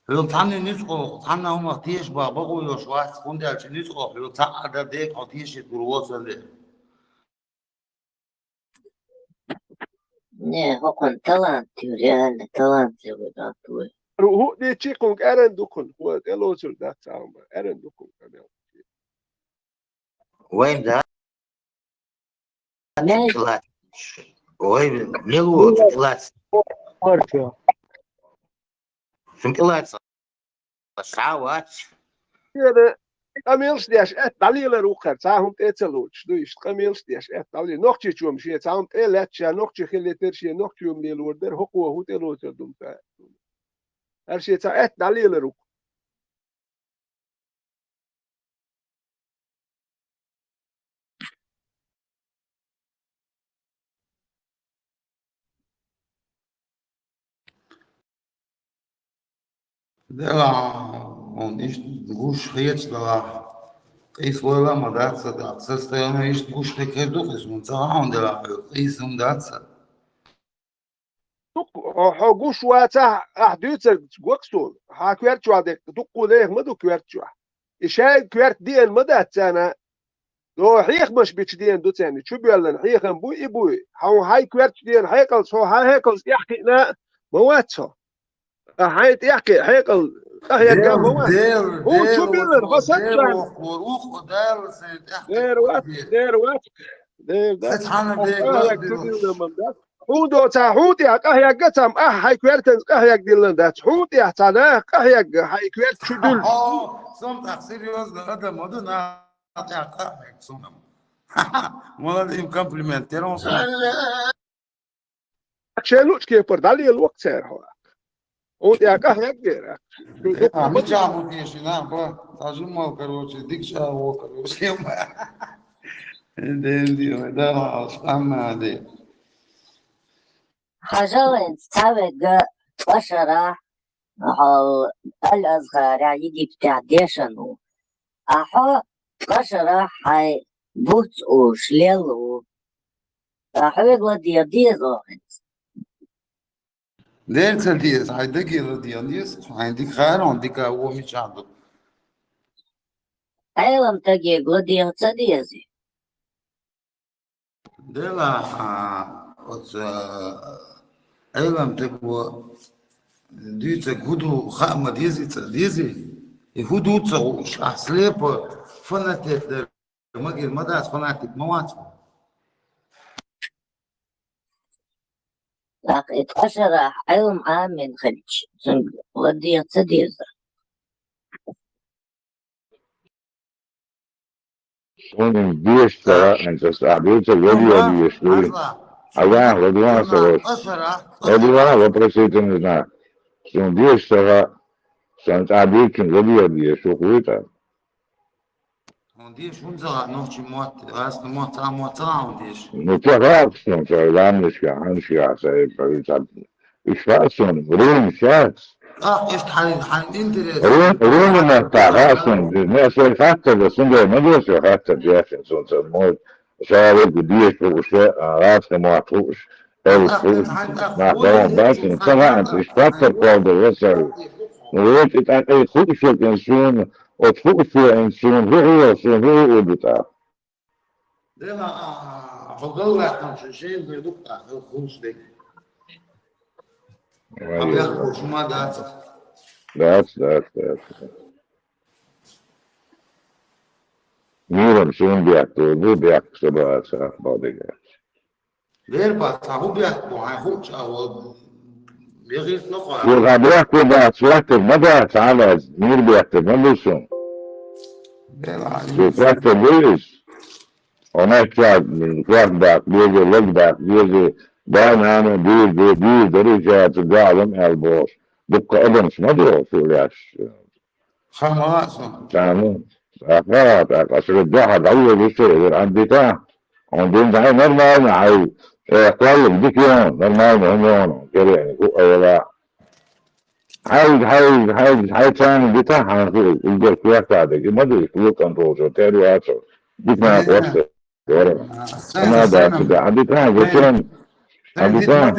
Хьоьга цхьанна ницкъ олу, цхьанна хӀумах теша бан бакъо йолуш вац, хӀунда аьлча ницкъ олу хьоьга цхьаъ а дан дега хьо тешийта гур воцург де. Не, хӀокхуьнан талант ю, реально талант ю вай. ХӀу-, хӀуъа дийцчи кхунга аьран ду кхунна, хӀу тӀелоцур дац цхьа хӀума, аьран ду кхунга къамел. Вайн да? Мел? КӀелац. Вай, мел ву, кӀелац. Цуьнан кӀелац. Ша вац. Шена къамелаш деш аьтта дӀалелар ву кхара, цхьа хӀума тӀе а ца лоцуш ду, иштта къамелаш деш аьтта дӀале. Нохчийчоьнан шен цхьа хӀума тӀе а лаьцна, ша нохчий хилийтар, шен нохчий хӀума лелор дара, хӀокхо хӀу тӀе лоцур ду ца. ХӀара шен цхьа аьтта дӀалелар ву. Дела, он иштта гуш хеташ дала. Къийса лойла ма дац ца, тӀаккха состояние иштта гуш декхар ду-кх иза, хӀунда ца хьа хьуна дела хьоьга, къийса хӀума дац ца. Дукха хьо гуш вацахь, ахь дуьйцург гу-кх суна. Хьан коьрта чохь дерг дуккха а леха ма ду коьрта чохь. И шайга коьрта деана ма дац царна. Но хьехамаш бича деана ду царна. Чу боьллина хьехам буй, и буй. Хьо хьайн коьрта деана хьекъалца, хьо хьан хьекъалца тӀаьхьакхиъна ма вац хьо. Ткъа хьайн тӀаьхьакхиъ хьекъал къахьегна ма вац. Хьуна чу биллар, хьо сацчахьана. Дера вац, дера вац. Дера дац. Хьо къахьегна чу диллина ма дац. Хьуна доцахь, хьуна тӀехь къахьегна цхьамма, ахь хьайн коьртанца къахьегна диллина дац. Хьуна тӀехь цхьа наха къахьегна, хьайн коьрта чу дуьллу. Хьо, сом тӀаккха серьёзно адам ма ду, наха тӀехь къахьегна суна. Молодец, им комплимент дера хьуна суна. Шайн луъучу кепара дӀалело-кх цара хьо. Хьуна тӀехь къахьегнера. А, мичахь бу теша нах ба? Цхьа жимма, короче, дика чӀагӀо, короче, ма. Дем дима, да, ма, ас, амма, де. Хьажал хӀинца цхьаверг ткъа шарахь, хьо Аль-Азхарехь, Египетехь дешна ву. Ахьа ткъа шарахь хьайн буц уш лелла ву. Ахьа хьоьга ладегӀа деза оха хӀинца? Дера ца деза, хьайн даге ладегӀа деза, хьайн дика хаьара хьуна дика вон мичахь ду. Ӏелам стаге ладегӀа ца дезий? Дела, а, оцу, а, Ӏелам стаг ву дуьйцург хӀун ду хаа ма дезий цкъа, дезий? И хӀун ду ца хууш, ахь слепо фанатик дара, магир ма дац, фанатик ма вац хьо. ТӀаккха и ткъа шарахь Ӏелам Ӏамийна хилча, цуьнга ладегӀа ца деза? Суна дешаш ца хаьа, хӀинца ас ахь дуьйцург ладегӀа дезаш дуй. Хьажал, ладегӀа, ладегӀа, ладегӀа, вопросительный знак. Суна дешаш ца хаьа, сан цӀахь дуьйцург ладегӀа дезаш ву-кх вуьйтӀа. Хьуна дешаш хӀунда ца хаьа, нохчийн мотт, гӀазкхийн мотт, цхьа мотт ца хаьа хьуна дешаш? Ну, ца хаьа-кх суна, сан ламанашкахь, хьаннашкахь, сан, сан, сан, Уьш хаьа суна, руна шац. ТӀаккха иштта хьайн, хьайн интерес. Ру-, руна маттахь хаьа суна, ма аса хаттар ду, цундела ма деза хаттар дехкина суна ца мо. Ша вегга дезаш хууш, а, гӀазкхийн мотт хууш, элс хууш, нах даван бац, ца хаьа, иштта хаттар кхолладо весалла. Вочу тӀаккха хууш векъина суна, оцу хууш векъина суна, хӀун хӀун суна, хӀун хӀун ду тӀаккха? Дела, а, хьо галлахь шу шен ду, дукха хьо хӀунаш де. Ай, хьан бехк ма дац. Дац, дац, дац. Мирам суна бехк ду, бу бехк ца бац, ах, бадига. Дера бац, хьан хӀун бехк бу, хьайн хууча а вал, бехиртна кхо. Ю, хьан бехк бу бац, латтар ма дац, хьан лаьцна, мир бехк ма бу суна. Дела, ю, латтар бу иза. Хьо нах чохь, м, кхох баккха деза, лаг баккха деза, да-нана дийр ду, дийр дарий чохь цу галам аьлла бохуш. Дуккха адамаш ма ду хьо шу лаьцна. Хан ма лаьа суна. Хан ма. Аха, тӀаккха аса дуьхьал дӀавоьдуш ца хилира, Ӏандита. Хьуна дина дай нормально, хьай, э, кхоллам дика йону, нормально хӀума йону, керена, хӀу айла. Хьайга, хьайга, хьайга, хьай царна дита хьан хи, уггар кхетта дерг, и ма ду, уьш лукъан толчо, тера яцо. Дика нах васта, вара. Ана дац, да, а дита, зачем? А дита.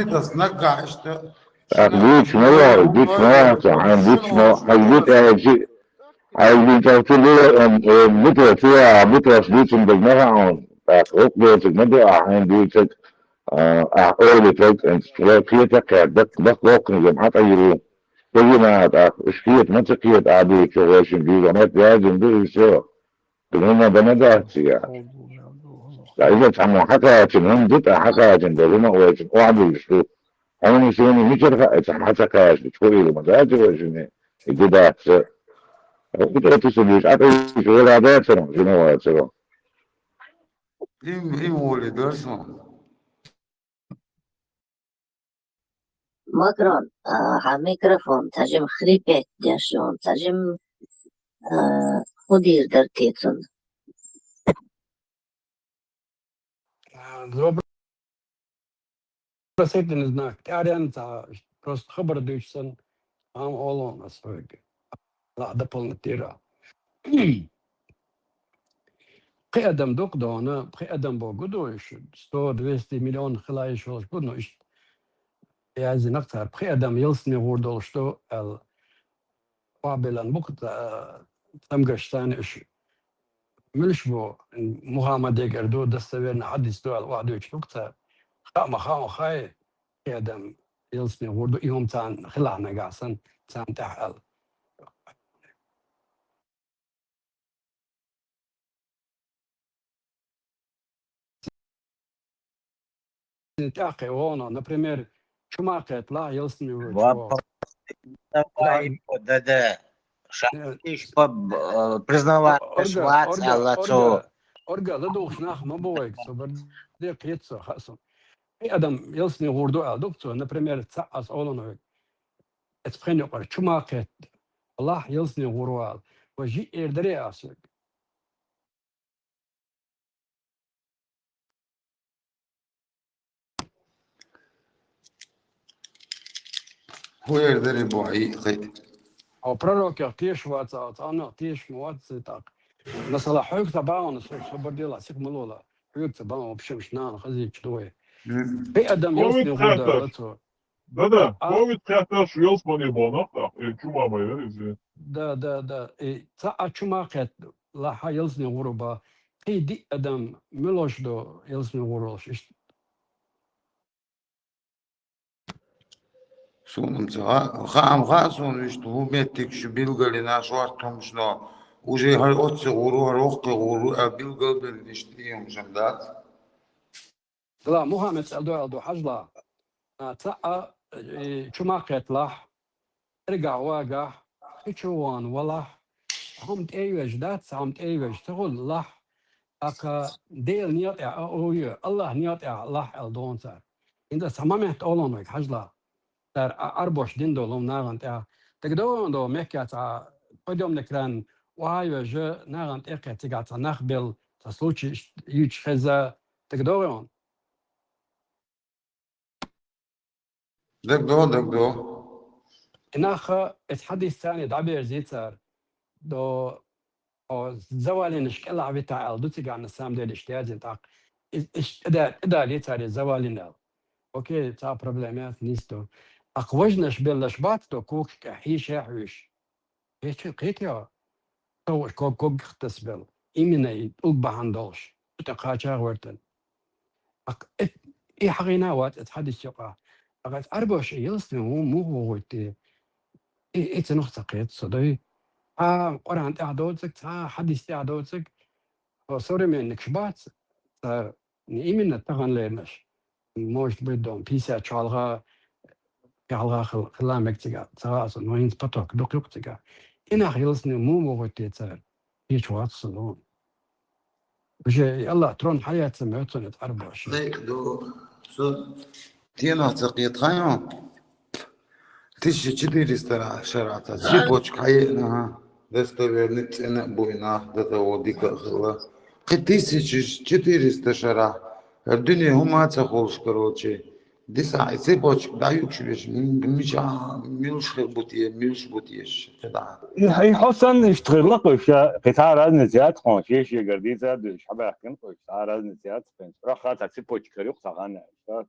Ах, дичмо, дичмо, хьан дичмо, хьан дичмо, хьан дичмо, хьан дичмо, битва чуя, битва с дичим даг ма хаун. Ах, ок, децик, ма ду, а, хьан дицик. А, ахь ойла таг, эн цо кхета кхаьрда, даккха воккханиг ма хьан тӀайиру. Кхин а тӀаккха, уьш кхета ма ца кхета, а дуьйцу, вайшин дуьйцу, ма яздина ду, и всё. Кхин хӀума дан ма дац цигахь. Ткъа иза цхьаммо хьакхачина хӀума ду, ткъа хьакхачина дерг хӀума вайшин охьадуьйлуш ду. Хьуна суна мичара хаьа, цхьаммо хьа ца кхачча, чу хӀума дац вайшинна, и ду дац. ХӀунда тӀе ца дуьйцу, а тӀе йийцу, вала дацара, жина вацара. Им, им воле дара суна. Макрон, а, хьан микрофон цхьажим хрипеть деш ю, цхьажим, а, хӀун дийр дара те цунна? А, добрый вопросительный знак. ТӀаьхьаренна ца, просто хабар дуьйцу сан, ам олу ас хьоьга. Ла, дополнительно. Пхи адам дукха дона, пхи адам бо гу ду, иштта сто, двести миллион хила йиш йолуш гу, ну, иштта яздинарг цара, пхи адам ялсамане гӀур долуш ду аьлла. Охьабиллина бу-кх, а, цамгарш царна уьш. Муьлш бу, Мухаммадегара ду, достоверный хьадис ду аьлла, охьадуьйцуш ду-кх цара. Хаа ма хаьа, хай, пхи адам ялсамане гӀур ду, и хӀума царна хилахь нагахь санна, царна тӀехь аьлла. ТӀаккха вогӀу, например, чу ма кхеталахь, ялсамане гӀур чу вогӀу. Да-да. Ша Э, иш по, э, признавать орга, вац орга, аьлла цо. Орга, орга ладугӀуш нах ма бу вайга, со барде кхета со, хаьа суна. Пхи адам ялсамане гӀур ду аьлла ду-кх цо, например, цхьаъ ас олу вайга. Эцу пхен юкъара чу ма кхеталахь, ялсамане гӀур вала. Ва жиъ эр даре ас вайга. ХӀун эр даре бохьа йиъ кхайкха? Хьо пророкех теша вац, а цхьаннах теша ма вац цига тӀаккха. Масала, хьоьга ца бахана, со, со барделахь, сиха ма лола. Хьоьга ца бахана, вообще, нана хазийча ду вай. Мгм. Пхи адам ялсамане гӀур дала цо. Да-да, а, ковид кхеташ ялсамане боху нах тӀаккха, э, чу ма ма яра иза. Да, да, да. Э, цхьаъ чу ма кхеталахь, ялсамане гӀур бала. Пхи диъ адам муьлш ду ялсамане гӀур волуш, иштта. Суна-м ца хаьа, хаам хаьа суна, вуьшта хӀун меттиг шу билгалйина шортта хӀумашна, уже хӀара оцци гӀур ву, хӀара воккхи гӀур ву аьлла билгалбелла, иштта и хӀумаш-м дац. Ла, Мухаммад цӀа ду аьлла ду, хьажал. А, цхьаъ, э, чу ма кхеталахь, эргахь вагахь, кхин чу вахана валахь, хьо-м тӀе а вежа дац, хьо-м тӀе а вежа ца хуьлу лахь, тӀаккха Делан некъа тӀехь а ю, Аллахьан некъа тӀехь лахь аьлла догӀу цара. ХӀинца цхьа момент олу вайга, хьажал. Цара а Ӏарбоша дина долу нахана тӀехь. ДагадогӀу, Меккехь цхьа подъёмный кран охьа а вежа, нахана тӀе а кхетта, цигахь цхьа нах белла, цхьа случай йуьйцуш хезна, дагадогӀу? ДагадогӀу, дагадогӀу. И нах, эцу хьадис царна дӀаберзий цара. До, о, завалинаш кӀелахь витахь аьлла ду цигахь, на самом деле, иштта яздина тӀаккха. Иза, иза тӀеда-, тӀедалий цара иза завалина аьлла. Окей, цхьа проблема яц, нийса ду. Акха важнаш беллаш бац до когаш кӀе, хьийша а хьуьйш. Кхечу, кхетий хьо? Товш ког-, коггах тасабелла. Именно и тӀулг бахьана долуш. ТӀе кхача а гӀоьртина. Акх, э, и хьагӀийна а вац эцу хьадис юкъахь. Акх, эцу Ӏарбоша ялсамане муха вогӀуьйту? И, и цунах ца кхета со, дуй? Цхьа Къуръан тӀехь доцург, цхьа хьадис тӀехь доцург, хьо современникаш бац, цара именно таханлернаш. Может быть, дон, пятьдесят чу хьалха, хьалха хил-, хила мега цигахь, ца хаьа суна, но хӀинца поток дукха ю-кх цигахь. И нах ялсамане муха вогӀуьйту цара? Кхеташ вац со, но. Уже Аллах трон хьаяц ца моьтту цунна эцу Ӏарбоша. Кхайкха ду, со тенах ца кхета хьайна. Тысяча четыреста шарахь цхьа цепочка хьаеана, ага. Достоверный цӀена а бу и нах, дата во дика а хилла. Кхин тысяча четыреста шарахь, хӀара дуьне хӀума а ца хуьлуш, короче. Дисахь и цепочка дӀаюкуш веш, м-, мичахь, муьлш хир бу те, муьлш бу те, кхидӀа. И, и хьо санна иштта хилла кхуьш, кхин цхьа разница яц хьуна, шен-шегара дийца а дуьллуш, хьабаьхкина кхуьш, цхьа разница яц кхуьнца. Рохха цхьа цепочка хир ю-кх цхьа ханна, иштта.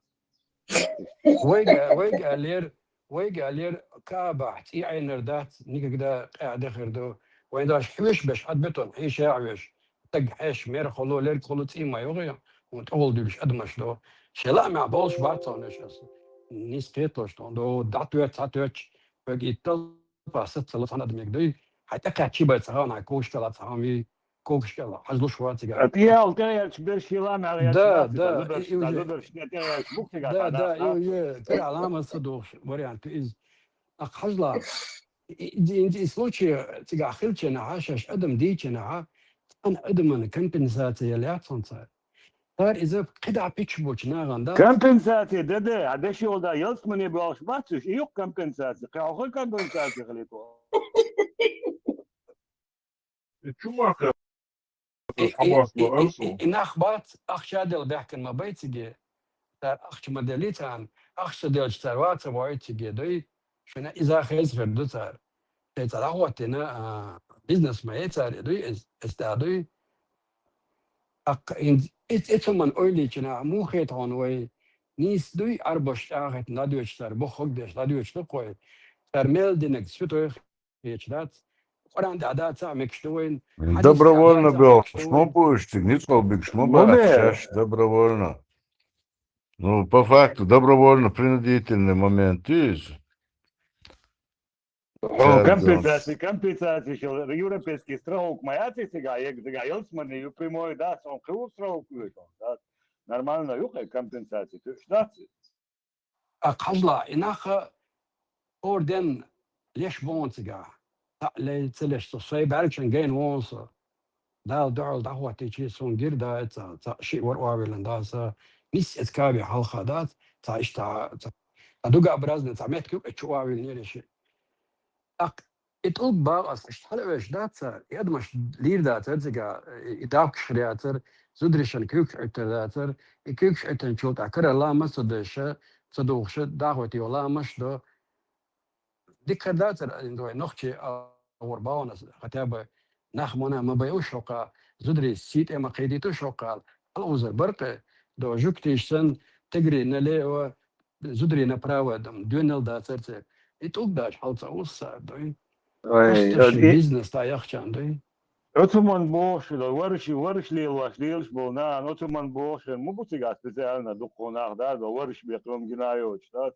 Вайга, вайга аллера, вайга аллера, Каабахь цӀий Ӏенар дац, никогда къаьхьа де хир ду. Вайн дош хьоьжуш беш, хьан бетон хьийша а хьоьжуш. Стаг хьаьшша мер хуьлу, лерг хуьлу, цӀий ма йогӀу, хӀун тӀехула дуьлуш адамаш ду. Шен лаамехь болуш бац хьуна уьш аса. Нийса кхеталаш ду, дӀатоьцу, цхьа тоьцу, вайга и талпа саца ца ло цхьана адамега дуй. Хьайн тӀекхаьччи бай ца хаьа, хьайн когаш кӀела цхьа хӀума вий, когаш кӀела хьажлуш вац цигахь. ТӀехьал тӀегӀерташ берш хила мегӀа яц, Да, да, зударш, и уже, зударш тӀе тӀегӀерташ бу-кх цигахь, да, да, и уже тӀера ламаз ца дохуш вариант ю иза. Акх, хьажал, и, и, и, и случай цигахь хилча нахьа, шаьш адам дийча нахьа, цхьана адаман компенсация яла яц хьуна цара. Цара иза кхидӀа пичча бучу нахана дац. Компенсация, да, да, а деши йолу да, ялсамане бохуш бац уьш, и ю-кх компенсация, кхин хьо хӀун компенсация хилийта? И чу ма кхеталаш, И, и, хьамас и, ма и, арсу. И, и нах бац, ахча а делла баьхкина ма бай циге. Цара ахча ма деллий царна, ахча ца делча цара ваца воуьйту циге, дуй? Шуна иза хеза хир ду цара. Шайн цара хӀоттина, а, бизнес ма яй цара, дуй? Эс, эс да, дуй? ТӀаккха хӀинца и, и цу ман ойла йича наха муха хета хьуна вай? Нийса дуй, Ӏарбош чӀагӀхетта дӀадоьдуш цар, бохург деш дӀадоьдуш ду-кх вай? Цар мел динарг святой хеташ дац. Къуръан тӀехь дацахь мегаш ду вайна. Хьадис тӀехь Добровольно дацахь мегаш ду бохуш ма вайна. Бу уьш цига, ницкъал бигаш ма Ма бац бе. Шаьш, добровольно. Ну, по факту, добровольно принудительный момент иза. Хьо Цаьрца компенсаци, компенсаци шел, европейский страховка ма яц и цигахь, егг цигахь ялсмани ю прямой, да, сон кхуьур страховка ю, да. Нормально ю кхе компенсаци, туьш дац. А хьажла, и нах орден леш боху цигахь. Цхьаъ лей, ца леш, со сай баьлчан гайна вон со. Дала дуьхьал дӀахӀоттийчи, суна гира да, ца, ца шиъ вар а виллина да, аса нисса эца каби хьалха дац, ца иштта, ца, ца дуга а бразна, ца меттиг юкъа чу а виллинера шиъ. ТӀаккха и тӀулг багӀа ас, иштта хьала а веш дац, и адамаш лийр дацар цига, и, и давкаш хир яцар, зударишан куьйгаш Ӏуьттар дацар, и куьйгаш Ӏуьттанчул тӀаьхьа кара ламаз ца деш, ца духуш, дахвати йо ламаш до, дика хир дацар, ин вай нохчий а гӀур бахьанас, хотя бы нах мана ма байу шокха, зударий сий тӀе ма кхийдиту шокха, хьалузар баркъе, до жуктиш сан, тигри налево, зударий направо, дам, дуьнал дацар церг. И тӀулг даш хьал ца усса, дуй. Ой, Просто вот ши и бизнес та яхчан, дуй. Оцу ман бохуш, варши, варш лелош, лелаш болу нахана, оцу ман бохуш, ма бу цига специально дуккха нах да, варш бекхам гина йоцуш, да?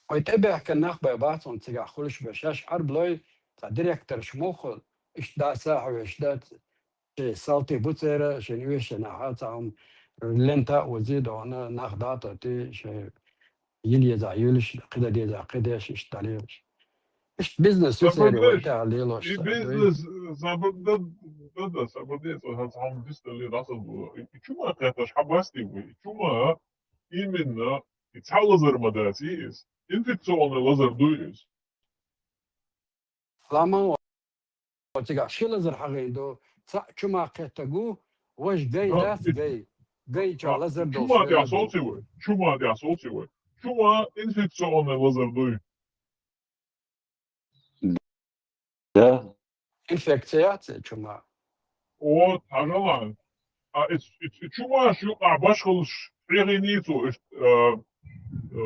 Вай тӀебехкан нах бай бац хьуна цигахь хуьлуш бен. Шаьш Ӏарблой, цхьа директорш муххул, иштта даса а хьоьжуш дац, шайн салти бу церан, шайн оьшанахьа цхьа хӀума лента а узий дохна, нах дӀа а тоти, шайн йила еза юьлуш, кхида деза кхидеш, иштта дӀалелаш. Иштта бизнес ю церан вай тӀехь лелош. И ца бизнес, сабар да, да, да, сабар де, цхьа хьуна дисталли дӀасаду. И чума кхеташ хьабасти вай, и чума именно И цхьа лазар ма дац иза. Инфекционный лазар ду иза. Ламан ва цигахь ши лазар хьагӀийна ду. Цхьаъ чума кхеттаг ву, важа гай дац, гай. Гай чу лазар долуш. Чума тӀехь соци вай. Чума тӀехь соци вай. Чума инфекционный лазар дуй. Да. Инфекция яц и чума? О, хьажалан. А и, и, и чумаш юкъахь башхаллаш хьегӀийний цо, иштта, а, а,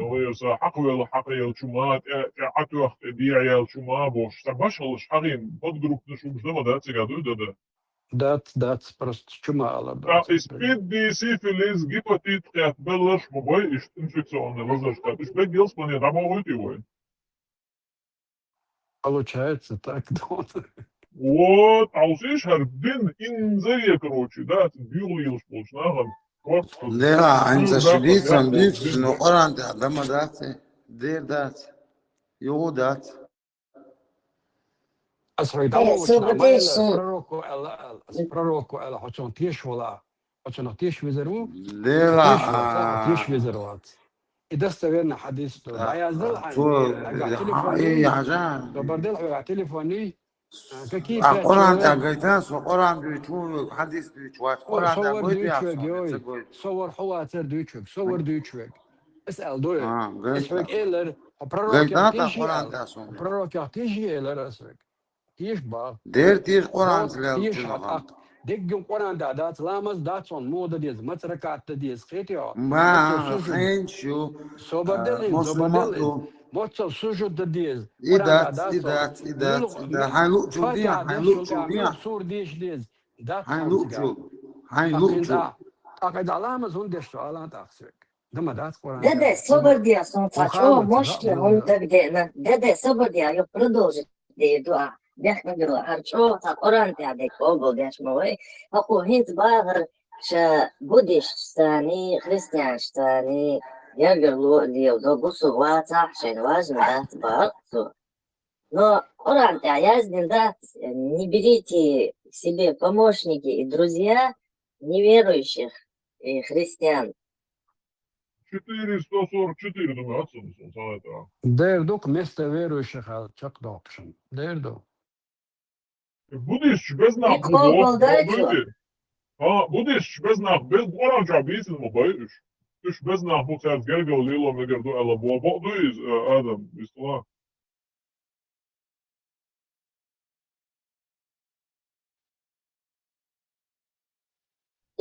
вай аса хьакхавелла, хьакхаелла чума, тӀе, тӀе Ӏатоьхна, тӀе дехьаяьлла чума бохуш. Цхьа башхаллаш хьагӀийна, подгруппаш хӀумаш дан ма дац цига, дуй, да, да? Дац, дац, просто чума ала бац. ТӀаккха и спид, сифилис, гепатит кхетта белларш ма бай, иштта инфекционный лазарш кхетта. Уьш беггелс бане дӀабохуьйтий вай? Получается, так, да. Вот, а уж ишхар дин инзаре, короче, да, ца дуьйгӀу лелаш болчу нахана. Лера, хьайна ца ши дийцам дийцаш, но Къуръан тӀехь дан ма дац, дер дац, югӀу дац. Ас хьоьга дӀаволучу нах ма аьлла, пророко аьлла, аьлла. Ас пророко аьлла, хьо цунах тешаш вала. Оцунах теш везар ву? Дела. Теш вац, а, теш везар вац. И достоверный хьадис ду. ДӀаяздал хьайна, хьайгахь телефон юй? Собар дел хьоьгахь телефон юй? А, какие пять человек? Къуръан тӀехь гайта, со Къуръан дуьйцу, хьадис дуьйцу вац. Къуръан тӀехь гойта, со вар дуьйцу вег. Со вар хьо вацар дуьйцу вег. Со вар дуьйцу вег. Ас аьлла ду. Ас хьоьга эллар, хьо пророкех теший аьлла. Хьо пророкех теший элар ас хьоьга. Теша бах. Дер теша Къуръанца лелла теша цунах. ТӀаккха деггам Къуръан тӀехь дац, ламаз дац хьуна, муха дан деза, маца ракаӀат дан деза, кхетий хьо? Ма, хенчу, собар делла, собар делла. Моццал сужуд дан деза. И дац, и дац, и дац, и дац. Хьайн луучул ден, хьайн луучул ден. Сур деша деза. Дац хьайн луучул. Хьайн луучул. ТӀаккха и ламаз хӀунда деш со, алан тӀаккха соьга? Дан ма дац Къуръан тӀехь. Даде, собар де, сон цхьа чӀогӀа мушкила хӀума дагадеана. Даде, собар де, айо, продолжить де ду ахь. Бехкам била, хӀара чӀогӀа цхьа Къуръан тӀехь дерг къобалдеш ма вай. ХӀокхо хӀинца бахар, ша буддисташ саний, христианаш саний, гергарло а леладо, бусулба вацахь, шайна важно дац бахар цо. Но Къуръан тӀехь яздина дац: «Не берите к себе в помощники и друзья неверующих и христиан». Четыреста сорок четыре, думаю, отсюда, сон, сон, это. Дер ду-кх, место верующих аьлла чекхдоккхуш. Дер ду. Буддисташ беза нах бу, бу, бу, бу, а, буддисташ беза нах бу, Къуръан чохь бийцина ма бай уьш. Уьш беза нах бу, цаьрца гергарло лело мегар ду аьлла, бо, бо, ду иза, а, Адам, бистала.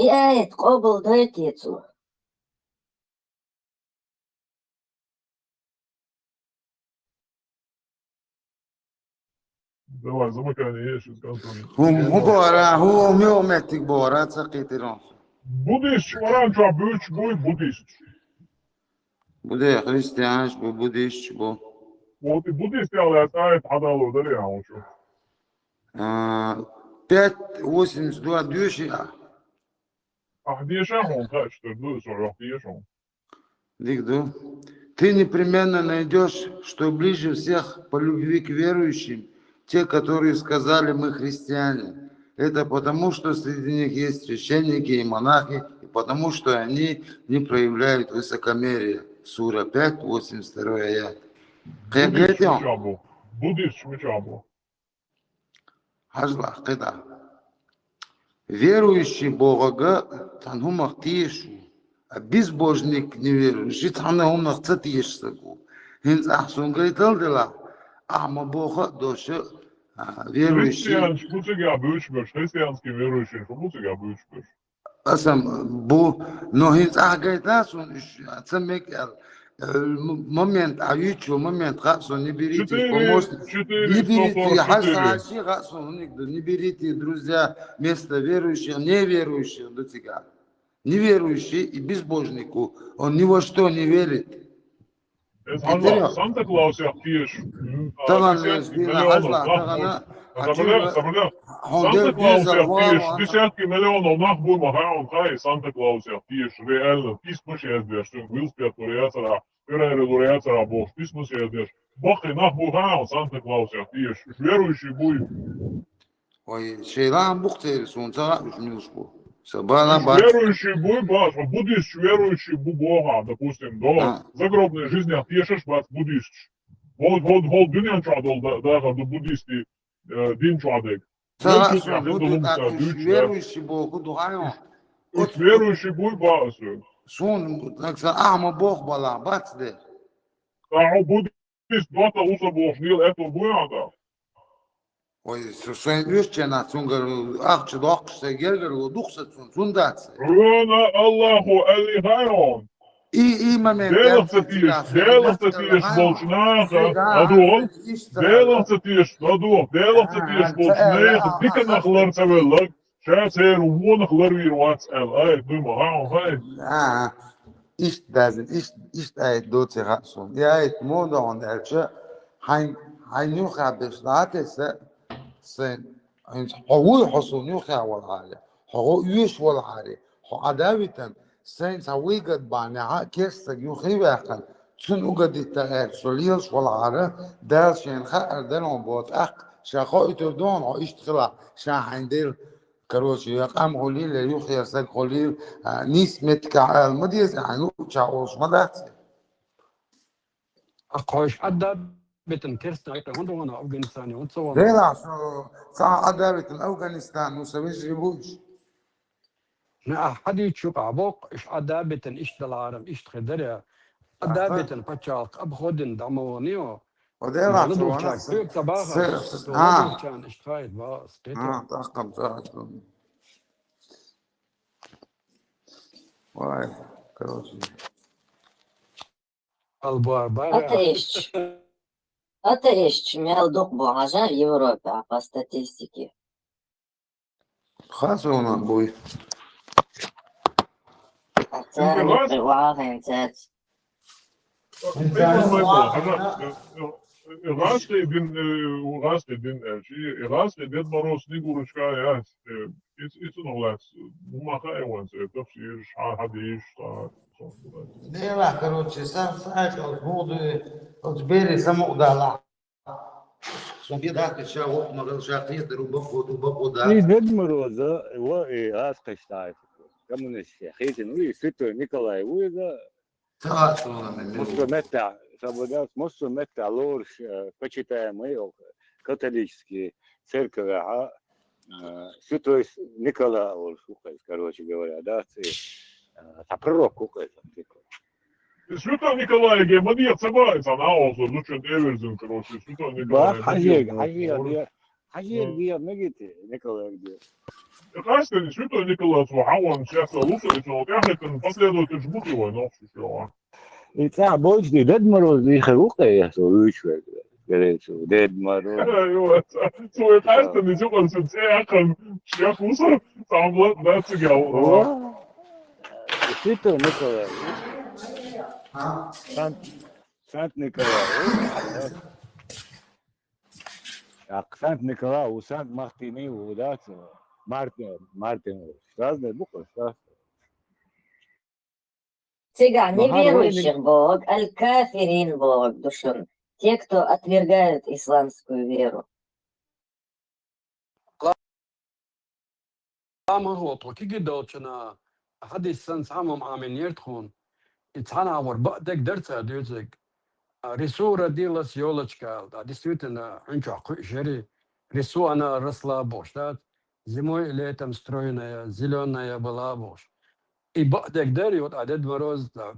И аят къобалдойтий цо? Давай, замыкание есть, сейчас контроль. ХӀу, хӀу бара, хӀу мел меттиг бара, ца кхетирон. Буддист варан чу буч буй, буддист. Буде христианш бу, буддист бу. Вот и буддист я ла тай хадало дари а он чу. А, пять восемьдесят два дюши а. А где же он, да, что, ну, сорок, где же он? Дигду. Ты непременно найдешь, что ближе всех по любви к верующим, те, которые сказали: «Мы христиане». Это потому, что среди них есть священники и монахи, и потому, что они не проявляют высокомерия. Сура пять, восемьдесят второй аят. Буддист чу бу. Буддист чу бу. Хьажал, кхета. Верующий бохург цхьан хӀумах тешаш ву, а безбожник, неверующий, цхьанна хӀуманах ца тешаш саг ву. ХӀинца ахь суна гайтал делахь, ахь ма боху а дош, а, верующий. Христианаш бу цига буьйцуш берш, христианский верующий бу цига буьйцуш берш. Аса бу, но хӀинца ахь гайтал суна уьш ца мега аьлла. Э, м-, момент, а юьйцучу момент хаьа суна, не берите помощник, не берите, хьажал, хьажал, хаьа суна, хӀуниг ду, не берите, друзья, место верующих, неверующих ду цига. Неверующий и безбожник ву, он ни во что не верит. Санта-Клаусах тешаш. Тахана дийна хьажал, тахана. Санта-Клаусах тешаш. Десятки миллионов нах бу ма хаьа, хьай, Санта-Клаусах тешаш. Реально, письмаш яздеш, велосипед яцара, Феррари яцара бохуш, письмаш яздеш. Баккхий нах бу хаьа, Санта-Клаусах тешаш. Уьш верующий буй. Ой, шайн лаам бу-кх церан, суна ца хаьа уьш милаш бу. Сан бала бац. Верующий буй бац, буддист верующий бу боху, допустим, до загробной жизнях тешаш бац буддисташ. Хьо, хьо, хьо дуьнен чохь долу да-, дахар ду буддистийн, э, дин чохь дерг. Ца хаьа суна, буддист верующий боху ду хьайна. Уьш верующий буй бац. Суна, так сан ахьа ма боху бала бац де. Сан хьо буддист Иштта доттагӀа ву со бохуш, лела аьтто буй хьан тӀаккха? Ой, со шайн оьшучу хенахь цуьнгара ахча доккхуш сайн гергарло ду-кх сан цунна, цунна дац. Хьуна Аллахо аьллий хаьий хьуна? И, и момент Делах ца тешаш, Делах ца тешаш болчу наха, ладогӀал, Делах ца тешаш, ладогӀал, Делах ца тешаш болчу нехан диканах лар ца велларг, ша церан вонах ларвийр вац аьлла, аят дуй ма хаьа хьуна, хаьий? А, иштта даьзна, иштта, иштта аят доций хаьа суна. И аят муха ду хьуна аьлча, хьайн, хьайн юххехь берш дӀа а тесна, сайн, хьо вуй хьо суна юххехь валахьара, хьо гӀо оьшуш валахьара, хьо Ӏа да а витина, сайн цхьа выгода бахьанехь а керста стаг юххе а ваьккхина, цунна угодить дан аьлла со лелаш валахьара, Дала шена хаар дара хьуна боху тӀаккха, ша хоуьйтур ду хьуна хьо иштта хилахь, ша хьайн дела. Короче, я къам хуьлийла, я юххера стаг хуьлийла, а, нийса меттигехь ала ма деза, хьайн луъучохь олуш ма дац. Ткъа хьо уьш Ӏадда а битина, керста стаг хӀунда вахана Афганистане, хӀунда ца вахана? Делахь, со ца Ӏадда а битина, Афганистан, ну, сан вежарий бу уьш. Ахьа хьадийчу юкъахь боккху, уьш Ӏадда а битина, иштта далахьара, иштта хир дара. Ӏадда а битина пачхьалкх обходина дӀа ма вахана. О, делахь, ладугӀучаьрга соьга ца бахара, ладугӀучарна иштта хаийта боху ас, кхетий? А, тӀаккха ца Вай, короче. Албар бара. Атеисташ. Атеисташ мел дукха бу хьажа Европе, по статистике. Хасона буй. Цара мукъи вахана цаьрца. ГӀазкхийн дин, э, гӀазкхийн дин аьлча, и гӀазкхийн Дед Мороз, Снегурочка яц, э, Ицу, ицунах лаьцна, хӀума хаьа вайн церан тафсираш, хьан хьадийш, цхьа, цхьа. Делахь, короче, сан, сан аьлча, оцу муха ду, оцу бере самукъадалахь. Сон бен дахкаш ша воккха ма хила, ша кхетар ву, бакъо ду, бакъо дац. И Дед Мороза, ва, и аз кхечу тайфа, коммунистия, хетина ву, и Святой Николай ву иза, Ца а суна мел массо а меттехь, сан бу дац, массо а меттехь лоруш, э, почитаемый, католический церковехь, э, святой Николай олуш ву-кх иза, короче говоря, дац и, э, цхьа пророк ву-кх иза. И Святой Николайге ма деха ца баьлла, цхьа наха олуш, зудчун тӀе а вирзина, короче, Святой Николай. Бах, хьажега, хьажега. Хьажир Мгм. Дия, мегити, Николай Дия. Э, кажется, не святой Николай, цу хьаван, сейчас лучше, и цу тяхетан последователь жмут его, но всё, всё, а. И цӀа больше Дед Мороз дихе вукъе, я со вичвер. Герецу, Дед Мороз. Э, вот, цу, э, кажется, не святой, цу, цу, я кан, я кусар, там вот, да, цигал. О, Святой Николай. Сант, Сант Николай. Ах, Сант Николай, у Сант Мартини, у, да, цо. Мартин, Мартин. Разные буквы, да. Циган, неверующих Бог, аль-кафирин Бог, душун. Те, кто отвергают исламскую веру. Ам хӀанз тхо кегий далчунна хьадис санна цхьа хӀама Ӏамийнера тхона. И цхьана агӀор бакъдерг дара цар дуьйцург. А, в лесу родилась ёлочка, аьлла. А, действительно, хьуьнчохь кхуьу шери. В лесу она росла бохуш дац. Зимой и летом стройная, зелёная была бохуш. И бакъдерг дара, и вот а Дед Мороз, да,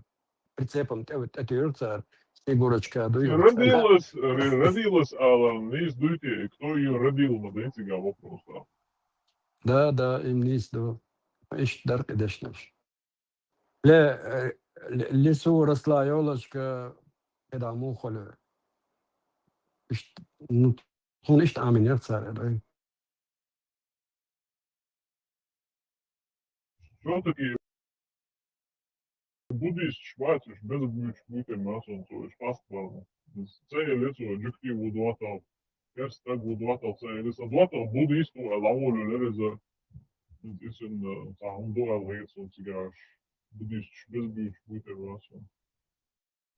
прицепом тӀе, тӀетуьйру цара, Снегурочка ду и вот. Родилась, ре-, родилась аларна нийса дуй те, кто её родил, ма дай цигахь вопрос, да? Да, да, им нийса ду. Иштта дара кхидерш. Ле, э, ле-, в лесу росла ёлочка, кхидӀа муха хуьлу? Иштта, ну, тхуна иштта Ӏамийнера цара, ай. Всё-таки буддисташ бац уьш, беза буьйцуш буй те массо а цо уьш къастбарна. Ца елира цо жуьгти ву доттагӀа, керста стаг ву доттагӀа, ца елира, сан доттагӀа буддист ву аьлла, дӀаволавелира иза. Иза, иза цхьа хӀума ду аьлла хета суна цигахь уьш. Буддисташ беза буьйцуш буй те массо а.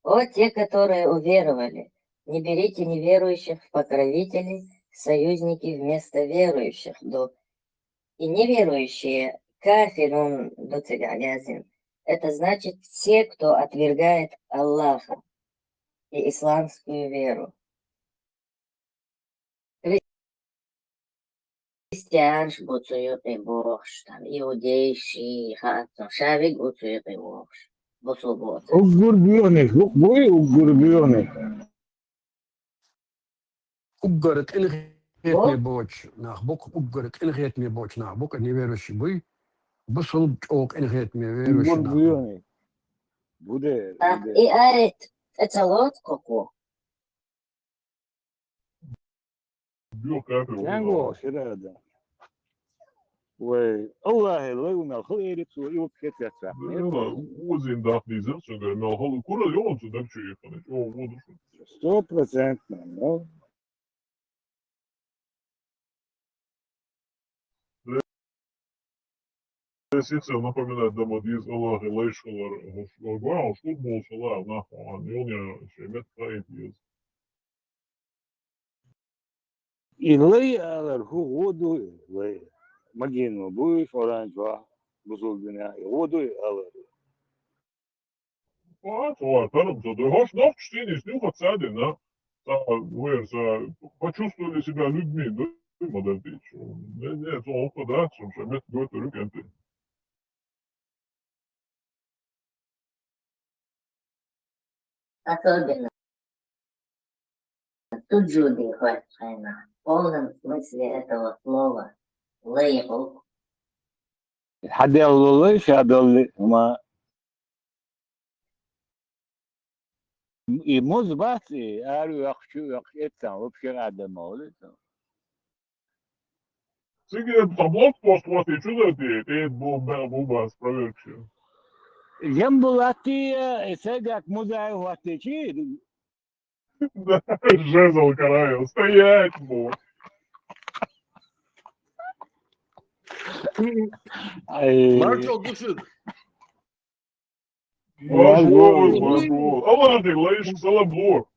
О, те, которые уверовали, не берите неверующих в покровители, в союзники вместо верующих, ду. И неверующие, кафирун, ду цигахь яздина. Это значит, те, кто отвергает Аллаха и исламскую веру. Христианаш бу цу юкъе бохуш, там, иудейш, и хаьа цунна, ша вега ву цу юкъе вохуш. Бусулба воцург. Уггар боьхниг, бу-, буй уггар боьхниг. Уггар къинхетаме Бо? боцу нах бу-кх, уггар къинхетаме боцу нах бу-кх, неверующий буй. Бусулба чӀогӀа къинхетаме верующий нах бу. Уггар боьхниг. Бу де, бу де. И аят тӀе ца лоцу кхо-кхо? Боьху кафир ву Стенга ву, хӀара адам? Вай, Аллахье лай ву мел хала эрира цо, и вообще цецваьккхина. Озийна даккха дезара цуьнгара, мел хала кура йогӀу цу даг чу ехкина, чӀогӀа ву ду шу. Сто процентов, ну. Вай сица напоминать дан ма деза Аллахье лайш хилар, хӀуш, хӀуш, хӀуш хӀун болуш хила нах, хьан йолу шайн метта хаийта еза. И лай алар хӀун гӀо ду, лай? Магийна буй Къуръан чохь, бусулба динехь, и гӀо ду и алар? О, тхо, тарам со ду. ХӀорш нохчаш цӀийна иза дуьйхьа ца дина. Ца, вер, ца, почувствовали себя людьми, ду, ма дан тӀе чу. Не, не, цо хӀокху дац, шун ша метта гойтур ю кӀентий. Особенно суджуди хоьтту хенахь, в полном смысле этого слова, лай гӀо. Хьаделла лай, ша долли, ма. И муза бац, и ара оьхуш, чу оьхуш, эццахь вообще адам ма волу иза. Цига тхан блокпост хӀоттийча, чу дара те, тӀе бу-, бу-, бу-, бац проверкаш. Ямбулатти, э, Сайгак музай хӀоттийчи? Да, жезл караел. Стоять, бу. Ай. Маршо гуш ю. Маршо, маршо. Аллахье лайш салам ло.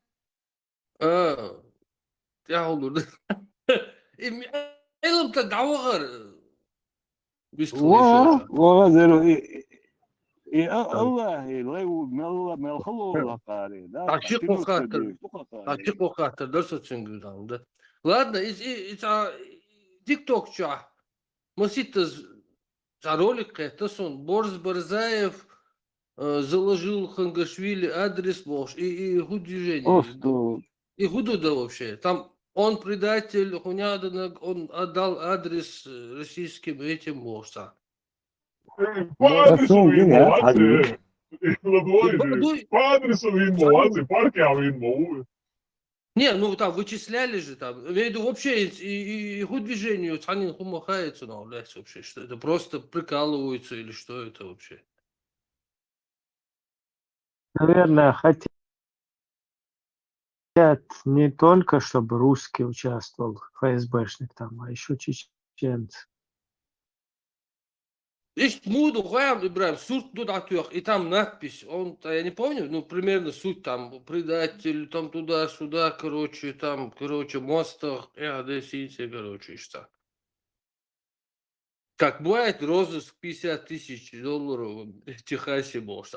А, тӀаьхьа лур. И м-, Ӏилман тӀе дӀавахара. Ва, ва, зеро, и, и, а, Аллахье лай ву, мел, мел хало лакхари, да? Та ши кхо хаттар, та ши кхо хаттар дар со цуьнга, да. Ладно, и, и, и цхьа TikTok чохь маситтаза цхьа ролик кхетта суна, Борис Барзаев, э, заложил Хангашвили адрес бохуш, и, и хӀун движение? Офту. И хӀун ду дан вообще? Там Он предатель, хӀунда аьлча он отдал адрес, э, российским этим бохуш цхьа. По адресу вин мо, а? По адресу вин мо, а? Паркехь вин мо. Не, ну там вычисляли же там. Имею в виду, вообще и, и, и хӀун движению цхьанна хӀума хаьа цунах, блядь, вообще, что это просто прикалываются или что это вообще? Наверное, хотят не только, чтобы русский участвовал, ФСБшник там, а еще чеченцы. Иштта муха ду, хӀун ду, Ибрахим, сурт ду дӀатоьхна, и там надпись, он, я не помню, ну, примерно суть там, предатель, там туда-сюда, короче, там, короче, мостагӀа, э, да, синце, короче, иштта. Как бывает, розыск пятьдесят тысяч долларов в Техасе бохуш.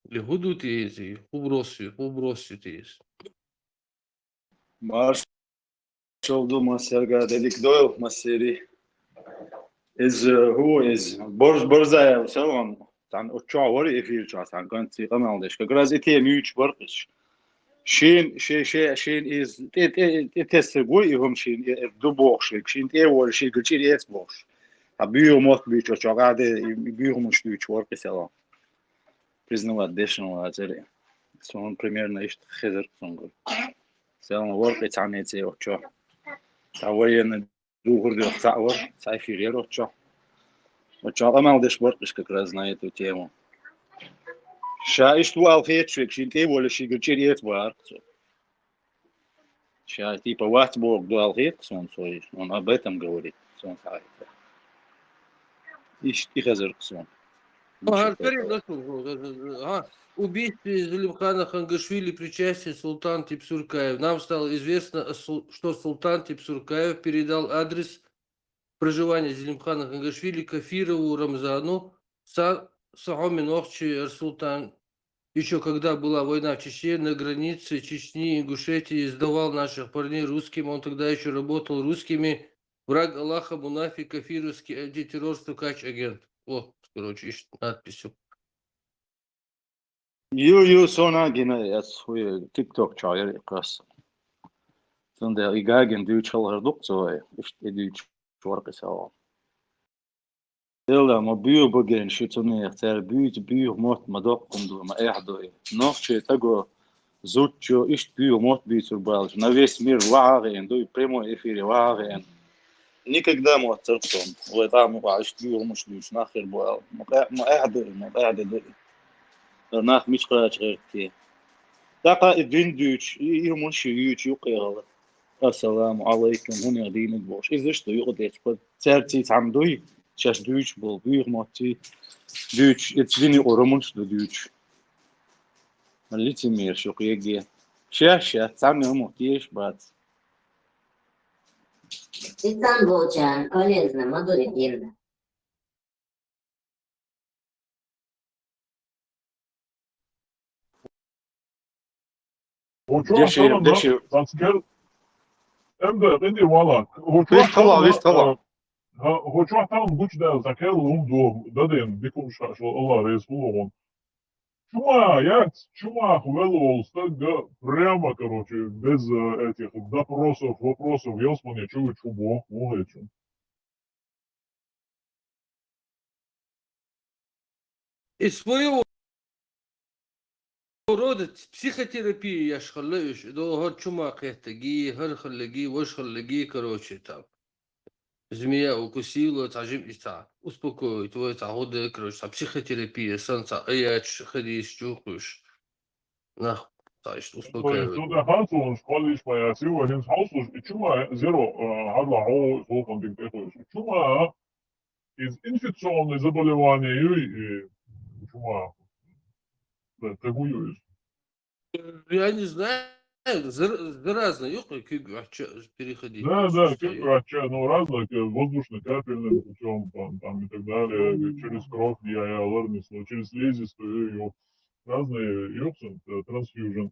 Или хӀун ду те иза, хӀун брос ю, хӀун брос ю те иза. Маршалла ду массаьрга, Делик дойла массери. Иза, хӀу иза, Борз-, Борзаев Салон, цхьана оцу чохь вара эфир чохь, цхьана кӀант цӀий къамел деш. Как раз и тема юьйцуш бара-кх иза. Шен, шен, шен, шен иза тӀе, тӀе, тӀе тесна гой и хӀума шен, э, э, ду бохуш верг, шен тӀе а волуш, шен гучу эца бохуш. Ткъа буьйху мотт буьйцуш, оцу чохь гӀаде, и буьйху муш дуьйцуш вара-кх и Салон. Признавать деш а вацара. Суна примерно иштта хезар-кх цуьнгара. Салон вара-кх и цхьаьна цӀе оцу чохь. Цхьа военный духар доьху цхьаъ вара, цхьа эфир яра оцу чохь. Оцу чохь къамел деш бара-кх уьш как раз на эту тему. Ша иштта ву аьлла хеташ верг, шен тӀе а волуш, шен гучу эца бохура-кх цо. Ша типа вац бохург ду аьлла хета-кх суна цо, он об этом говорит, суна хетарехь. Иштта и хезар-кх суна. Ага, перед нашим, ага. Убийстве Зелимхана Хангашвили причастен Султан Тепсуркаев. Нам стало известно, о сул-, что Султан Тепсуркаев передал адрес проживания Зелимхана Хангашвили Кафирову Рамзану, са-, Сахьоми Нохчи Эр-Султан. Еще когда была война в Чечне, на границе Чечни и Ингушетии сдавал наших парней русским, он тогда еще работал русскими, враг Аллаха, мунафик, кафировский антитеррор, стукач, агент. Вот, короче, ишта надписью. Ю, ю, сона гина яц, хӀу, TikTok чохь яра и кхас. Цундела и Гагин дуьйцуш хала хӀара ду-кх цо, иштта и дуьйцуш вара-кх и Салон. Делла, ма буьйху баген шу цунах, цара буьйцу буьйху мотт ма доккха хӀума ду, ма эхь ду и. Нохчийн стага зудчо иштта буьйху мотт буьйцур балаш, на весь мир вахьа а гӀена ду и, прямой эфире вахьа а гӀена. Никогда ма оццар-кх цунна, вай къам юкъахь иштта буьйху муш дуьйцуш нах хир бу аьлла. Ма къа-, ма эхь ду и, ма къаьхьа де ду и. Нах мича кхача гӀерта те. ТӀаккха и дин дуьйцуш, и, и хӀуманаш юьйцуш юккъе гӀала. Ассаламу Ӏалайкум, хӀунех дийниг бохуш. Иза иштта ду юкъа тӀе, цаьрций цхьаьна дуй, шаьш дуьйцуш болу буьйху моттий дуьйцуш, и дин юкъара хӀуманаш ду дуьйцуш. Лицемераш ю кхеге. Шаьш, шаьш, цхьанна а хӀума тешаш бац. И цхьаьна болчарна полезно ма ду и дин. ХӀокху чохь талам, цхьацца кер-, МД, къинтӀера вала. ХӀокху чохь талам, вист талам. ХӀокху чохь талам гучудаьлла, цхьа керла хӀума ду, даден, дика хӀумаш хаа, шу Аллах реза хуьлда хьуна. Чу ма яц, чу ма велла волу стаг, прямо, короче, без, э, этих допросов, вопросов, ялсамане чу вуьтуш хӀун боху, вон хеташ. И своего рода психотерапия еш хилла уьш, и до хӀара чу ма кхеттаги, хӀара хиллаги, важа хиллаги, короче, там. Змея укусила, цхьа жимма и цхьа успокоить вай, цхьа хӀун де, короче, цхьа психотерапия санна, цхьа аяташ, хадисаш чу кхуьйсуш. Нах, цхьа иштта успокаивать. Цу тӀе ханцонаш кхоллиш ма яц, ю, хӀинца хьовсуш, и чу ма зеро, а, хьарла хьо, хӀокхунна дика тӀе хуьйсу. И чу ма, иза инфекционное заболевание юй, и чу ма, да, тагу ю иза. Я не знаю, зар-, заразно, ю, кхин куьг ваьчча переходить. Да, да, куьг ваьчча, ну, разно, к-, воздушно-капельным путём, там, там и так далее, через кровь, я, я, лармис, ну, через слизистую, ю, разные, ю, э, трансфьюжн.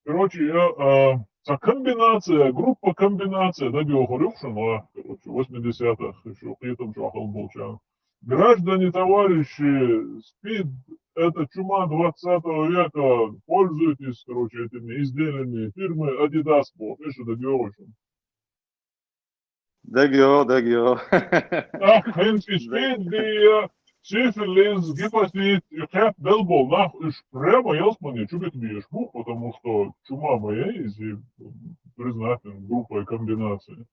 Короче, я, а, цхьа комбинация, группа комбинация, да, бёхур ю шуна, короче, восьмидесятых, ещё кхетам чохь хала болчарна. Граждане, товарищи, СПИД, это чума двадцатого века, пользуйтесь, короче, этими изделиями фирмы Adidas, бо, пишет, да, Георгий. Дегио, дегио. Ах, хенс из фейдия, сифилис, гепатит, и хеп белбол, нах, уж прямо ясно мне, чубит бьешь бух, потому что чума моя, если признать группой комбинации.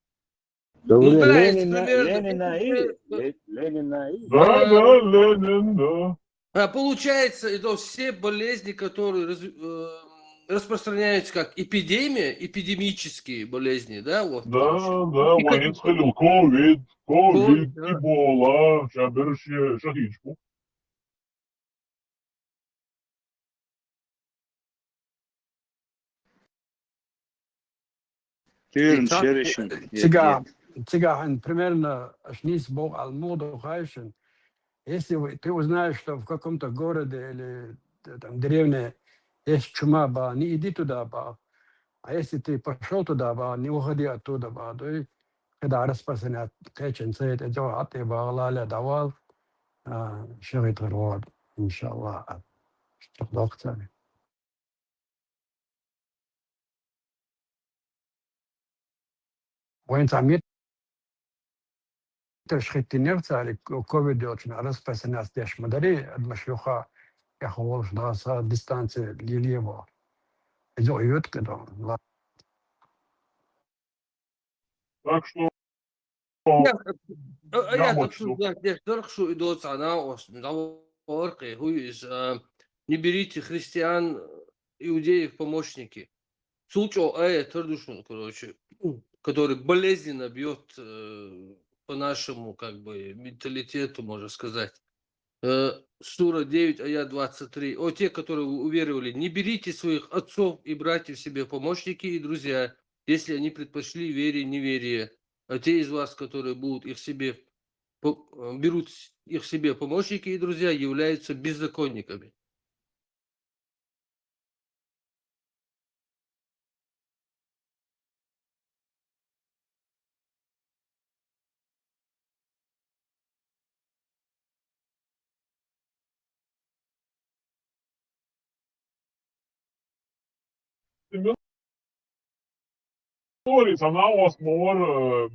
Ну да, это Ленина, примерно. Ленина и, Ле- Ленина и. Да, да, Ленин, да. А получается, это все болезни, которые раз- э, распространяются как эпидемия, эпидемические болезни, да, вот. Да, да, ванец халил ковид, ковид, Да. Эбола, шаберше, шахичку. Тюрн, Итак, шеришн. Цигахь, цигахь примерно шнис бог алмуду хайшин. Если вы, ты узнаешь, что в каком-то городе или э, там деревне есть чума, ба, не иди туда, ба. А если ты пошел туда, ба, не уходи оттуда, ба. То есть, когда распространят кечен цвет, это дело от и ба, лаля давал, а, шерит род, иншаллах. Что дохцами. Вайн самит шхиттинер цали ковид йолчун распространяться деш мадари, адмашлюха, я холш даса дистанция лилиево. Эдо йот кедо. Так что Я, э, э, я Ямочку. Тут сюда, где дорхшу и доц, она ос, да, орки, who is, э, не берите христиан, иудеев в помощники. Сулчо, э, твердушун, короче, который болезненно бьет э, по нашему, как бы, менталитету, можно сказать. Э, Сура девять, аят двадцать три. О, те, которые у- уверовали, не берите своих отцов и братьев себе в помощники и друзья, если они предпочли вере неверие. А те из вас, которые будут их себе, по- э, берут с- их себе в помощники и друзья, являются беззаконниками. Говорит, она у вас мор, э,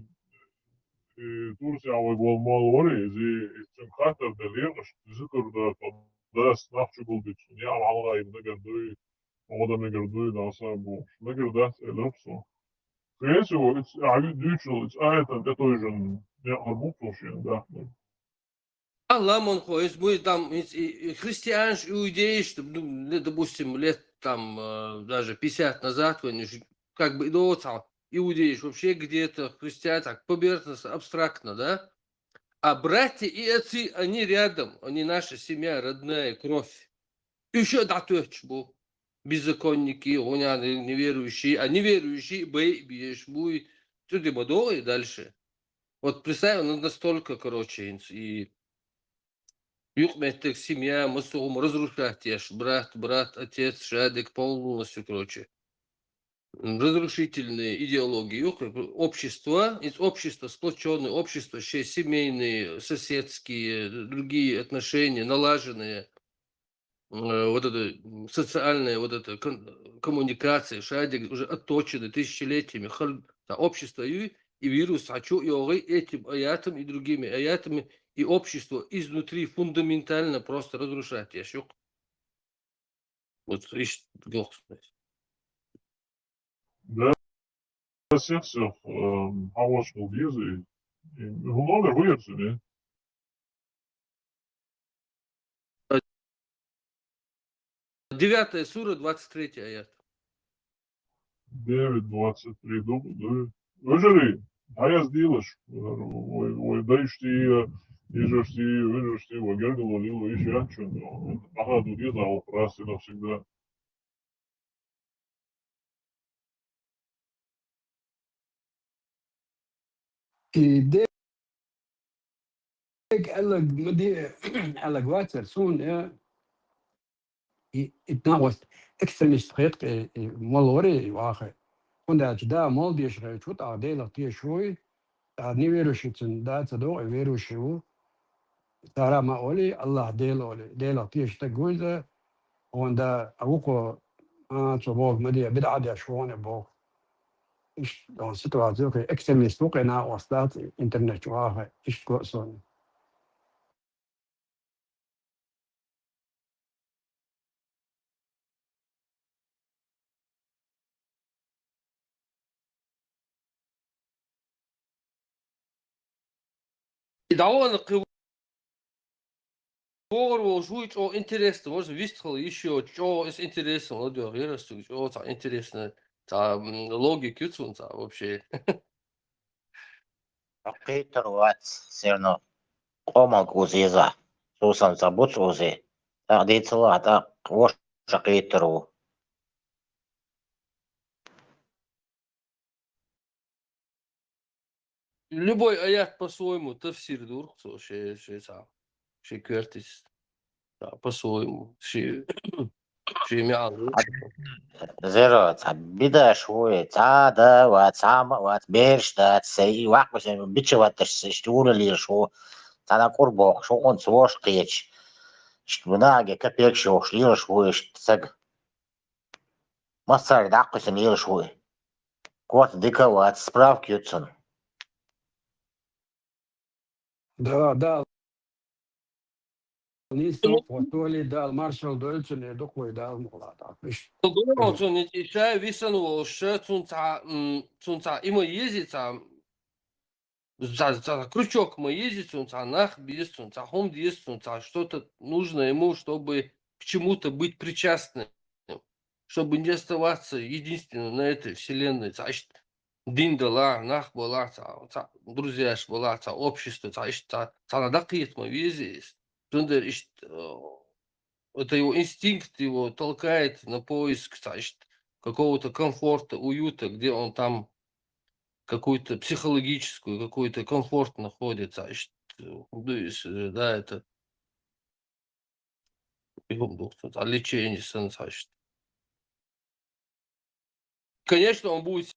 э, Турция, а вы гол мор, и зи, и цим хатар да лир, что зи курда, да, снах чугул бит, я, алга, и много дуй, ода много дуй, да, са бу, много да, элер, со. Кресиво, it's, а, дючел, it's, а, это, это уже, я, арбук, да, Алла мон хо, из муй там, из, и, и христианш, иудеиш, ну, лет, допустим, лет там э, даже пятьдесят назад, вы не ж- как бы до отца, иудеиш вообще где-то христиан, так, поверхностно, абстрактно, да? А братья и отцы, они рядом, они наша семья, родная кровь. Еще да точь бу. Беззаконники, они неверующие, а неверующие, бей, бьешь, буй. Ты мадо и дальше. Вот представь, ну, настолько, короче, инс- и юкметек семья, масугум разрушать ешь, брат, брат, отец, шадик, полностью, короче. М, Разрушительные идеологии, юк, общество, из общества сплоченное, общество, ще семейные, соседские, другие отношения, налаженные. Э, Вот это м, социальная вот эта кон- коммуникация, шадик уже отточены тысячелетиями. Хар- да, общество и, и вирус, а чё, и огы этим аятом, и другими аятами, и общество изнутри фундаментально просто разрушать. Я щук. Вот, ищ- гох, знаешь. Да, всех, всех, эм, хорош был Гизы. И, ну, номер выйдет, не? Девятая сура, двадцать третий аят. Девять двадцать три, да, да. Выжили, а я сделаешь. Ой, ой, дай что я, и же что я, выжили что я, гердало лило, и я чё, ну, ага, тут я знал, раз и навсегда. И де Эг элэг мди элэг вацер сун э и итнагост экстремист хет э мол ори вахе. Кунда да мол деш ре чут а де лах тие шуй а неверующий цин да цадо верующий у Цара ма олий, Аллахь Дела олий. Делах тешаш стаг вуйза, хьона да, а вукхо, а, цо боху ма де, бидӀа деш ву хьона боху. Иштта дон ситуация, кхин экстремист ву, кхин накъост дац интернет чу ваха, иштта го а суна. И дӀавахана кхин вогӀур волуш вуй, чӀогӀа интересно, может, вистхила йиш йоцу, чӀогӀа иза интересно ладоьгӀира ас цуьнга, чӀогӀа цхьа интересно, цхьа, м, логика ю цунна цхьа вообще. Кхетар вац, все равно къоман куза еза. Цо сан ца буц узи. ТӀаккха дийцалахь, тӀаккха вовшах кхетар ву. Любой аят по-своему тафсир дурх цо, ши, ши цхьа, ши коьртица. Да, по-своему. Ши, ши мягӀал. Зеро, цхьа бидаш вуй, цхьа да вац, цхьа ма вац, бераш дац, сай, и ваккха бича ватташ, иштта вуна лелаш ву. Цхьана кӀур бохуш, хӀун цо вовшах кхеташ. Иштта вунаге капекаш йохуш лелаш ву, иштта саг. Массара дӀакхуьссина лелаш ву и. Корта дика а вац, справка ю цунна. Да, да. Нийса, ну, хӀотто ли Дала маршалла дойла цунна, дукха вай Дала мукъалахь тӀаккха. Иштта. Гуро цунна и ша висана волуш, цунна цхьа, м, цунна цхьа и ма ези, цхьа Цхьа, цхьа крючок ма еза цунна, цхьа нах беза цунна, цхьа хӀума деза цунна, цхьа что-то нужно ему, чтобы к чему-то быть причастным. Чтобы не оставаться единственным на этой вселенной. Цхьа иштта дин далахь, нах балахь, цхьа, цхьа друзьяш балахь, цхьа общество, цхьа иштта, цхьа, цхьа дакхета ма веза иза. Цундела иштта, э, это его инстинкт его толкает на поиск, цхьа иштта, какого-то комфорта, уюта, где он там какую-то психологическую, какой-то комфорт находит, цхьа иштта, э, да, это, а лечение сан, цхьа иштта. Конечно, он будет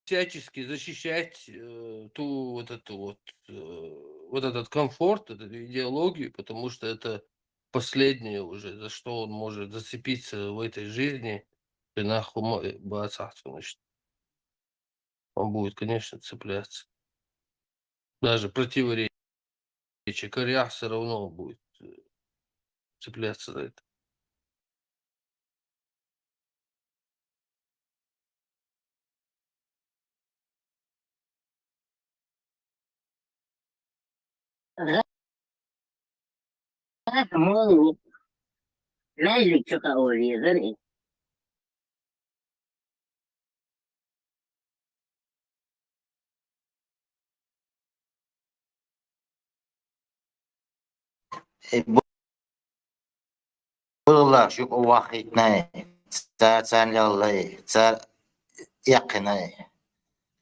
всячески защищать, э, ту вот эту вот, э, вот этот комфорт, эту идеологию, потому что это последнее уже, за что он может зацепиться в этой жизни, и нахуй мо-, э, бацахь цунна, значит. Он будет, конечно, цепляться. Даже противоречия корях, всё равно он будет, э, цепляться за это. Ага. Ага, молодец. Знаешь, что кого резали? Э, бу-, буллаш юкъа ваххийтинай, цара царна леллай, цара яьккхинай.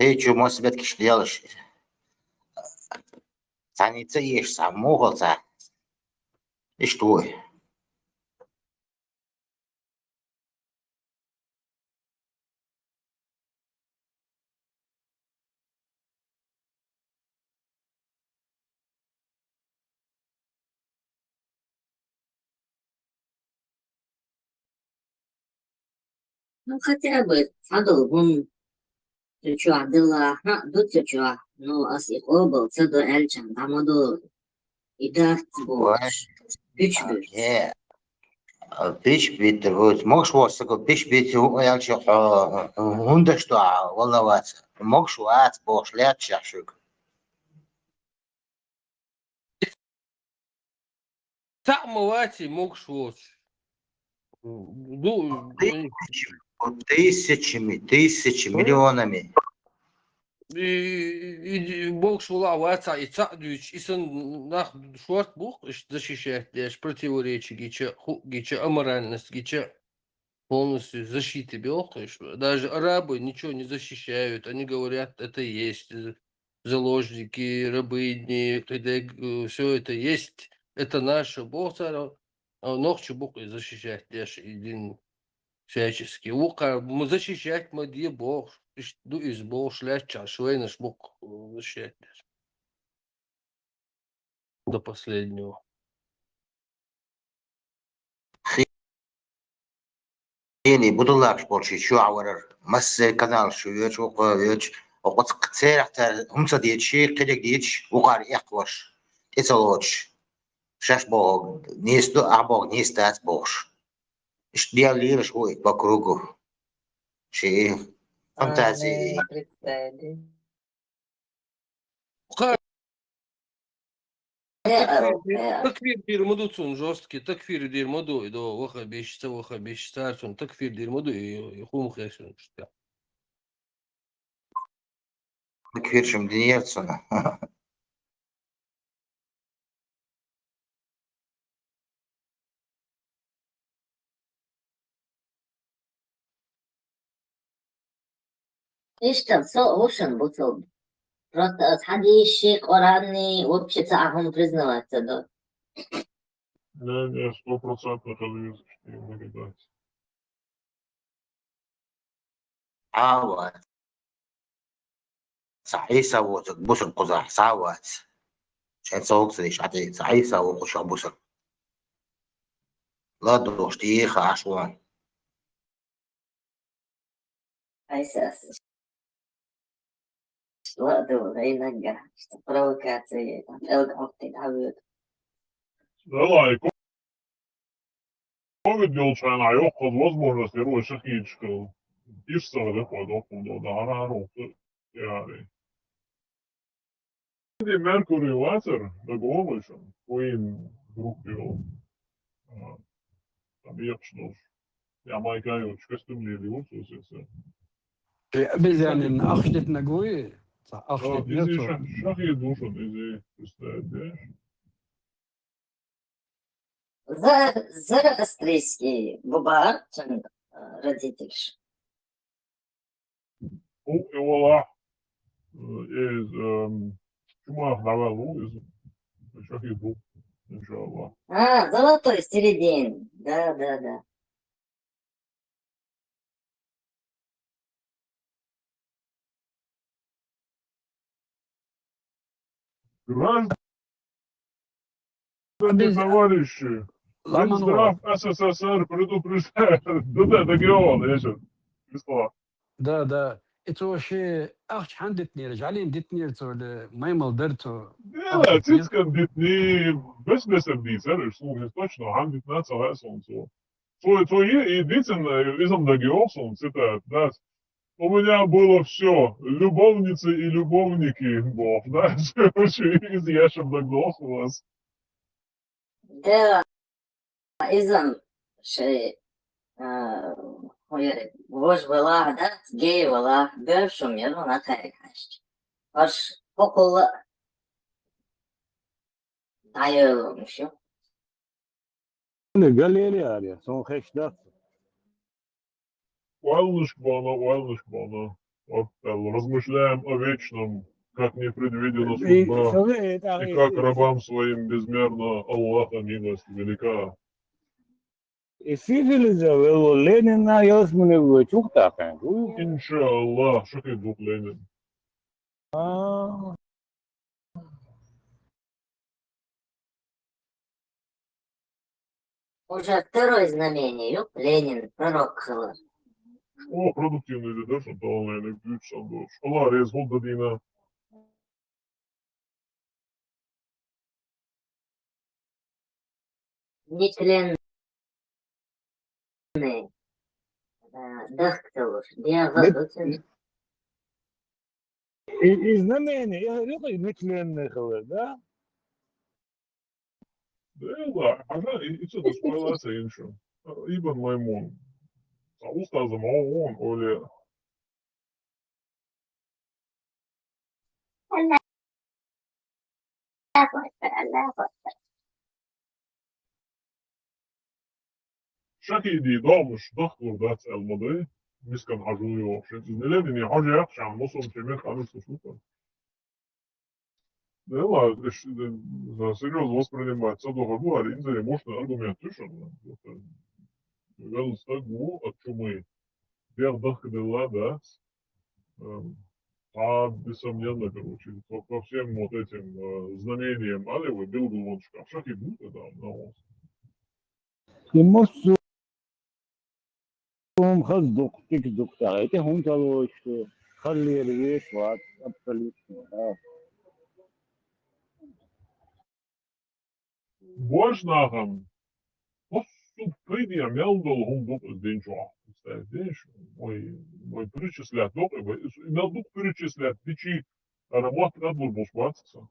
Хи чу масбет киш делаш. Царница еш сам мухал цара. Иштта вуй. Ну, хотя бы цхьадолу хӀума цу чохь делахь а, ду цу чохь. Ну, ас и къобал ца до аьлча, дӀа ма до. И дац бохуш. Вай. Пуьч буьйцу. Э, пуьч битта буьйцу. Могуш воцу сага пуьч битта хӀу аьлча, хьо, хӀунда ду хьо волноваться? Могуш вац бохуш лаьтташ шуьга. Цхьаъ ма вац и могуш воцуш. Ду, тысячами, тысячами, тысячами, миллионами. И, и, и могуш волахь вацахь и цхьаъ дуьйцуш, и санна нах шорта бу-кх, иштта защищать деш, противоречие гича, хӀуъ гича, аморальность гича. Полностью защита белхаш. Даже арабы ничего не защищают. Они говорят, это есть, э, заложники, рабыни, кхидерг, э, всё это есть. Это наше. Боху цара, а нохчи бу-кх и защищать деш и дин всячески. Вукхара ма защищать ма де бохуш. Иштта ду иза бохуш лаьтташ, швейнаш бу-кх, э, защищать деш. до последнего. Хи-, хили, будуллакаш болчи чу а варар. Массе канал шу веч, укха веч. Окъуц церахтар хумца дечи, килик дечи, укхар экваш. Тицалоч. Шаш бог, несту, а бог, нестац богш. Ишт диал лираш хуй по кругу. Ши фантазии. Представили. Ха-, Э, такфир э, дир-, такфир дир ма ду цун жёсткий, такфир дир ма ду, и до ваха бешица, ваха бешица цун, такфир дир ма ду, и, и хум хешун шта. Кхиршим динер цуна. Иштта со гӀушан буцалба. Просто аз хьадийши Къуранни вообще ца ахӀун признаваться до. Не, не, стопроцентно хила везаш, не, не видать. Хьавац. Ца Ӏийса воцург бусург кхузахь, ца вац. Шен цогцариш ӀатӀи, ца Ӏийса вокхуш бусург. ЛадугӀуш дийха аш вон. Айса ас. Ладу, гӀинагга, провокация, там, элг охти, гӀавуд. Далай, ковид йолчхьана йоккхаз возможность яр вай шахидшкал. Иш сагӀа дехой дохул до, да, гьаргӀар яри. Ди Меркурий вацар, да, говоришан, Queen группа йол. А, там ехаш долуш. Я майка йолчу костюм лели вур, сосеса. Обезьянин ахча дитинарг вуй? Ца ахча А, дитинарг изи цо? ша-, шахид ву шун, изи, представляешь? За-, Зороастрийский бубар, цун, э, родительш. У, и вала, э, из, эм, чумах давал у, из, шахид ву, иншаллах. А, золотой середин. Да, да, да. Граждане, Обез-, товарищи, ламан Минздрав СССР предупреждает. Да, да, да, Георгий, я сейчас. Без слова. Да, да. И цо ши ахча хьан дитинера, жӀалин дитинера цо, или маймал дар цо? Да, цицкан дитни, бес-бесар дийцар, уж слуги точно, хьан дитна ца гӀай солнцо. Цо, цо е, и дицин, э, изам даги олсон, цитат, да. У меня было все, любовницы и любовники, бог, да, из яшам дагнохлас. Да, изам шей, а, хӀун яри, вож валахь дац, гей валахь, боьршум яр ван атхьаьрга хьаьжча. Аш хӀокхула дӀайойлу муш ю. Галерия ари, сон хеш дац. Уайлнышк бана, уайлнышк бана. Вот, э, размышляем о вечном, как не предвидена И, судьба, сори, это, и как рабам своим безмерно Аллаха милость велика. И сифилиза вело Ленина ясмуни ву чухтахан. Иншаллах, шахид ву Ленин. А, Уже второй знамение ю, Ленин, пророк хилар. О, продуктивный же, да, что дал, наверное, ключ сам дал. Школа резгул дадина. Нетленный. Э, дахкталуш. Диагъа Нет. дуцин. И, и знамение, я говорю, нетленный хилар, да? Да, ла, хьажа, и, и цо дас вайласа иншу. Ибн Маймун. Ца устаза ма вон, оли. Шахиди домуш дохтур дац алмады, мискан хьажу йохши. Изни ледини хьажа яхшан, мусум шемет ханус шука. Да ладно, эш, да, серьёзно воспринимать, ца дохар бу, али инзаре мощный аргумент тушен. Велс так бу, от чумы. Бер дахка дела, да. Эм, цхьа, несомненно, короче, по, по всем вот этим, э, знамениям, али вай билгалонашкахь шахид ву тӀаккха, ну, И массо хӀума хаза дукха, дика дукха тӀехь. ХӀунда аьлча халлера веш вац, абсолютно. Божа нахана, массо пайде мел дола хӀума ду-кх из дин чохь. Представь, деш, вай, вай перечислять ду-кх, вай, мел ду-кх перечислять дичи, ара мотт кӀадбур болуш бац сан.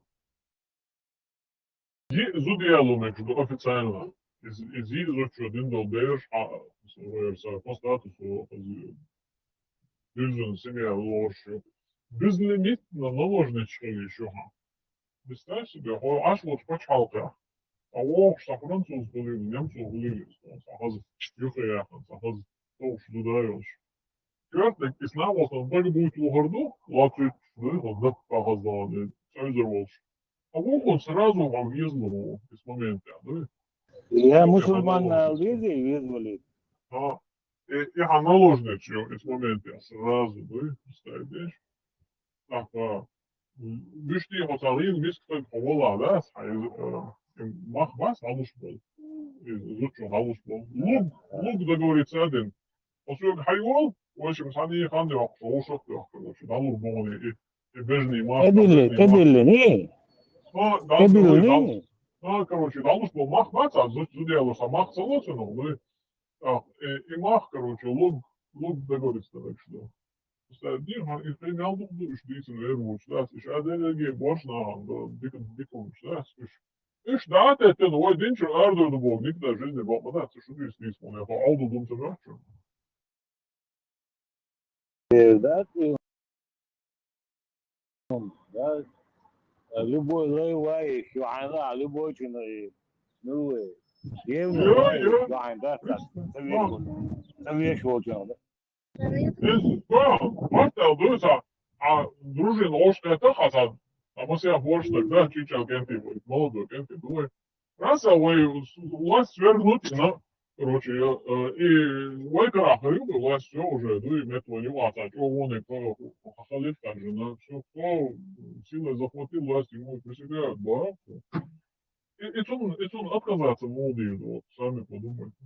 Йиъ зуда яло мегаш ду официально. Из, из йиъ зудчо дина долу бераш, хьан, со вайра са по статусу, хаза, дуьззина семья лоруш ю. Безлимитно наложница хила йиш ю хьан. Представь себе, хьо Ӏаш волчу пачхьалкхехь. Ткъа вогӀуш цхьа француз хуьлийла, немцо хуьлийла, цхьа хаза юххе яьккхина, цхьа хаза товш зуда йолуш. Коьртаниг и снагӀаллах бага буьйцу вахар ду, лоцуьйтуш ду, хаза даккха хаза догӀу, цӀойзар волуш. А вукхунна сразу хьо везалур ву, и моментехь, ду? Я мусульманна ала дезий, везавалийта? А, и, и хьан наложница ю, и моментехь сразу, ду, представь, деш? ТӀаккха, вуьшта хьо ца гӀийла миска стаг хьо валахь, да, хьан, э, мах бац хьалуш болу? Иза зудчо хьалуш болу. Луг, луг договориться а дина. Хьо соьга хьайола, вайшимма цхьаьна хан йоккхуш, вовшах а йоккхуш, дӀалур бохуни и, и бежний мах. ТӀедиллина, тӀедиллина, и? ТӀедиллина, и? А, короче, дӀалуш болу мах бац, а зуд-, зуда ялош, а мах ца лоцу, ну, ну, а, и, и мах, короче, луг, луг договориться дагаш ду. Аса дийхьа, и хье мел дукха ду уьш дийцина вер вуьш дац, уьш а дерриге борш нахана ду, дика, дика хӀумаш дац уьш. Уьш дӀа а теттина, вай динчуьра арадуьйр ду боху, никогда в жизни бакъ ма дац, шу дийца дийца хьуна, я хьо Ӏовдал ду ма ца моьтту. Э, да, ты, да, э, любой лай вай, ещё она, любой чин, э, ну, э, Йо, йо. Ца веш волчу, ца веш волчу, да? Иза, да, хӀорш аьлла ду иза, а дружина ош кхетта хьан сан, а масех борш стаг, да, чичал кӀентий ву, молодой кӀентий ду вай. Раз а вай власть свергнуть, но, короче, э, и вай карахь хир ю власть, всё уже, ду и мет вай юкъа цхьа чӀогӀа вониг хахалира хьажина, всё, кто силой захватил власть, ему при себя, да. И, и цунна, и цунна отказаться муха дийр ду, вот, сами подумайте.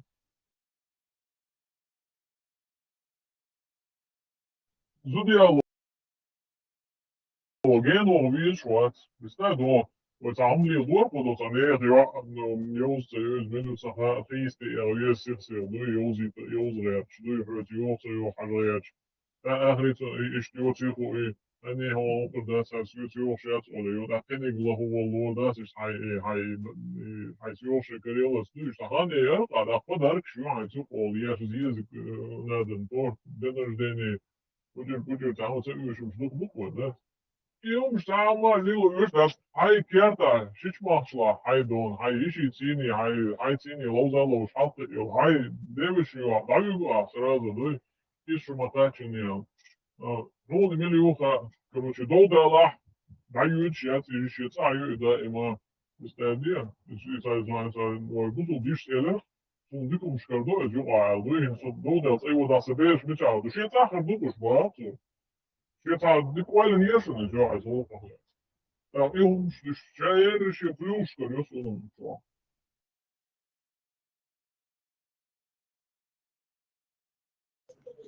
Зуда яло гена вогӀу везаш вац. Вистина до, вай цхьа хӀума лелор кху до цхьа нехан йоӀ, ну, йовза ца йо, иза мила ю ца хаьа, хийста тӀе веза сих-сиха ду, йовзийта, йовза гӀерташ ду, хьоьца йоха ца йоха хьажа гӀерташ. ТӀаккха ахарца и иштта йоций хӀу и, хьайна хьо воккхур дац, хьайца йоцу йохуш яц олий, йо, тӀаккха кхиниг лаху волло дац, иштта хьай, э, хьай, э, хьайца йохуш карелац ду, иштта хьан э яра, ткъа дӀа подаркаш ю хьайца юкъа олу, еш зезаг, э, надан торт, день рождения, кучур, кучур, цхьа хӀума ца оьшуш дух бу-кх вай, да? И хӀумаш цхьа хӀума лила оьшу дац, хьай керта, шича махчалахь, хьай дона, хьай йиши цийний, хьай, хьай цийний ловза ловш хьалкхиъ йолу, хьай деваш йо, дӀавуьгу ахь сразу, дуй? Иза шу ма кхаччалц. А, хьуна мила юха, короче, дов далахь, дӀаюьйцуш яц, иза шен цӀахь ю и даима. Иза тӀаьдде, иза, иза, иза, иза, вай бусул диш элира, суна дика хӀумаш карадо иза юкъа аьлла. Дуй хӀинца со дов даьлла цӀа йодахь сан бераш мичахь ду? Шен цӀахь хир ду уьш, боху цо. Шен цхьа дика ойланера шуна иза юкъа, иза гӀуллакх ма хилла. ТӀаккха и хӀумаш диш, ша эр шен плюшкара йо суна чохь.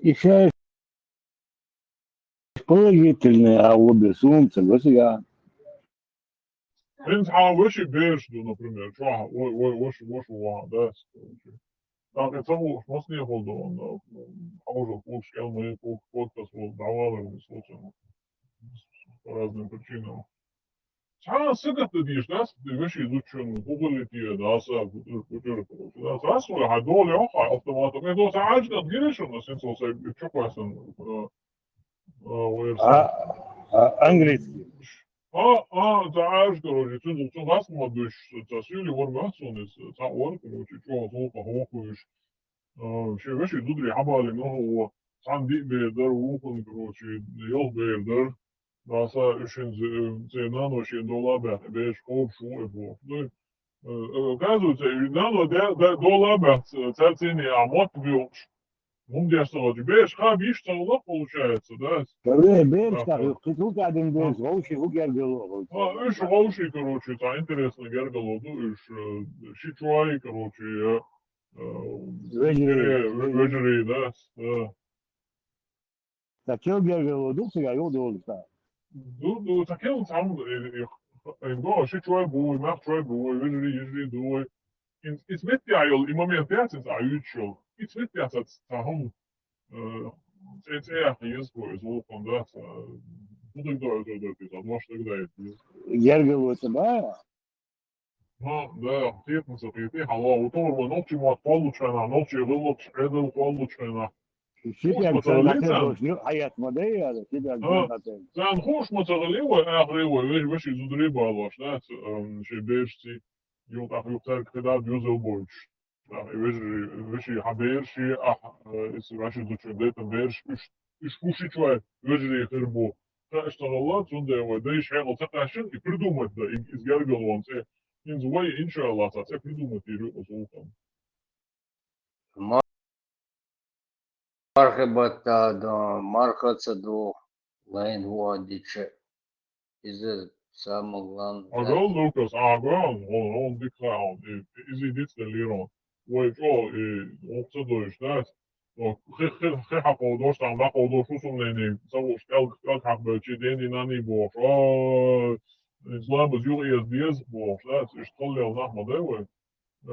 И шаьш положительный а луби сумца гасига. ХӀинца хьан ваши бераш ду, например, чохь, вай, вай, ваши, ваши ван, да, короче. ТӀаккха ца хууш массане хӀума ду, хьан уже кхочуш кӀел ма е, кхочуш кхочуш волу дӀавалар ву соцуьнга. По разным причинам. Цхьа сагатдан дийш дац, вешин зудчун, кху хили те, да, са, кутур, кутур, кутур. Да, цхьа сула, хьан дола йоху, хьан автоматом. Э, до цхьа Ӏаьржа дан гира шуна, сен со сайн чу кхоьссина, э, э, вайра. А, а, английский. А, а, цхьа Ӏаьржа, короче, цуьнан, цуьнан хас ма дуьш, цхьа суьйли вара ма суна, цхьа вара, короче, чӀогӀа гӀуллакхах вокхуьйтуш. Э, шен вешин зударий хьабалийна, хӀо, цхьаьна диъ бер дара, вукхунна, короче, йолх бер дара. Даса уьш хӀинца, э, церан нано шен дола а баьхна, бераш кхобуш ву и боху. Ну, э, оказывается, и нано де-, де-, дола а баьхна, ц-, цаьрца цӀийне а мотт боькъуш. ХӀума деш ца хилча, бераш хьабеш ца хилча, получается, да? Бераш, бераш, да, так, кхы тӀу тӀадам бераш, вовший хӀу гергало хилча. А, уж вовший, короче, цхьа интересный гергало ду, уж, э, ши чой, короче, э, э, вежарий, ве-, вежарий, да, да. Так, чо гергало ду, цигара юха долуш, да. Ду, ду, так, цхьа хӀума, э, э, э, го, ши чой бу, нах чой бу, вежарий, йижарий ду. Иза, иза меттехь йолу и момент яц иза Ӏа юьйцуш йолу. Иза меттехь ца, ца хӀума, э, цӀе, цӀе яккха еза кхо иза вукхун дац, э, кху дагадогӀур ду иза, а дош дагадаийта деза. Гергало ца бара? ХӀа, да, кхетам ца кхетий, хьалха ву тохур вай нохчий мотт кхоллучу хенахь, нохчий гӀиллакхаш, Ӏедал кхоллучу хенахь. Ши хӀума ца хилий царна? Хьаят ма дай яра, ши хӀума ца хилий. Царна хууш ма ца хилий вай, ахарий вай, веш-, вешин зударий балош, да, ц-, ам, шен берашций, юха тӀаккха юха цаьрга кхидӀа доьзал бойтуш. Нах, и вежарий, веший хьан бераш, ахь, э, иза вешин зудчун дайтан бераш, уьш, уьш хӀу ши чой вежарий хир бу. Хууш ца хилла, цундела вай дайша хьекъал ца кхаьчна, и придумать дан, и, иза гергало цӀе. ХӀинца вай, иншаллахӀ, цхьа цӀе придумать йийр ю оцу гӀуллакхна. Ма-, мархи баттахь ду, марха ца ду, лайн ву дича. Иза самое главное, да? Ага, Лукас, ага, он, он дика хаьа, он, и, и, иза дицделлера он. Вай чӀогӀа, и, гӀуллакх ца дойуш дац. О, хи, хи, хи хьакховдош, там дӀакховдош, хӀусамнений, ца вуш, кӀелг, кӀелг хьакхабелчий, дений, наний бохуш. О, иза ламаз юха эца деза бохуш дац, иштта халлел нах ма дай вай.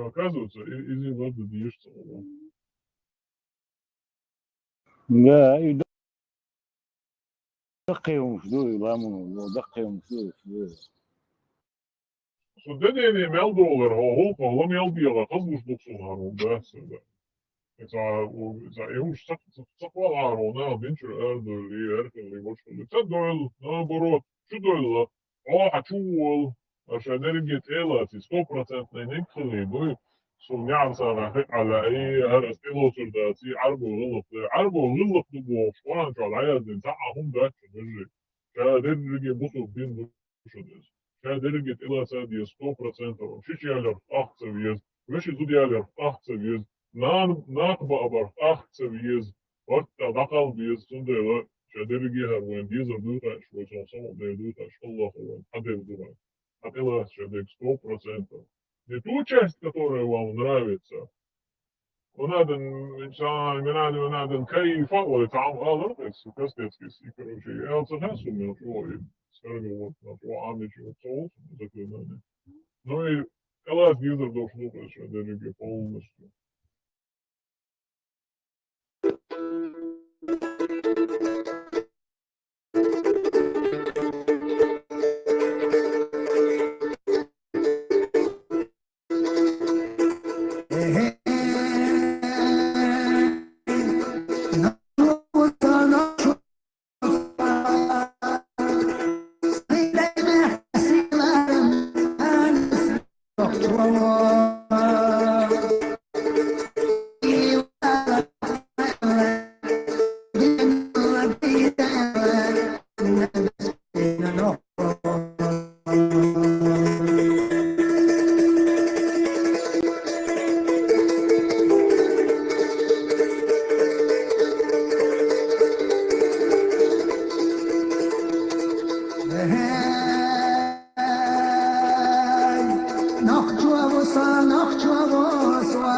Оказывается, и, иза лардан дезаш ца хилла. Да, и даккхий хӀумаш ду, и ламаз, даккхий хӀумаш ду, ду. Со дедене мел догӀура, хьо гӀуллакхах ла мел дегӀа, хазлуш ду-кх суна хӀара хӀума, да, сан, да. Иза, у, иза, и хӀумаш ца, ца, ца кхоллахьара, наха динчуьра арадойла, и аьрхӀалли, вочхалли. Ца дойла, наоборот, чу дойла. Хьо хьан чу волу, ша дерриге тӀе а лаций, стопроцентный нигат хилий дуй, суна неӀарсагӀа хи а лаьий, хӀара ас тӀелоцур даций, Ӏарбой гӀиллакх ду, Ӏарбой гӀиллакх ду бохуш, Къуръан чохь дӀаяздина цхьа а хӀума дац шу, вежарий. Ша дерриге бусург дин ду шу деза. Ша дерриге тӀелаца деза, сто процентов. Шича ялар къахка ца веза, вешин зуда ялар къахка ца веза, нана, нах баабар къахка ца веза, хӀотта дӀакхалла беза, цундела ша дерриге а хӀара вайн дезар дуй хаьаш, вай цунах самукъадер дуй хаьаш, Аллахо вайн хьаделла ду вайн. Хьан тӀелаца ша дерг сто процентов. Не ту часть, которая вам нравится. Вон адан, ша, вон адан, вон адан кайфа, вай цхьа хӀума алар, кастецкий, короче, аьлла ца хаьа суна, мел чӀогӀа и скарга вот, мел чӀогӀа Ӏамича вот ца волу суна заклинание. Ну и тӀелаца дезар долуш ду, ша дерриге полностью. Нохчо ву со, нохчо ву со.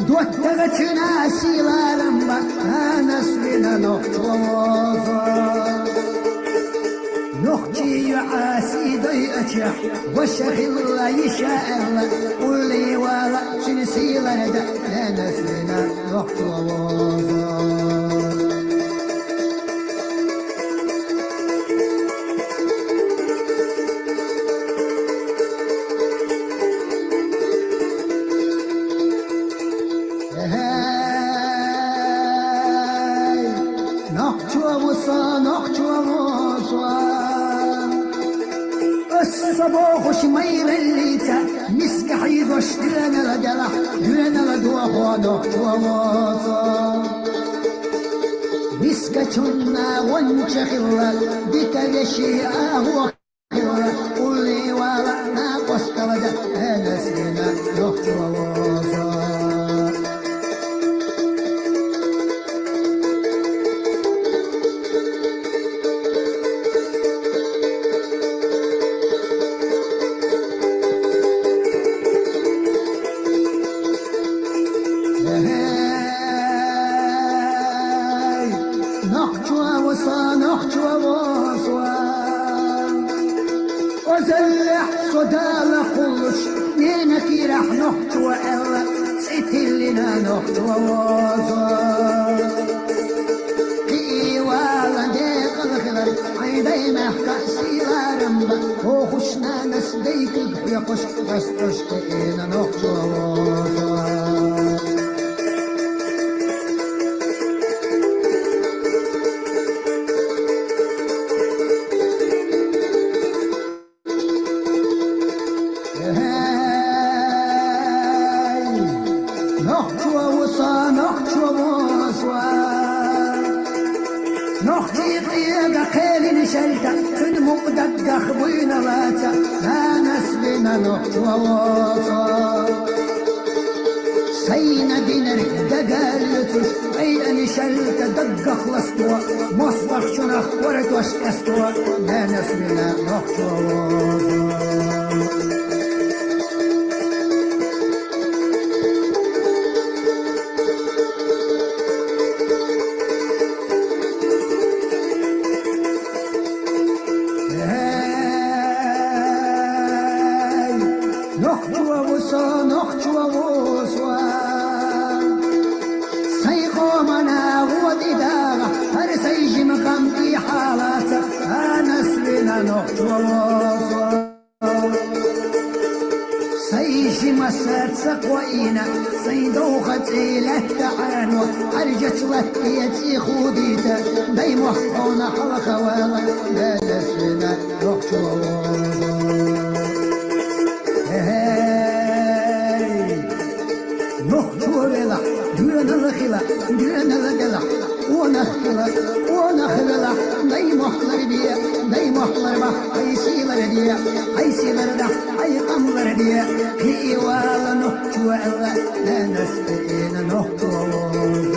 ДоттагӀа цуьнан сийлаллам баккъанас вина нохчо ву со. Нохчий йоӀ сий дойъачех, ваша хилла йиша аьлла, уллий вала цуьнан сийлара даьӀнас вина нохчо ву со. Нохчо ву со, нохчо ву со. Аса бохуш майраллица, миска хьийзош доьналла делахь, доьналла дохо нохчо ву со. Мискачунна гӀонча хилла, дика вешин агӀо хилла, уллий вала накъосталла даьӀнас вина нохчо ву со. Нохчо ва со, нохчо ва со. Озаллехь со Дала кхуллуш, ненан кийрахь нохчо аьлла, цӀи тиллина нохчо ва со. Кхиийвала декъала хилар, хьайн дай мехкан сийларам ба, бохуш нанас дайтиг хьоькхуш, къаьсташ тӀеэна нохчо ва со. Нохчо ва со, нохчо ва со. Нохчий къега кхелина шаьлта, цуьнан мукъа даггах буйна лаца, нанас бина нохчо ва со. Сайна динарг дага лоьцуш, айъана шаьлта даггах ласто, мостагӀчунах коьртош къаьсто, нанас бина нохчо ва со. Нохчо ва со, нохчо ва со. Сайн къомана гӀо тӀедагӀа, хӀара сайн жима гӀам тӀехьа лаца, нанас вина нохчо ва со. Сайн жима саца кхоийна, сайн довха цӀе лаьтта Ӏано, Ӏаьржачу латте цӀе худийта, дай мохк хьуна хьалха вала, нанас вина нохчо ва со. Хе-хей! Нохчо велахь, доьналла хила, доьналла делахь, къонах хила, къонах велахь, дай мохк ларбе, дай мохк ларбахь, хьай сий ларде, хьай сий лардахь, хьай къам ларде, кхиийвала нохчо аьлла, нанас тӀеэна нохчо ва со.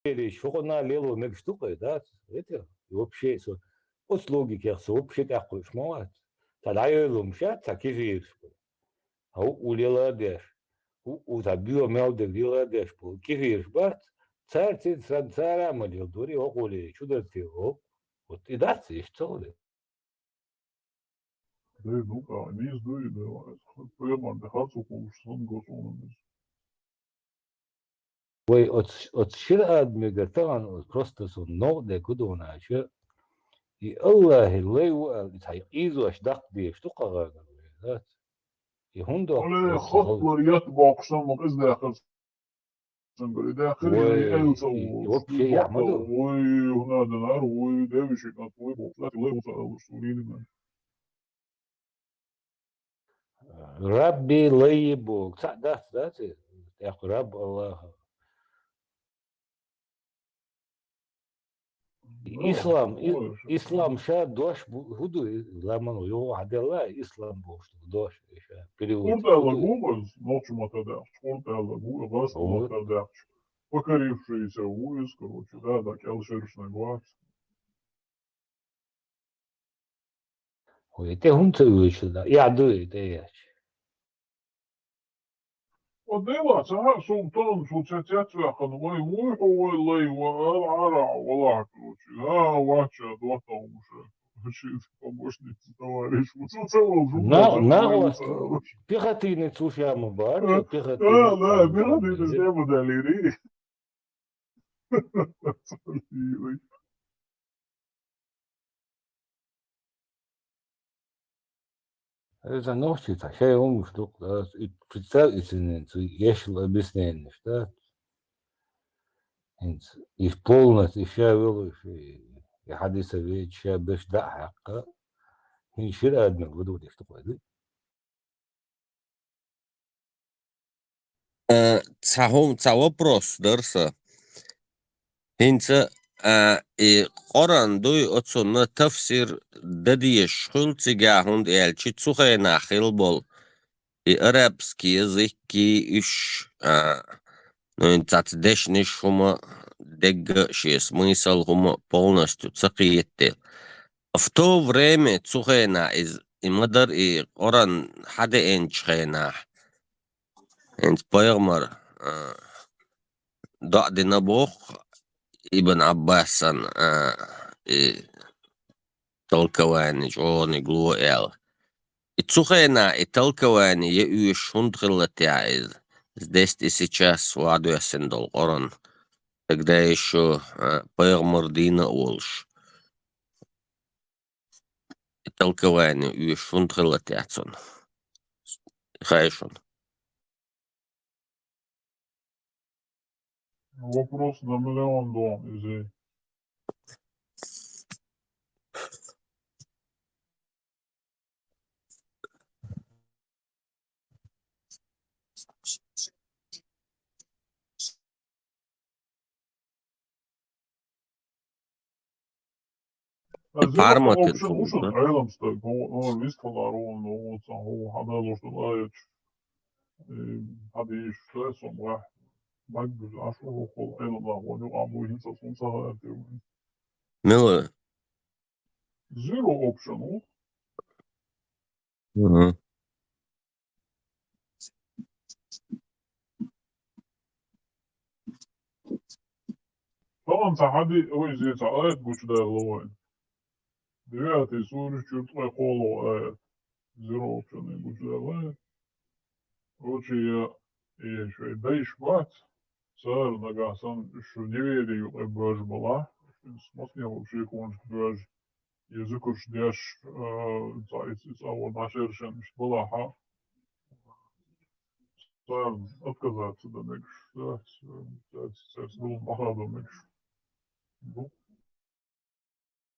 Лелийча, хӀокхунна лело мегаш ду-кх вай, дац? Эта вообще со, оцу логикех со вообще тӀаккха кхуьуш ма вац. Цхьа дӀайолалуш яц, цхьа кефираш бу. Хьан у лела а деш, у, у цхьа боьха мел дерг лела а деш бу, кефираш бац, цара цин сан цара а ма леладора, хӀокхо лелийча, чу дара те вовк. Вот и дац, иштта ца хуьлу. Дай, ну, кхаъ, нийса дуй, да, пайхамар де хацо кхуллуш санна го суна иза. Вай оц-, оцу шира адамигара тахана оцу просто сон новкъа де кудугӀунача, и Аллахьи лай ву аьлла, и цхьа къийзош даккха дезаш ду кхагӀагара вай, дац? И хӀунда доккху? Вале, хаттар ят боккхуш санна ма къиза даьккхира. Цуьнгара и даьккхира, и Вай, элца и ву. Вообще яхь ма ду. Вуй, хӀуна дан ар, вуй, девишик ат, вуй, боху, лати лай ву ца алуш, ву лийна ман. Рабби лай боху. Цхьаъ дац, дац и? ТӀаккха Рабб Аллаха. Ислам, и-, ислам ша дош бу-, хӀун ду и-, ламан йогӀу хьаделла, ислам бохуш ду дош, и ша перевод. Къурталла гу из, нохчу мата даьхча, къурталла гу, гӀаста мата даьхча. Покорившийся ву из, короче, да, да, кӀел шершнаг вац. Ой, тӀе хӀунда ца оьцуш да? Я ду и тӀе яч. Вот дела, ца хьа, сум тон, су ца цец ваьккхана, вай, вуй хьо, вай, лай, ва, ара, ара, валахь, короче. А, вача, доттагӀа вуша. Ши помощница, товарищ, вот су ца волчу, На, вот, на, вот, вот, ца волчу. Пехотинец уж я ма бац, а, пехотинец да, да, там, пехотинец да, я ма далири. Иза нохчий цхьа шай хӀумаш ду-кх, да, и представь, и цуьнан цу ешал объясненеш, да? ХӀинца и полностью и ша велуш, и хьадиса веча ша берш дӀа а хьаьккха, Шира админ вадугдеш такой, да? Э, цхьа хӀум-, цхьа вопрос дара са. ХӀинца, э, и Къуръан дуй, оцунна тафсир дан дезаш хуьлу цигахь, хӀунда аьлча цу хенахь хилла болу и арабский язык, и уьш, а, ну, и цаца дешнаш хӀума дегга а, шен смысл хӀума полностью ца кхетаделла. В то время, цу хенахь иза, и ма-дарра и Къуръан хьадеанчу хенахь, хӀинца пайхамар, а, доӀа дина боху Ибн Ӏаббасан, а, и толкование чӀогӀаниг ло аьлла. И цу хенахь и толкование я оьшуш хӀунда хилла техьа иза? Здесь и сейчас вадоьссина долу Къуръан. Тогда ещё, а, пайхамар дийна а волуш. И толкование оьшуш хӀунда хилла техьа цунна? Хаьий шуна? Вопрос на миллион дон иза. Ас зира Парма вообще тин лучше да? Айлам стаг, хо, хо, вист хала рон, хо, ца, хо, хада лош да лач. Э, хада иш, ца, сом ва. Баг, аш, хо, хо, айлам ла, хо, ю, а, бу, хин, ца, сом, ца, ха, эр, те, у. Мила. Zero option, у. Мгм. Тамам ца хьади, ой, зе ца аят гучудаьлла вайн. Девятый сураш чуьра ткъе кхоалгӀа аят. Зеро общеный гучудаьлла аят. Короче, я, я шоай дайш бац, цара нагахь санна уьш неверие юкъе боьжа балахь, уьш массанхьа шеконашка боьжа, я зуькарш деш, а, цхьа и, и цхьа вон дӀашершан иштта балахьа, царна отказаться дан мегаш, да, цаьрца, цаьрца дулна бахьа дан мегаш. Ду,